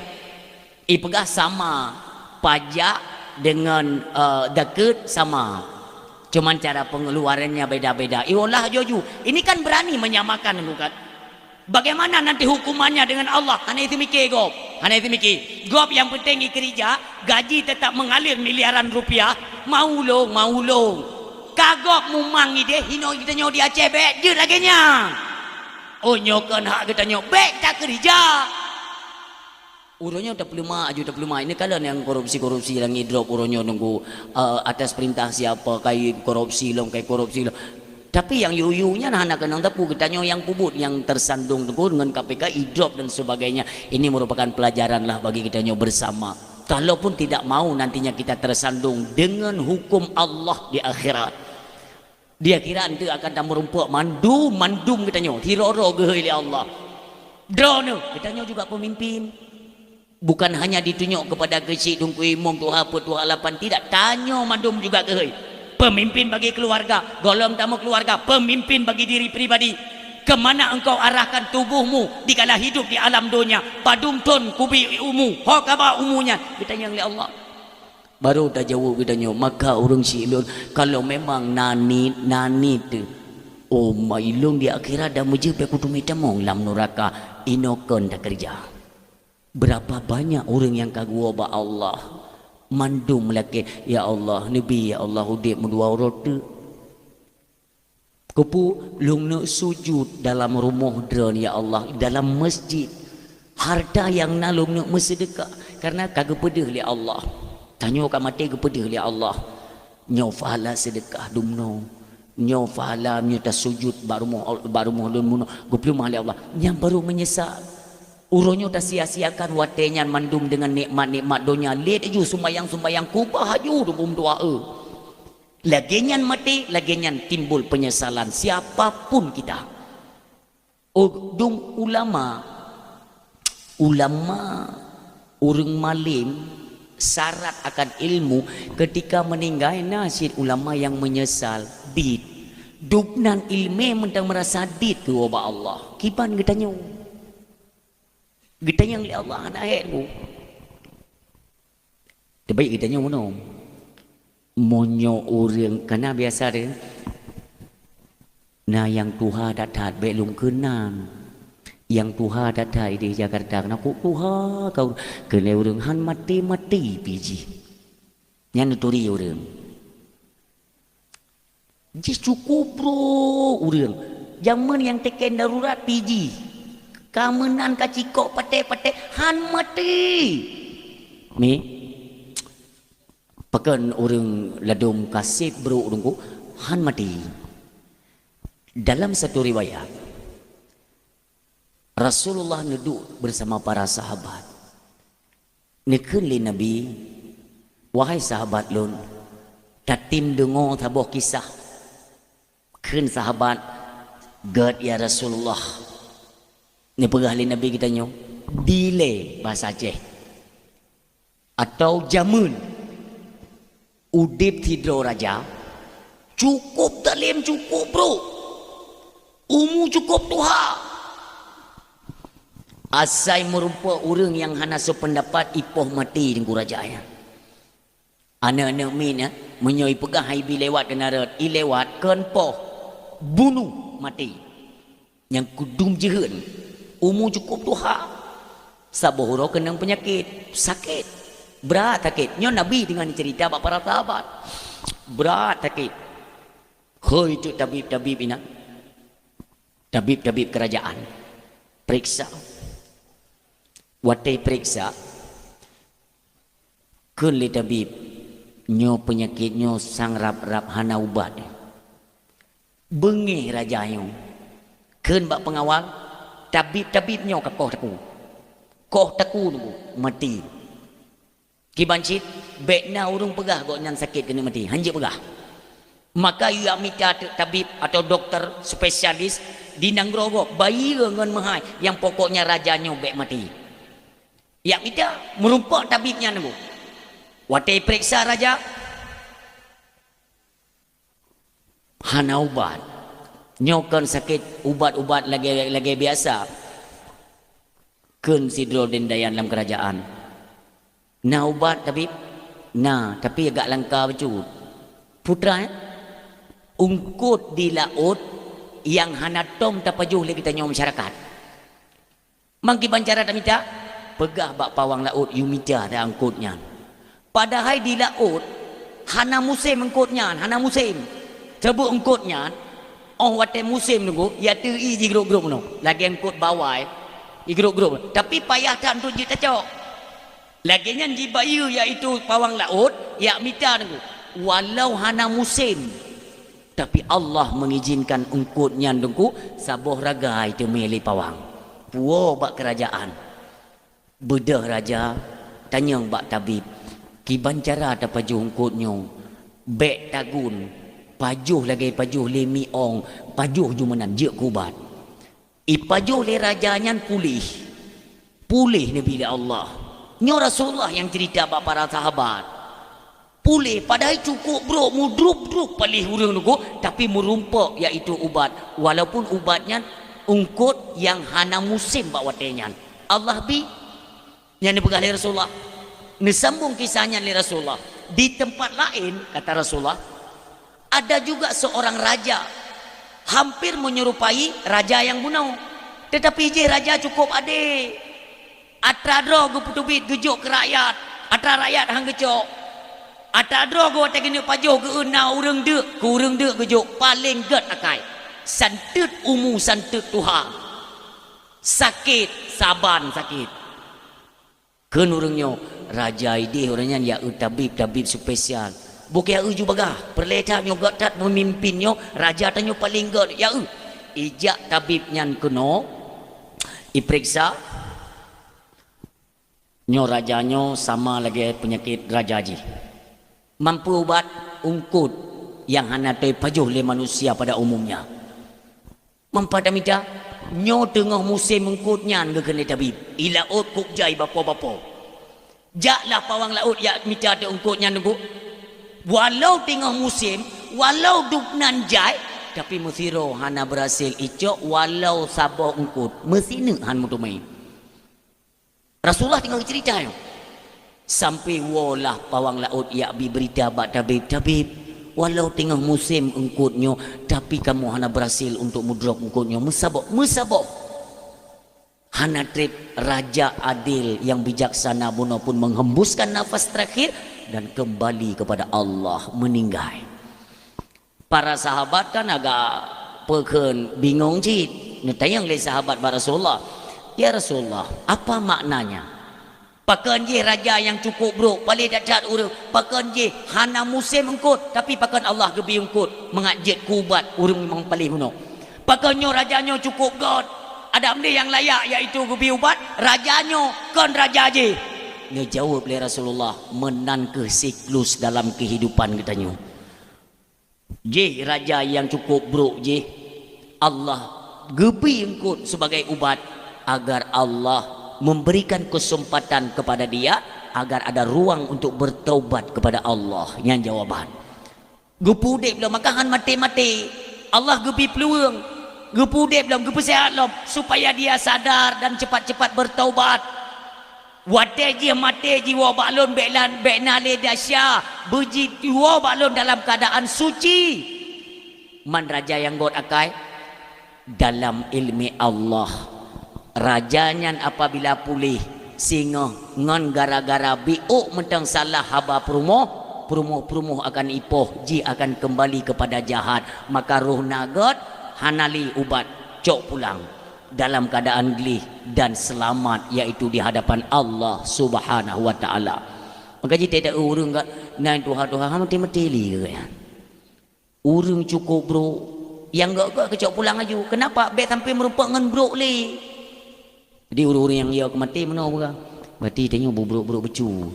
Ipeugah sama, pajak dengan, eh, zakeuet sama. Cuman cara pengeluarannya beda-beda. Iwolah joju. Ini kan berani menyamakan, bukan? Bagaimana nanti hukumannya dengan Allah? Hana itu mikir gob. Hana itu mikir. Gob yang penting ikeurija, gaji tetap mengalir miliaran rupiah. Mau lông, mau lông. Ka gob mumang ideh, hino geutanyoe di Aceh bék jeuet lagée nyan. Oh, nyoe kon hak geutanyoe, bék takeurija. Uroe nyoe tapeuleumah, aju tapeuleumah. Ini kalon nyang korupsi-korupsi langit drop uroe nyoe nunggu, eh, atas perintah siapa, kai korupsi lom, kai korupsi lom. Tapi nyang yu-yu nyan hana keunong teupeu geutanyoe nyang peubuet nyang tersandung teungku dengan K P K, idrop dan sebagainya. Ini merupakan pelajaran lah bagi geutanyoe bersama. Kalaupun tidak mau nantinya kita tersandung dengan hukum Allah di akhirat. Di akhirat tu akan tameurumpok mandum, mandum geutanyoe. Hiroro geuhôi lé Allah. Droeneuh, geutanyoe juga pemimpin. Bukan hanya ditunyok kepada keuchik dungku imum tuha peuet tuha lapan, tidak. Tanyoe mandum juga geuhôi. Pemimpin bagi keluarga, gohlom tamong keluarga, pemimpin bagi diri pribadi. Kemana engkau arahkan tubuhmu dikala hidup di alam donya? Padum thon kubi umu, ho kaba umunya? Geutanyong lé Allah. Baru tajaweueb geutanyoe, maka ureuëng sileuen, kalau memang na niet, na niet teuh, oh, ma ilôn di akhirat dan meujeuet bak kuteumé tamong lam nuraka, inoe kon takeurija. Berapa banyak ureuëng nyang ka geuwoe bak Allah, Mandum lakée, "Ya Allah, neubi, ya Allah, udeb meudua uroe teuk." Keupeue? "Lôn neuk sujut dalam rumoh Droen, ya Allah, dalam masjid. Harta nyang na lôn neuk meuseudeukah, kareuna ka geupeudeuh lé Allah." Tanyoe ka maté geupeudeuh lé Allah. Nyoe pahala seudeukah dumnoe. Nyoe pahala meunyoe tasujut bak rumoh, bak rumoh lôn bunoe, geupeuleumah lé Allah. Nyan barô meunyeusal. Uroe nyoe tasia-siakan watée nyan mandum deungon nikmat-nikmat donya. Lé taju sumbayang-sumbayang, kubah aju dum doa, eh. Lagée nyan maté, lagée nyan timbul penyesalan siapa pun kita. Oh, dum ulama, ulama, ureuëng malem, syarat akan ilmu, ketika meninggai na cit ulama nyang meunyeusal, dit. Dubnan iéleumé mantong meurasa dit keu ubak Allah. Kiban geutanyoe. Geutanyong lé Allah hana hék bu. Teubaik geutanyong bunoe. Meunyoe ureuëng kana biasa deh, na nyang tuha that-that bék lôn keunan. Nyang tuha that-that di Jakarta, kana kok tuha kau, keuneuk ureuëng han maté-maté pih jih. Nyan neuturi ureuëng. Jih cukup bro ureuëng. Jameun nyang teken darurat pih jih. Ka meunan ka cikok patéh-patéh han maté. Mi. Pakon ureuëng ladom kaseb bro ureuëng ko han maté. Dalam satu riwayat, Rasulullah neuduek bersama para sahabat. Neukheun lé Nabi, "Wahai sahabat lôn, tatem deungoe saboh kisah." Kheun sahabat, "Gét ya Rasulullah." Neupeugah lé Nabi geutanyoe, "Dilée bahasa Aceh, atau jameun." Udeb sidroe raja, cukup dalem, cukup brok. Umu cukup tuha. Asai meurumpok ureuëng nyang hana seupeundapat ipoh maté teungku raja nyan. Aneuk-aneuk miet nyan, meunyoe ipeugah hai bi lewat keunan rot, ilewat kon poh, bunuh maté. Nyang kudum jeuheun, umu cukup tuha, saboh uroe keunong peunyakét, sakét, brat sakét. Nyoe Nabi deungon cerita bak para sahabat, brat sakét. Khôi teuk tabib-tabib inan, tabib-tabib keurajaan, peuriksa. Watée peuriksa, kheun lé tabib, "Nyoe peunyakét nyoe sang rab-rab hana ubat." Beungéh raja nyoe, kheun bak peungawal, "Tabib-tabib nyoe ka koh takue. Koh takue nunggu, maté." Kiban cit, bék na ureuëng peugah gobnyan sakét keuneuk maté, hanjeuet peugah. Maka yue mita teuk tabib atau dokto spesialis di nanggroe gob, bayeue ngon meuhai, nyang pokoknya raja nyoe bék maté. Jak mita, meurumpok tabib nyan nunggu. Watée peuriksa raja, hana ubat. Nyoe kon sakét ubat-ubat lagée, lagée biasa. Kheun sidroe deundayan lam keurajaan, "Na ubat, tabib?" "Na, tapi agak langka bacut." Putra, eh? Eungkot di laôt nyang hana tom tapajoh lé geutanyoe masyarakat. Mangkiban cara tamita, peugah bak pawang laôt yue mita ta eungkot nyan. Padahai di laôt hana musém eungkot nyan, hana musém. Sabab eungkot nyan, óh watée musém nunggu, ya teu-i jigrôp-grôp nyoe, lagée eungkot bawai, jigrôp-grôp. Tapi payah that untuk jeuet tacok. Lagée nyan jibayeue, yaitu pawang laôt, jak mita nunggu, walau hana musém. Tapi Allah mengizinkan eungkot nyan teungku saboh ragai teumé lé pawang. Puwoe bak keurajaan. Beudôh raja tanyong bak tabib, "Kiban cara tapajoh eungkot nyoe? Bék tagun, pajoh lagée pajoh lé miong, pajoh ju meunan jeuet keu ubat." Ipajoh lé raja nyan puléh. Puléh neubi lé Allah. Nyoe Rasulullah nyang cerita bak para sahabat. Puléh, padahai cukup brok, meudrup-drup paléh ureuëng nunggu, tapi meurumpok, yaitu ubat. Walaupun ubat nyan eungkot nyang hana musém bak watée nyan. Allah bi, nyang neupeugah lé Rasulullah. Neusambung kisah nyan lé Rasulullah. Di tempat laén, kata Rasulullah, ada juga seorang raja hampir menyerupai raja nyang bunoe. Tetapi jih raja cukup adé. Atra droe geupeuteubiet geujok keu rakyat, Atra rakyat han geucok. Atra droe geuh watée keuneuk pajoh geu na ureuëng deuk, keu ureuëng deuk geujok paleng gét akai. Santeut umu, santeut tuha. Sakét, saban sakét. Kheun ureuëng nyoe, "Raja ideh ureuëng nyan ya eu tabib-tabib spesial. Bukée eu ju bagah, peureulée that nyoe gét that peumimpin nyoe, raja tanyoe paleng gét, ya eu." Ijak tabib nyan keunoe, ipeuriksa. Nyoe raja nyoe sama lagée peunyakét raja jih. Mampu ubat eungkot nyang hana teupajoh lé manusia pada umumnya. Mampu tamita, nyoe teungoh musém eungkot nyan geukheun lé tabib. I laôt kok jai bapo-bapo. Jaklah pawang laôt jak mita teuh eungkot nyan teungku. Walau teungoh musém, walau dubnan jai, tapi meusidroe hana beurhasil icok walau saboh eungkot. Meusineuk han meuteumé. Rasulullah teungoh geuceurita nyoe. Sampai woe lah pawang laôt jak bi beurita bak tabib, "Tabib, walau teungoh musém eungkot nyoe, tapi kamoe hana beurhasil untuk meudrop eungkot nyoe. Meusaboh, meusaboh." Hana treb raja adil nyang bijaksana bunoe pun menghembuskan nafas terakhir dan kembali kepada Allah, meuninggai. Para sahabat kan agak peukheun bingong cit. Neutanyong lé sahabat bak Rasulullah, "Ya Rasulullah, apa maknanya? Pakon jih raja nyang cukup brok, paleng that-that ureuëng, pakon jih hana musém eungkot, tapi pakon Allah geubri eungkot mangat jeuet keu ubat ureuëng nyang paleng bunoe? Pakon nyoe raja nyoe cukup gét, adak meudeh nyang layak yaitu geubri ubat, raja nyoe kon raja jih?" Neujaweueb lé Rasulullah, "Meunan kheueh siklus dalam keuhidupan geutanyoe." Jih raja nyang cukup brok jih, Allah geubri eungkot sebagai ubat agar Allah memberikan kesempatan kepada dia agar ada ruang untuk bertaubat kepada Allah. Nyan jawaban. Geupeu udeb lom, maka han maté-maté. Allah geubri peuluang. Geupeu udeb lom, geupeusehat lom supaya dia sadar dan cepat-cepat bertaubat. Watée jih maté jiwoe bak lôn bék lan, bék na lé desya, beujiwoe bak lôn dalam keuadaan suci. Man raja nyang gét akai, dalam iéleumé Allah, raja nyan apabila puléh singoh ngon gara-gara biôk mantong salah haba peurumoh, peurumoh-peurumoh akan ipoh, jih akan keumbali keupada jahat, maka roh na gét hana lé ubat, cok pulang dalam keuadaan gleh dan seulamat, yaitu di hadapan Allah Subhanahu wa Taala. Maka jih teuka ureuëng ka na tuha-tuha, ha, maté-maté lé keu nyan. Ureuëng cukup brok, nyang gét-gét keucok pulang laju. Kenapa? Bék sampai meurumpok ngon brok lé. Jadi ureuëng-ureuëng nyang yo keu maté meunoe peugah, "Berarti tanyoe beubrok-brok bacut.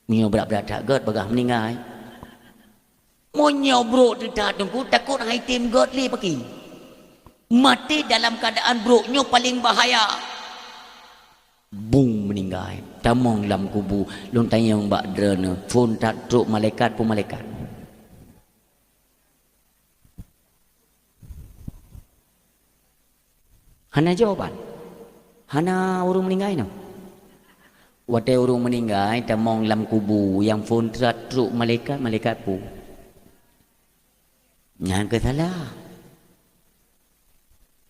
Meunyoe brat-brat that gét bagah meuninggai." Meunyoe brok teutat teungku, takot hai tem gét lé paki. Maté dalam keuadaan brok nyoe paleng bahaya. Bung meuninggai, tamong lam kubu, lôn tanyong bak droeneuh, phon that trok malaikat peue malaikat? Hana jawaban. Hana ureuëng meuninggai nyoe. Watée ureuëng meuninggai tamong lam kubu, nyang phon that trok malaikat, malaikat peue? Nyan keuh salah.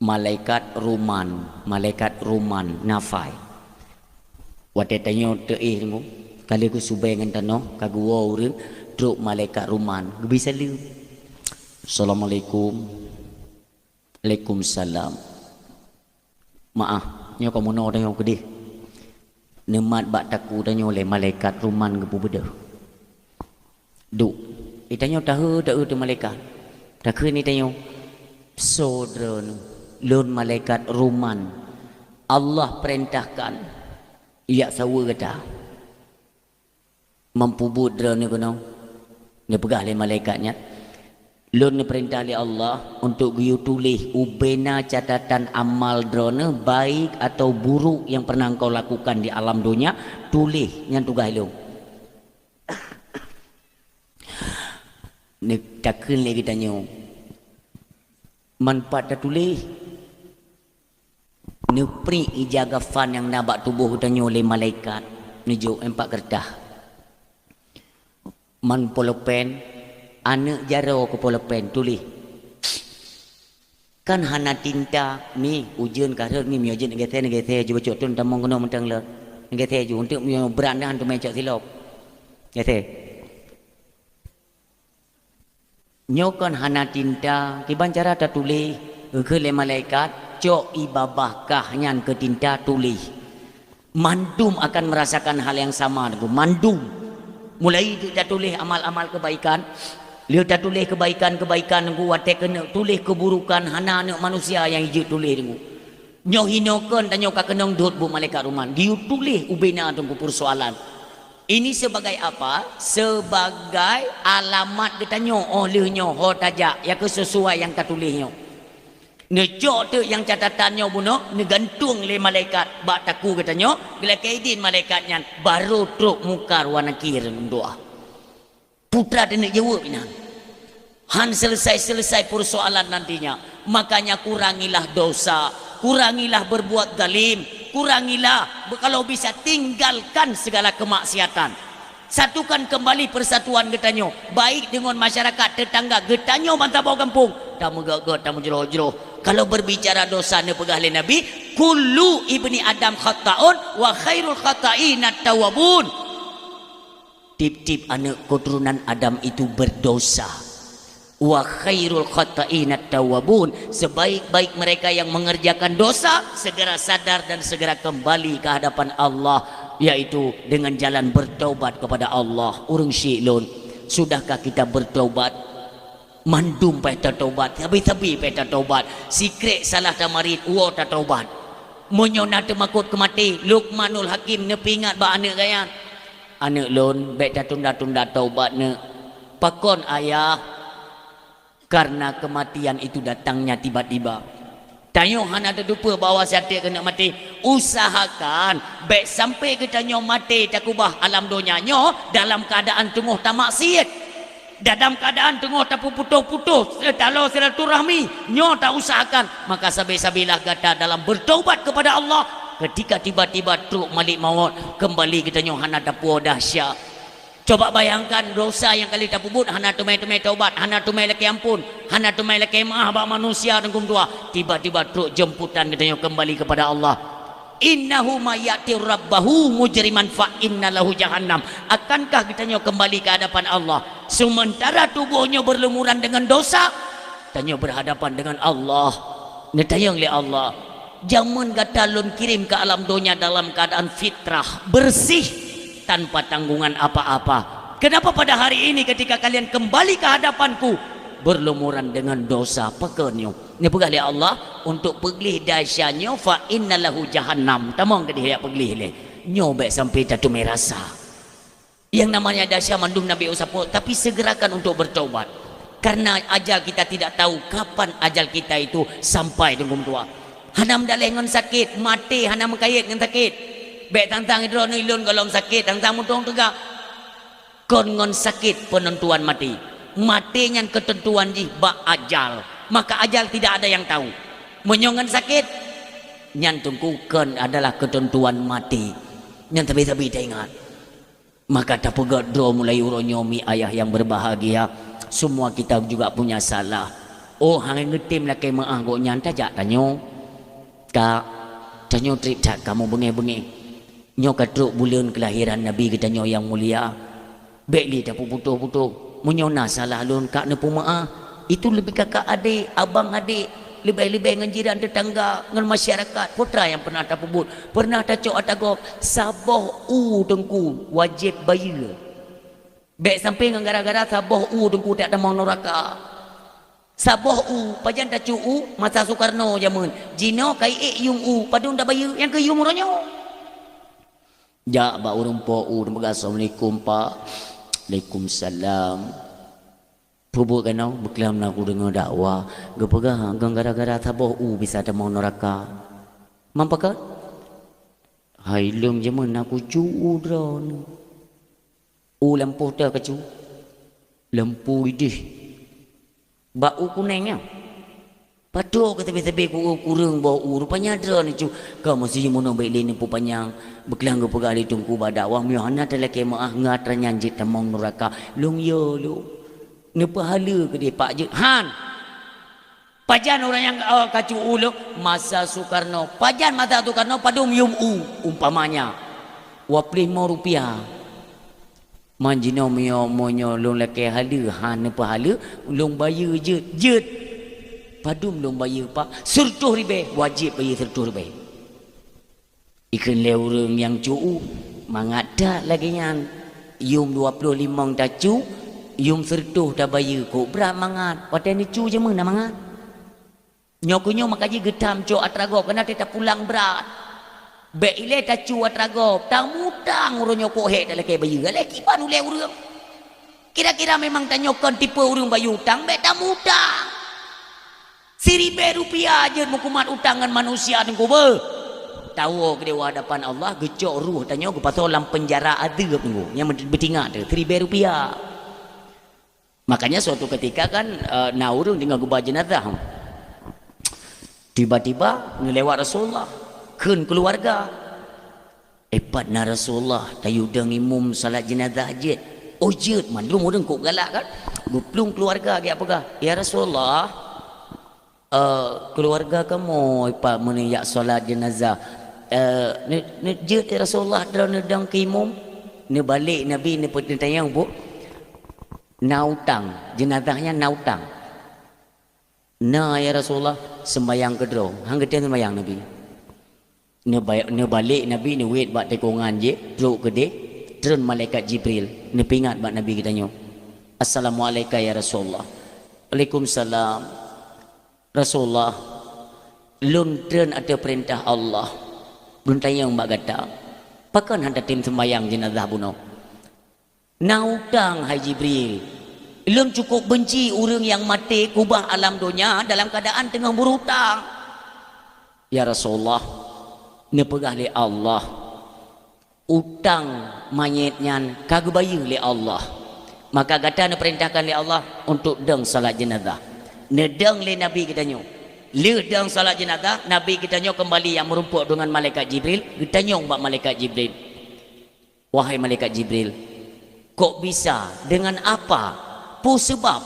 Malaikat ruman, malaikat ruman nafai. Watée tanyoe teuéh teungku, ka lheueh geusubée ngon tanoh, ka geuwoe ureuëng, trok malaikat ruman, geubri saleuem. "Assalamualaikum." "Waalaikumsalam." "Maah, nyoe ka meunoe tanyoe keudeh. Neumat bak takue tanyoe lé malaikat ruman geupeubeudôh." Duek. Itanyoe tahe, taeu teuh malaikat. Takheun itanyoe, "Soe droeneuh, lôn malaikat ruman. Allah peurintahkan jak saweue gata." Mampu buet droeneuh keunoe? Neupeugah lé malaikat nyan, "Lôn neupeurintah lé Allah untuk geuyue tuléh ubena catatan amal droeneuh, baik atau buruk yang pernah engkau lakukan di alam donya, tuléh nyan tugaih lôn." Neutakheun lé geutanyoe, manfaat tatuléh. Neupriek ija gafan nyang na bak tuboh geutanyoe lé malaikat, neujok empat keureutah. Man polopen, aneuëk jaroe keu polopen, tuléh. Kan hana tinta, mi ujeuen ka rhot, mi miyueb jeuet neugeuthée-neugeuthée, jeuet bacok thon tamong keunoe mantong lom. Geutée ju, untuk meunyoe brat nyan teumé cok silop. Geutée. Nyoe kon hana tinta, kiban cara tatuléh, geukheun lé malaikat, cok ié babah kah nyan keu tinta tuléh. Mandum akan merasakan hal yang sama, Teungku. Mandum. Mulai deuek tatuléh amal-amal kebaikan, lheueh tatuléh kebaikan-kebaikan, Teungku, watée keuneuk tuléh keuburukan, hana aneuk manusia nyang jijeuet tuléh, Teungku. Nyoe hinoe kon tanyoe ka keunong dot buet malaikat ruman, geuyue tuléh ubena, Teungku, peusoalan. Ini sebagai apa? Sebagai alamat geutanyoe, óh lheueh nyoe ho tajak, ya keu sesuai nyang tatuléh nyoe. Neucok teuk nyang catatan nyoe bunoe, neugantung lé malaikat bak takue geutanyoe, geulakée idin malaikat nyan, barô trok Mungkar wa Nakir meudoá. Putra teuneuk jaweueb inan. Han selesai-selesai persoalan nantinya. Makanya kurangilah dosa, kurangilah berbuat zalim, kurangilah, kalau bisa tinggalkan segala kemaksiatan. Satukan kembali persatuan geutanyoe, baik deungon masyarakat tetangga geutanyoe bansaboh gampông. Tameugét-gét, tameujroh-jroh. Kalau berbicara dosa, neupeugah lé Nabi, "Kullu ibni Adam khata'un wa khairul khata'inat tawwabun." Tiep-tiep aneuk keuturonan Adam itu berdosa. "Wa khairul khata'inat tawwabun." Sebaik-baik mereka yang mengerjakan dosa, segera sadar dan segera kembali ke hadapan Allah, yaitu dengan jalan bertaubat kepada Allah. Ureuëng syik lôn, sudahkah kita bertaubat? Mandum payah tatobat, sabe-sabe payah tatobat. Sikrek salah tamarit, woe tatobat. Meunyoe na teumakot keu maté, Luqmanul Hakim neupeuingat bak aneuk geuh nyan, "Aneuk lôn, bék tatunda-tunda taubat, neuk. Pakon, Ayah?" Karena kematian itu datangnya tiba-tiba. Tanyoe hana tateupeue bahwa satiep keuneuk maté. Usahakan bék sampai geutanyoe maté takeubah alam donya nyoe dalam keuadaan teungoh tamaksiet. Dalam keuadaan teungoh tapeuputoh-putoh talo silaturahmi, nyoe tausahakan. Maka sabe-sabelah gata dalam bertaubat kepada Allah. Ketika tiba-tiba trok malik mawöt, kembali geutanyoe hana tapuwoe dahsyat. Coba bayangkan dosa nyang ka lheueh tapeubuet, hana teumé-teumé taubat, hana teumé lakée amphon, hana teumé lakée meuáh bak manusia, Teungku meutuah. Tiba-tiba trok jemputan geutanyoe kembali kepada Allah. "Innahu may ya'ti rabbahu mujriman fa inna lahu jahannam." Akankah geutanyoe kembali ke hadapan Allah sementara tuboh nyoe berlumuran dengan dosa? Tanyoe berhadapan dengan Allah. Neutanyong lé Allah, "Jameun gata lôn kirém ke alam donya dalam keadaan fitrah, bersih, tanpa tanggungan apa-apa. Kenapa pada hari ini ketika kalian kembali ke hadapan-Ku, berlumuran dengan dosa?" Pakon nyoe? Neupeugah lé Allah, "Untuk peugleh dahsyat nyoe, fa inna lahu jahannam." Tamong keudeh jak peugleh lé. Nyoe bék sampai tateumé rasa. Yang namanya dahsyat mandum Nabi usapot, tapi segerakan untuk bertaubat. Karena ajal kita tidak tahu kapan ajal kita itu sampai, Teungku meutuah. Hana meudaléh ngon sakét, maté hana meukayét ngon sakét. Bék tang-tang droeneuh, "Lôn gohlom sakét, tang-tang mutông teuga." Kon ngon sakét penentuan maté. Maté nyan ketentuan jih bak ajal. Maka ajal tidak ada yang tahu. Meunyoe ngon sakét, nyan Teungku kon adalah ketentuan maté. Nyan sabe-sabe taingat. Maka tapeugét droe mulai uroe nyoe, mi ayah yang berbahagia, semua kita juga punya salah. Oh, hana geutem lakée meuáh gobnyan, tajak tanyoe. Kak, tanyoe trép that kamoe beungéh-beungéh. Nyoe ka trok buleuen keulahiran Nabi geutanyoe nyang mulia. Bék lé tapeuputoh-putoh. Meunyoe na salah lôn, kak neupeumeuáh. Itu leubeh kakak adék, abang adék, leubeh-leubeh ngon jiran teutangga, ngon masyarakat. Peue teuma nyang pernah tapeubuet, pernah tacok ata gob, saboh u Teungku wajéb bayeue. Bék sampai ngon gara-gara saboh u Teungku tajak tamong nuraka. Saboh u, pajan tacok u, masa Sukarno jameun. Jinoe ka iék yuem u, padum tabayeue, nyang keu yuem uroe nyoe. Jak bak ureuëng po u, tapeugah, "Assalamualaikum, Pak." "Waalaikumsalam." "Peubuet keunoe?" "Beuklam na kudeungoe dakwah, geupeugah ngon gara-gara saboh u bisa tamong nuraka." "Man pakon?" "Hai lôn jameun na kucok u droeneuh." "U lampôh teuh kacu?" "Lampôh idéh." "Bak u kuneng nyan?" "Patok keu sabe-sabe ku-, kureueng boh u, rupanya droeneuh cu." Ka meusi meunoe bék lé neupeupanyang. Beuklam geupeugah lé Teungku bak dakwah, meunyoe hana talakée meuáh, ngat ranyan jeuet tamong nuraka. Lôn yo lôn. Neupeuhaleue keudeh pak jeuet. Han! Pajan ureuëng nyang, oh, kacu u lôn? Masa Sukarno. Pajan masa Sukarno, padum yuem u, umpamanya. Dua ploh limong rupiah. Man jinoe meunyoe, meunyoe lôn lakée haleue, hana peuhaleue, lôn bayeue jeuet, jeuet. Padum lôn bayeue, Pak? Sireutôh ribée, wajéb bayeue sireutôh ribée. Ikheun lé ureuëng nyang cu u, mangat that lagée nyan. Yum dua ploh limong tacu, yum sireutôh tabayeue, kok brat mangat. Watée neucu jameun na mangat. Nyoe keuh nyoe maka jih geutam cok atra gob, keunan tapulang brat. Bék ilée tacu atra gob, tamutang uroe nyoe kok hék talakée bayeue. Lé kiban ulée ureuëng. Kira-kira memang tanyoe kon tipe ureuëng bayeue utang, bék tamutang. Siribée rupiah jeuet meukumat utang ngon manusia teungku beuh. Tawoe keudeh u hadapan Allah, geucok ruh tanyoe geupasoe lam peunjara adeueb teungku. Nyang beutingat teuh, siribée rupiah. Makanya suatu ketika kan, eh, na ureuëng teungoh geuba jeunazah. Tiba-tiba neulewat Rasulullah, kheun keuluwarga, "Eh, pat na Rasulullah, tayue dong imum salat jeunazah jeuet." Oh, jeuet, mandum ureuëng kok galak kan. Geuplueng keuluwarga geujak peugah, "Ya Rasulullah, eh, keuluwarga kamoe pat meunyoe jak salat jeunazah. Eh, ne-, ne-, jeuet ya Rasulullah, droeneuh dong keu imum." Neubalek Nabi neupeu-, neutanyong, "Bu, na utang, jeunazah nyan na utang?" "Na, ya Rasulullah." "Seumbayang keudroe." Han geutem seumbayang Nabi. Neuba-, neubalek Nabi, neuwet bak tikongan jih, trok keudeh, treun malaikat Jibril, neupeuingat bak Nabi geutanyoe, "Assalamualaika ya Rasulullah." "Waalaikumsalam." "Rasulullah, lôn treun ateueh peurintah Allah. Lôn tanyong bak gata, pakon han tatem seumbayang jeunazah bunoe?" "Na utang, hai Jibril. Lôn cukup beunci ureuëng nyang maté keubah alam donya dalam keuadaan teungoh beurutang." "Ya Rasulullah, neupeugah lé Allah, utang manyét nyan ka geubayeue lé Allah. Maka gata neupeurintahkan lé Allah untuk dong salat jeunazah." Neudong lé Nabi geutanyoe. Lheueh dong salat jeunazah, Nabi geutanyoe keumbali nyang meurumpok deungon malaikat Jibril, geutanyong bak malaikat Jibril, "Wahai malaikat Jibril, kok bisa, dengan apa, peue seubab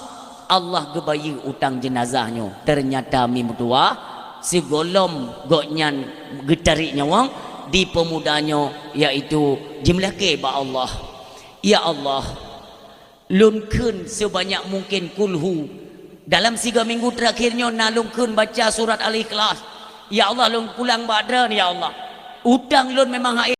Allah geubayeue utang jeunazah nyoe?" Teunyata meutuah, sigohlom gobnyan geutarek nyawöng, di peumuda nyoe, yaitu jimeulakée bak Allah, "Ya Allah, lôn kheun seubanyak mungken kulhu. Dalam sigoe minggu teurakhir nyoe na lôn kheun baca surat Al-Ikhlas. Ya Allah, lôn pulang bak Droen, ya Allah. Utang lôn memang hak